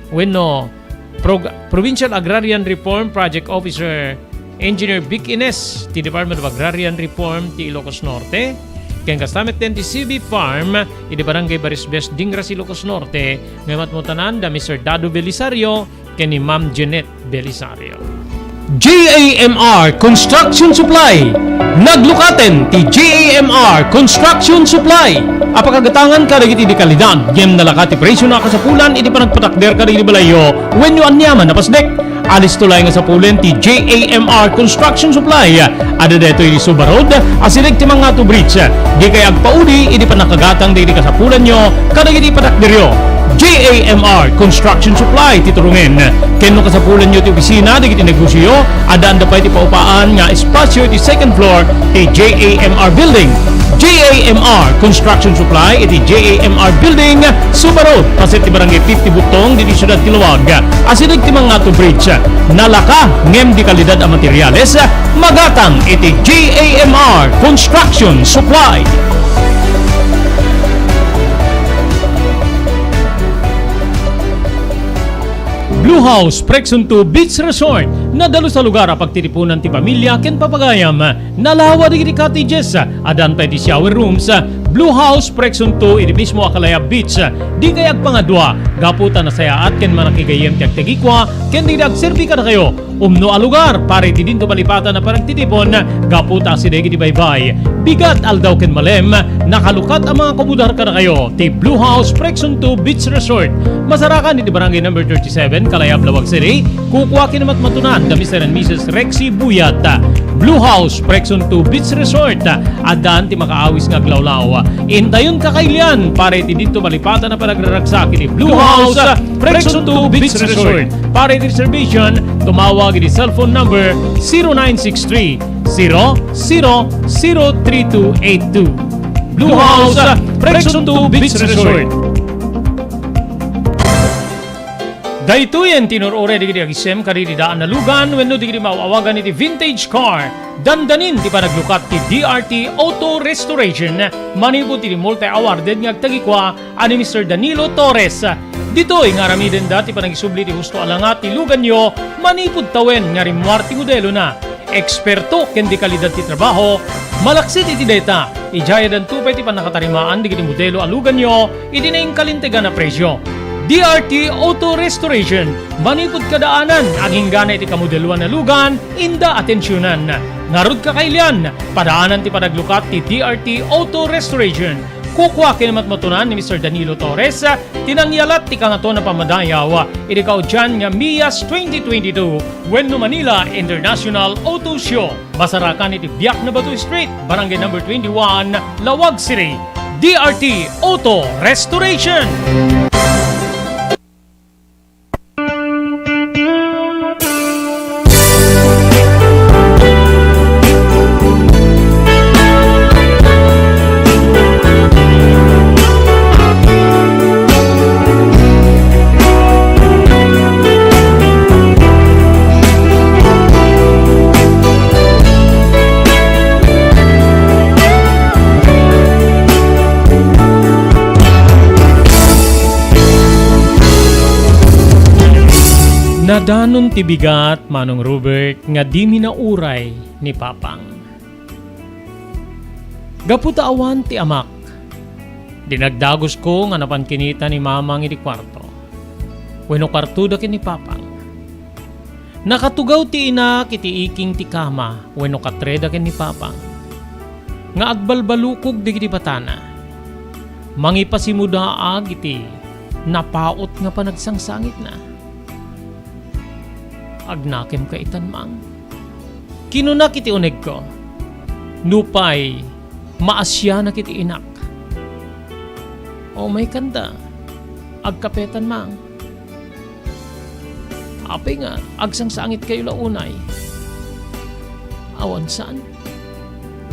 wenno Prog-, Provincial Agrarian Reform Project Officer Engineer Vic Ines ti Department of Agrarian Reform ti Ilocos Norte, ken kasta met ti C B Farm iti Barangay Barisbes, Dingras, Ilocos Norte, nga matmutanan da Mister Dado Belisario ken ni Ma'am Jeanette Belisario. J A M R Construction Supply. Naglukaten ti J A M R Construction Supply a pakagatangan kadagiti di kalidad ngem nalaka ti presio a kasapulan iti panagpatakder kadagiti balayyo wenno aniaman a pasdek. Alisto laeng nga sapulen ti J A M R Construction Supply. Adda daytoy iti Suba Road, asideg ti Mangato Bridge. Dikay agpaudi iti pannakagatang dagiti kasapulanyo kadagiti patakderyo. J A M R Construction Supply ti turongen. Ken no kasapulanyo ti opisina dagiti negosioyo, addaanda pay ti paupaan nga espasio iti second floor ti J A M R Building. J A M R Construction Supply iti J A M R Building, Suba Road, paset ti Barangay fifty Butong, ditoy siudad ti Laoag. Asideg ti Mangato Bridge. Nalaka ngem di kalidad a materiales, magatang iti J A M R Construction Supply. Blue House Prex Unto Beach Resort. Nadalus a lugar a pagtitipunan ti pamilia ken papagayam. Nalawa dagiti cottages, addan pay ti shower rooms. Blue House Prex Unto iti mismo a Kalayab Beach. Dikay agpangadua, gapu ta nasayaat ken manakigayyem ti agtagikua ken dagiti agserbi kadakayo. Umno a lugar para iti dinto malipatan a panagtitipon, gapu ta asideg iti baybay, bigat, aldaw ken malem, nakalukat a mangakubudar kadakayo ti Blue House Prex Unto Beach Resort. Masarakan iti Barangay Number thirty-seven, Kalayab, Laoag City. Kukua ken matmatunan da Mister and Missus Rexy Buyat. Blue House Prex Unto Beach Resort. Addan ti makaawis nga aglawlaw. Intayon kakailian para iti dinto malipatan a panagraragsak iti Blue House Prex Unto Beach Resort. Para iti reservation, tumawag iti cellphone number zero nine six three, zero zero zero three two eight two. Blue House Prex Unto Beach Resort. Daytoyen ti inur-uray dagiti agisem kadagiti daan a lugan wenno dagiti maaw-awagan iti vintage car. Dandanin ti panaglukat ti D R T Auto Restoration manipud iti multi-awarded nga agtagikua a ni Mister Danilo Torres. Ditoy nga aramidenda ti panagisubli ti husto a langat ti luganyo manipud tawen nga rimmuar ti modelona. Eksperto ken dekalidad ti trabaho, malaksid iti dayta, idiay addanto pay ti pannakatarimaan dagiti modelo a luganyo iti nainkalintegan a presio. D R T Auto Restoration, manipud kadaanan, agingga na iti kamodeloan a lugan, inda atensionan. Ngarud, kakailian, padaanan ti panaglukat ti D R T Auto Restoration. Kukua ken matmatunan ni Mister Danilo Torres ti nangyalat ti Kangatoan a Pammadayaw iti kaudian nga MIAS twenty twenty-two wenno Manila International Auto Show. Masarakan iti Biak na Bato Street, Barangay Number twenty-one, Laoag City. D R T Auto Restoration. Nadanon ti bigat, Manong Robert, nga dimi nauray ni Papang. Gapu ta awan ti amak, dinagdagosko nga napan kinita ni Mamang iti kuarto wenno kuartoda ken ni Papang. Nakatugaw ti inak iti iking ti kama wenno katreda ken ni Papang nga agbalbalukog dagiti batana. Mangipasimudaag iti napaut nga panagsangsangetna. "Agnakemka itan, Mang," kinunak iti unegko. Nupay maasianak iti inak. "Umaykanta. Agkapetan, Mang." "Apay nga agsangsangitkayo la unay?" "Awan saan.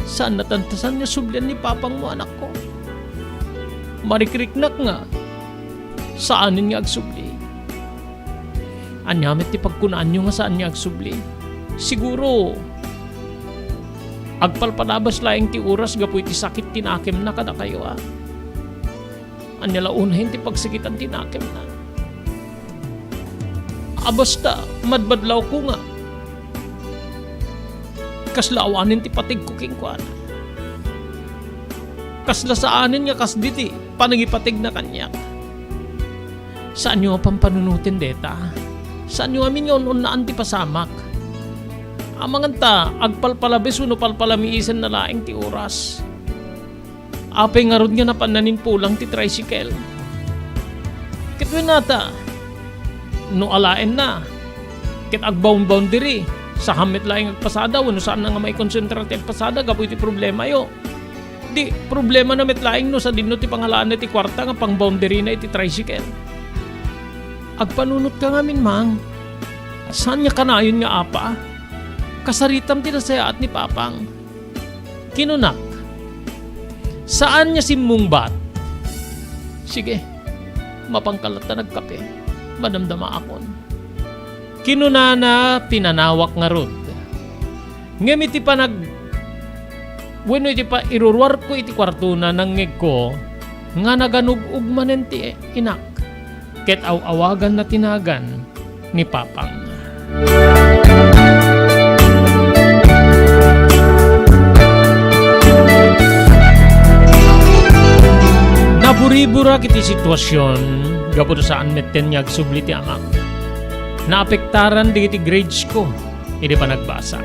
Saan natantasan nga sublian ni Papangmo, anakko. Marikriknak nga saanen nga agsubli." "Ania met ti pagkunaanyo nga saan nga agsubli? Siguro, agpalpalabas laeng ti oras gapu iti sakit ti nakemna kadakayo, a. Ania la unayen ti pagsakitan ti nakemna? A basta, madmadlawko nga kasla awanen ti pategko kenkuana. Kasla saanen nga kasdi ti panangipategna kaniak. Saanyo a pampanunoten dayta. Saanyo amin nga un-unnaan ti pasamak. Amangan ta agpalpalabes wenno palpalamiisenna laeng ti oras. Apay ngarud nga napanna nin pulang ti tricycle? Ket wenno ta, no alaenna ket agbound-boundary, saan met laeng agpasada wenno saanna nga maikonsentrar ti agpasada gapu iti problemayo. Di, problemana met laeng no sadinno ti pangalaanna ti kuarta nga pang-boundaryna iti tricycle." "Agpanunotka ngamin, Mang. Saan nga kanayon nga apa? Kasaritam ti nasayaat ni Papang." Kinunak, "Saan nga simmungbat?" "Sige, mapanka latta nagkape. Madamdamaakon." Kinunana, pinanawak ngarud. Ngem iti panag-, wenno iti pairuruarko iti kuartona, nangngegko nga naganug-ug manen ti inak, ket aw-awaganna ti nagan ni Papang. Naburiburak iti situasion gapu ta saan metten nga agsubli ti amak. Naapektaran dagiti grades ko idi panagbasa.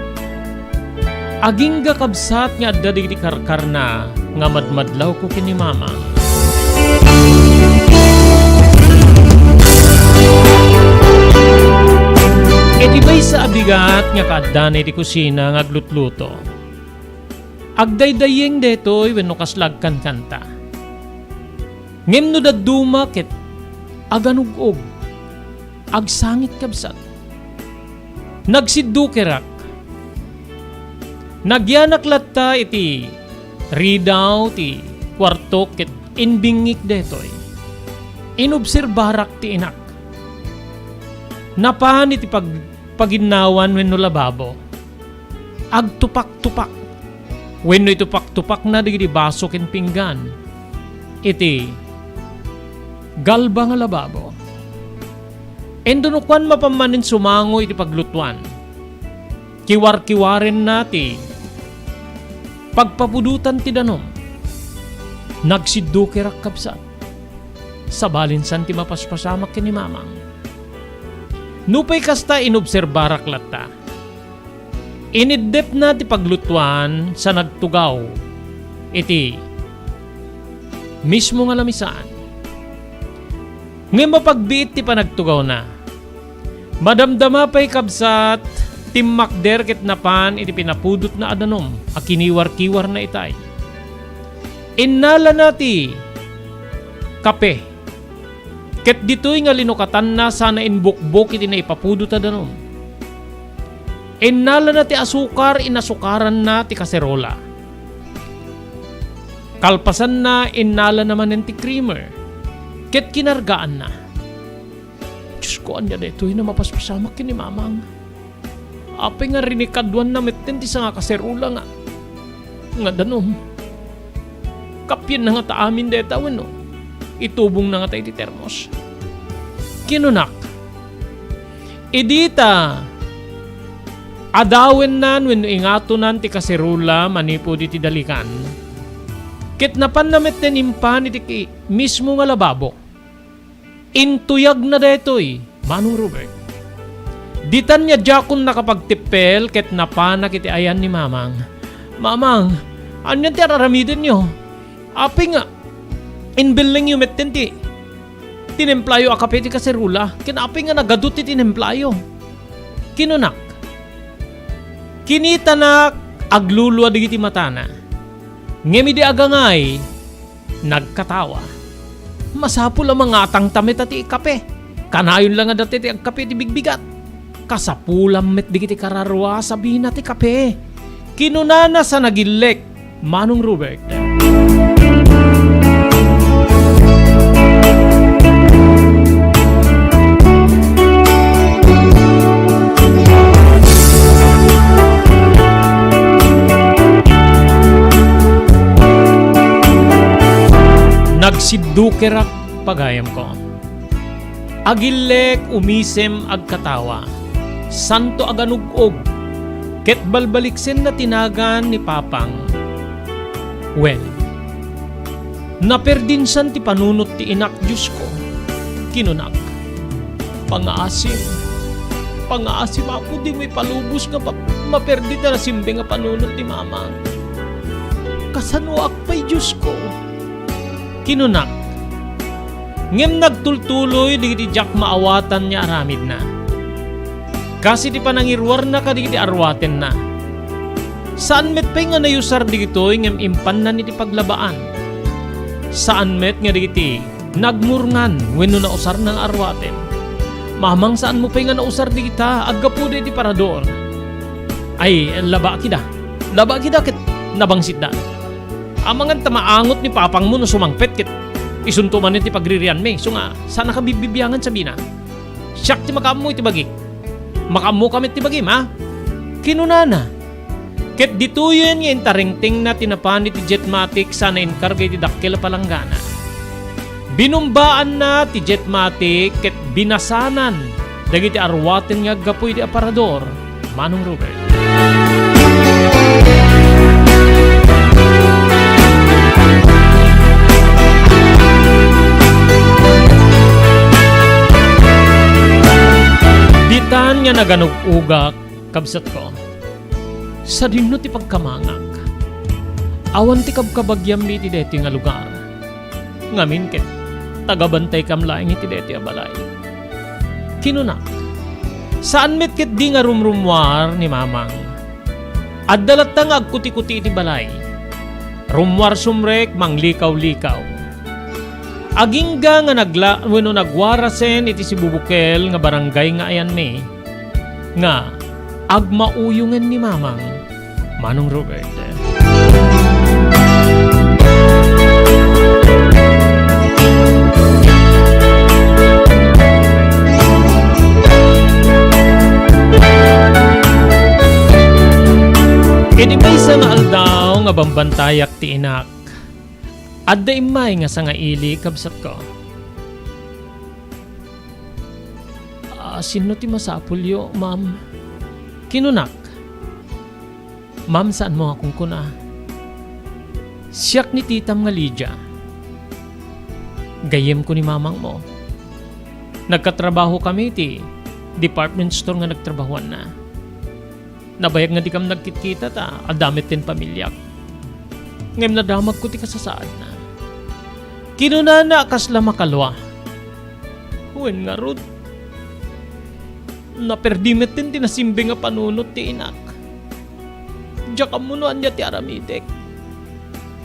Agingga kabsat nga adda dagiti karkarna nga madmadlawko ken ni Mama. Iti maysa a bigat nga kaaddana iti kusina nga aglutluto, agdaydayeng daytoy wenno kasla agkankanta. Ngem no dadduma ket aganug-og, agsangit kabsat. Nagsiddukerak. Nagyanak latta iti ridaw ti kuarto ket imbingngik daytoy. Inobserbarak ti inak. Napan iti pag-, paginnawan wenno lababo. Agtupak-tupak. Wenno itupak-tupakna dagiti baso ken pinggan iti galba nga lababo. Inton no kuan, mapan manen sumango iti paglutuan. Kiwarkiwarenna ti pagpapudotan ti danum. Nagsiddukerak, kabsat. Sabalinsan ti mapaspasamak ken ni Mamang. Nupay kasta, inobserbarak latta. Iniddepna ti paglutuan sa nagtugaw iti mismo nga lamisaan. Ngem mapagbiit ti panagtugawna. Madamdama pay, kabsat, timmakder ket napan iti pinapudotna a danum a kiniwarkiwarna itay. Innalana ti kape, ket ditoy nga linukatanna sana inbukbok iti naipapudot a danum. Innalana ti asukar, inasukaranna ti kaserola. Kalpasanna, innalana manen ti creamer, ket kinargaanna. Diosko, ania daytoy a mapaspasamak ken ni Mamang? Apay nga rinikaduanna metten ti sanga kaserola nga, nga danum? Kapienna ngata amin dayta wenno itubongna ngata iti termos? Kinunak, idi ta adawennan wenno ingatonan ti kaserola manipud iti dalikan, ket napanna metten impan iti ki-, mismo nga lababo. Intuyagna daytoy, Manong Robert. Ditan nga diakon nakapagteppel ket napanak iti ayan ni Mamang. "Mamang, ania ti ar-aramidenyo? Apay nga inbellengyo metten ti tinimplayo a kape iti kaserola, ken apay nga nagadu ti tinimplayo?" kinunak. Kinitanak aglulua dagiti matana. Ngem idi agangay, nagkatawa. "Masapul a mangatangta met a ti kape. Kanayon la nga dati ti agkape iti bigbigat. Kasapulam met dagiti kararua a sabina ti kape." Kinunana sa nagillek, Manong Robert. Nagsiddukerak, pagayamko. Agillek, umisem, agkatawa. Santo aganug-og, ket balbaliksenna ti nagan ni Papang. Wen, naperdinsan ti panunot ti inak, Diosko, kinunak. Pangaasim, pangaasim, Apo, dimo ipalubos nga pa-, maperdi ti nasimbeng a panunot ti Mamang. Kasanoak pay, Diosko? kinunak. Ngem nagtultuloy dagiti diak maawatan nga aramidna. Kas iti panangiruarna kadagiti arwatenna. Saan met pay nga nayusar dagitoy ngem impannan iti paglabaan. Saan met nga dagiti nagmurngan wenno nausarna nga arwaten. Mamang, saanmo pay nga nausar dagita, aggapuda iti parador. Ay, labaak ida. Labaak ida ket nabangsitda. Amangan ta maangot ni papangmo no sumangpet ket isunto manen ti pagririanmi. Isu nga, saannaka bibbibiangan, sabina. Siak ti makaammo iti bagi. Makaammoka met ti bagim, ha? Kinunana. Ket ditoyen nga intarengtengna ti napan iti Jetmatic sana inkarga iti dakkel a palanggana. Binumbaanna ti Jetmatic ket binasanan dagiti arwaten nga aggapu idi aparador, Manong Robert. Ditan nga naganug-ugak, kabsatko. Sadino ti pagkamangak. Awan ti kabkabagiammi iti daytoy nga lugar. Ngamin ket, tagabantaykam laeng iti daytoy a balay. Kinunak, saan met ketdi nga rumrummuar ni Mamang. Adda latta nga agkutikuti iti balay. Rummuar sumrek, manglikaw-likaw. Agingga nga nagla-, wenno nagwarasen iti sibubukel nga barangay nga ayanmi. nga agmauyongen ni Mamang, Manong Robert. Bambantayak ti inak. Adda immay nga sangaili, kabsatko. "Ah, sinno ti masapulyo, ma'am?" kinunak. "Ma'am, saanmo nga kunkuna. Siak ni titam nga Lydia. Gayyemko ni mamangmo. Nagkatrabahokami iti department store nga nagtrabahoanna. Nabayag nga dikam nagkitkita ta adda met ti pamiliak. Ngem nadamagko ti kasasaadna." Kinunana a kasla makalua. Wen ngarud, naperdi met ti nasimbing a panunot ti inak. Diak ammo no ania ti aramidek.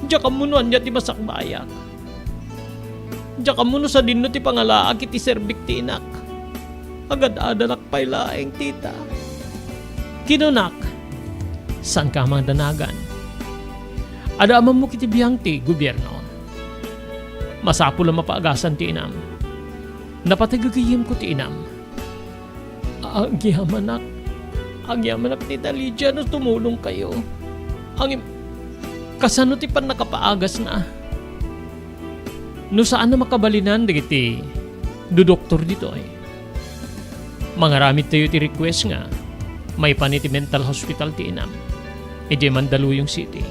Diak ammo no ania ti masakbayak. Diak ammo no sadinno ti pangalaak iti serbik ti inak. Agad-adalak pay laeng, tita, kinunak. Saanka a madanagan. Adda amamok iti biang ti gobierno. Masapul a mapaagasan ti inam. Napatay gagayyemko ti inam. Agyamanak. Agyamanak, Tita Lydia, no tumulongkayo. Ngem, kasano ti pannakapaagasna? No saan a makabalinan dagiti dudoktor ditoy, mangaramidtayo iti request nga maipan iti mental hospital ti inam idiay Mandaluyong City.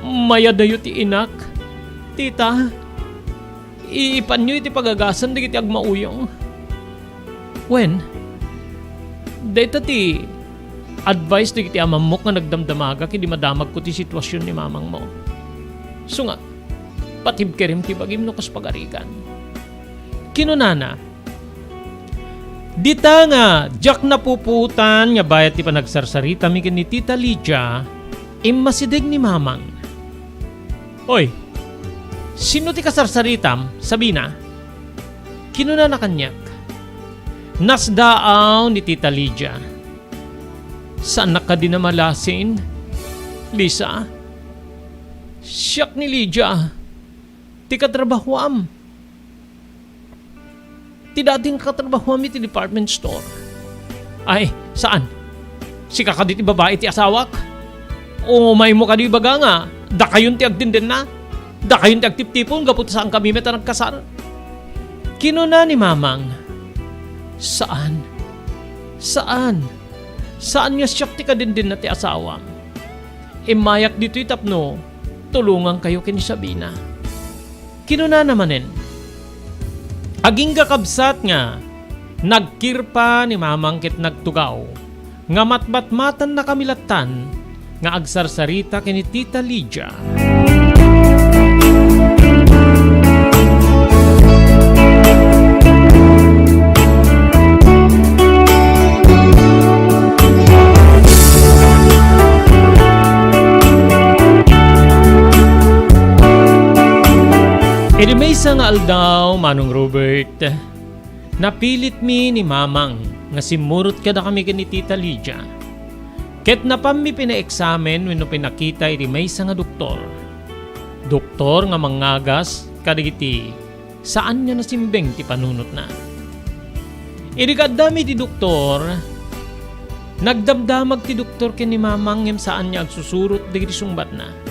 Mayadayo ti inak, tita. Iipanyo iti pagagasan dagiti agmauyong. Wen, dayta ti advice dagiti amammok nga nagdamdamagak idi madamagko ti situasion ni mamangmo. Isu nga, patibkerem ti bagim no kas pagarigan. Kinunana, dita nga diak napupuotan nga bayat ti panagsarsaritami ken ni Tita Lydia, immasideg ni mamang. Oy, sinno ti kasarsaritam, Sabina? Kinunana kaniak. Nasdaaw ni Tita Lydia. Saannak kadi a malasin, Lisa? Siak ni Lydia, ti katrabahoam. Ti dati nga katrabahoam iti department store. Ay, saan? Sika kadi ti babai ti asawak? Umaymo kadi ibaga nga dakayon ti agdindenna? Dakayon ti agtiptipon gapu ta saankami met a nagkasar? Kinuna ni Mamang, saan. Saan. Saan nga siak ti kadindenna ti asawam. Immayak ditoy tapno tulongankayo ken ni Sabina. Kinunana manen, agingga kabsat nga nagkirpa ni Mamang ket nagtugaw nga matmatmatannakami lattan nga agsarsarita ken ni Tita Lydia. Idi maysa nga aldaw, Manong Robert, napilitmi ni Mamang nga simmurot kadakami ken ni Tita Lydia. Ket napammi pinaeksamen wenno pinakita iti maysa nga doktor. Doktor nga mangngagas kadagiti saan nga nasimbeng ti panunotna. Idi kaaddami iti doktor, nagdamdamag ti doktor ken ni Mamang ngem saan nga agsusurot dagiti sungbatna.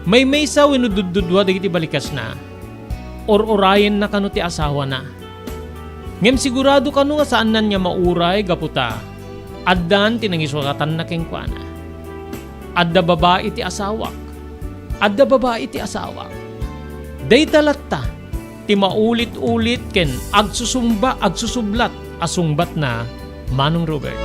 Maymaysa wenno duddudua dagiti balikasna, ur-urayenna kano ti asawana. Ngem sigurado kano nga saannan nga mauray gapu ta addan ti nangisukatanna kenkuana. Adda babai ti asawak. Adda babai ti asawak. Dayta latta ti maulit-ulit ken agsusumba, agsusublat a sungbatna, Manong Robert.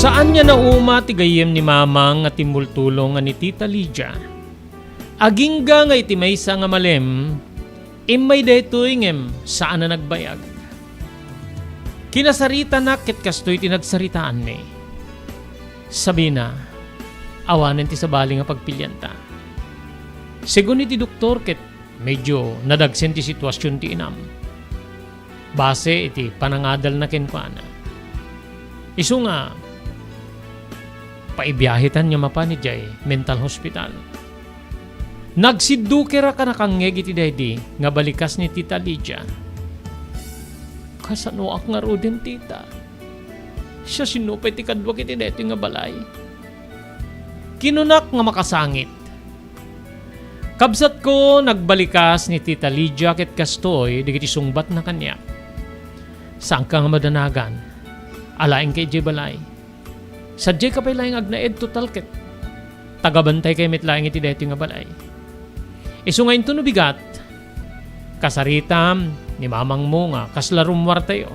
Saan nga nauma ti gayyem ni Mamang nga timmultulong nga ni Tita Lydia. Agingga nga iti maysa nga malem, immay daytoy ngem saan a nagbayag. Kinasaritanak ket kastoy ti nagsaritaanmi. Sabina, awanen ti sabali nga pagpilianta. Segun iti doktor ket medio nadagsen ti situasion ti inam. Base iti panangadalna kenkuana. Isu nga, paibiahetan nga mapan idiay mental hospital. Nagsiddukir a nakangngeg iti daydi nga balikas ni Tita Lydia. Kasanoak ngaruden, Tita? Siasino pay ti kaduak iti daytoy nga balay? Kinunak nga makasangit. Kabsatko, nagbalikas ni Tita Lydia ket kastoy dagiti sungbatna kaniak. Saanka nga madanagan. Alaenka idiay balay. Sadiayka pay laeng agnaed, total ket tagabantaykay met laeng iti daytoy nga balay. Isu nga inton no bigat, kasaritam ni mamangmo nga kasla rummuartayo.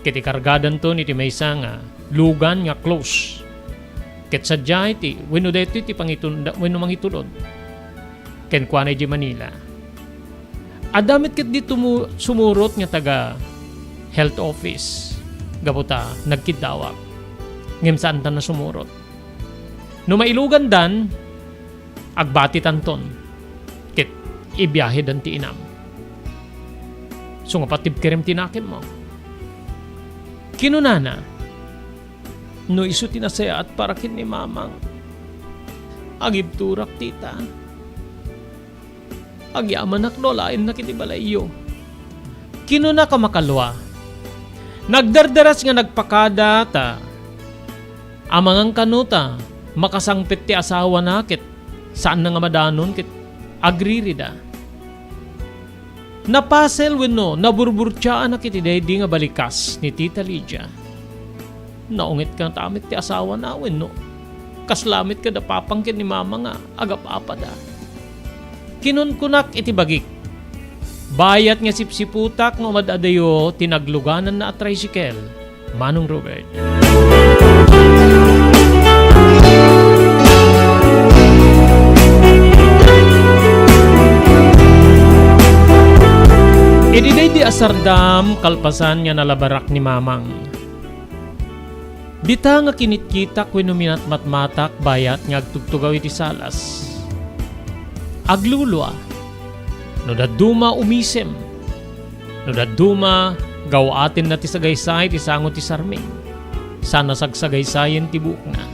Ket ikargadanton iti maysa nga lugan nga close. Ket sadiay ti, wenno daytoy ti pangitun-, wenno mangitulod. Kenkuana idiay Manila. Adda met ketdi tumu-, sumurot nga taga health office gapu ta nagkiddawak. Ngem saantan a sumurot. No mailugandan, agbatitanton ket ibiahedan ti inam. Isu nga patibkerem ti nakemmo. Kinunana, "No isu ti nasayaat para ken ni Mamang, agibturak, Tita. Agyamanak no alaennak iti balayyo." Kinuna a makalua. Nagdardaras nga nagpakada ta amangan kano ta makasangpet ti asawana ket saanna nga madanon ket agririda. Napasel wenno naburburtiaanak iti daydi nga balikas ni Tita Lydia. Naunget kata met ti asawana wenno kasla met kada papang ken ni Mama nga agap-apada. Kinunkunak iti bagik, "Bayat nga sipsiputak nga umad-adayo ti naglugananna a tricycle, Manong Robert." Idi daydi a sardam, kalpasan nga nalabarak ni Mamang, dita nga kinitkitak wenno minatmatmatak bayat nga agtugtugaw iti salas. Aglulua. No dadduma, umisem. No dadduma, gaw-atenna ti sagaysay ti sango ti sarming. Saan a sagsagaysayen ti buokna.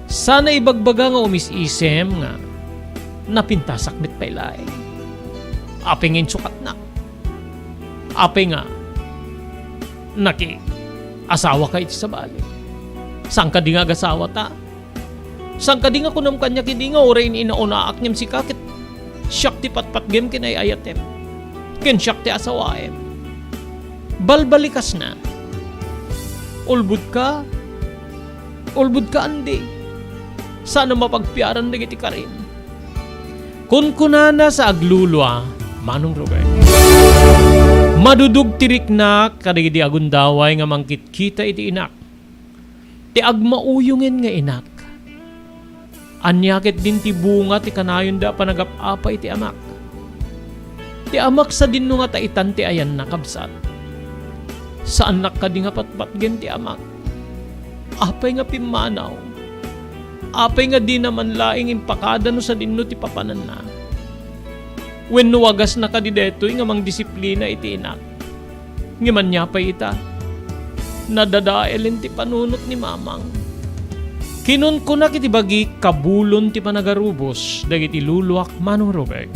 Saan a ibagbaga nga umis-isem nga napintasak met pay laeng. Apay nga insukatnak? Apay nga naki-asawaka iti sabali? Saan kadi nga agasawata? Saan kadi nga kunam kaniak idi nga uray in-inaunaak ngem sika ket siak ti patpatgem ken ay-ayatem, ken siak ti asawaem? Balbalikasna. Ulbodka, ulbodka, andi. Saan a mapagpiaran dagiti karim. Kunkunana sa aglulua, Manong Robert. Madudog ti riknak kadagidi agundaway nga mangkitkita iti inak. Ti agmauyongen nga inak. Ania ketdin ti bunga ti kanayonda a panagap-apa iti amak? Ti amak sadinno nga taitan ti ayanna, kabsat. Saannak kadi nga patpatgen ti amak? Apay nga pimmanaw? Apay nga dina man laeng impakada no sadinno ti papananna? Wenno wagasna kadi daytoy nga mangdisiplina iti inak? Ngem ania pay ita? Nadadaelen ti panunot ni Mamang. Kinunkunak iti bagik, kabulon ti panagarubos dagiti luluak, Manong Robert.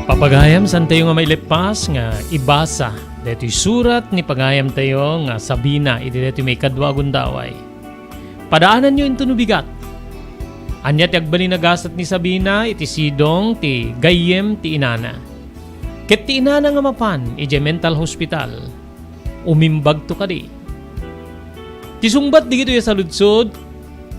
Papagayam, saantayo nga maileppas nga ibasa daytoy surat ni pagayamtayo nga Sabina iti daytoy maikadua a gundaway. Padaananyo inton no bigat. Ania ti agbalin a gasat ni Sabina iti sidong ti gayyem ti inana? Ket ti inana nga mapan idiay mental hospital, umimbagto kadi? Ti sungbat dagitoy a saludsod,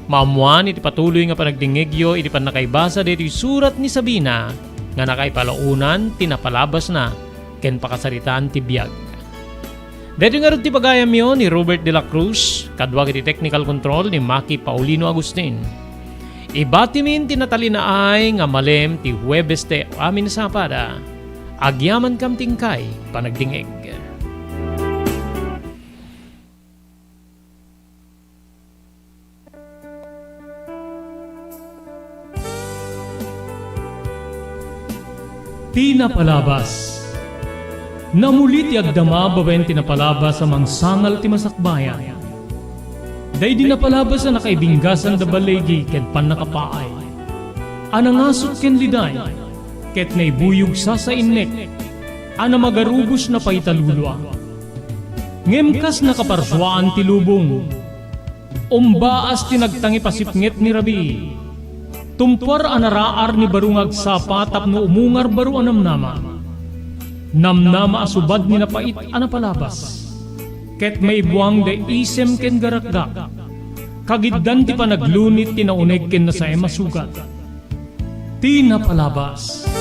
maammoan iti patuloy nga panagdingngegyo iti pannakaibasa daytoy surat ni Sabina nga nakaipalaonan ti napalabasna ken pakasaritaan ti biag. Daytoy ngarud ti pagayamyo ni Robert de la Cruz, kaduak iti technical control ni Maki Paulino Agustin. Ibatimin ti natalinaay nga malem ti Huwebes ti amin a sabado. Agyamankam ti inkay panagdingngeg. Ti napalabas. Namuli ti agdama babaen ti napalabas a mangsangal ti masakbayan. Daydi napalabas a nakaibinggasan da baligi ken pannakapaay. A nangasut ken liday, ket naibuyog sasainnek, a namagarubos na pay talulua. Ngem kas nakaparsuaan ti lubong, umbaas ti nagtangipasipnget ni Rabii. Tumpuar a naraar ni baro nga agsapa tapno umungar baro a namnama. Namnama a subad ni napait a napalabas. Ket maibuang da isem ken garakgak. Kagiddan ti panaglunit ti nauneg ken nasaem a sugat. Ti napalabas.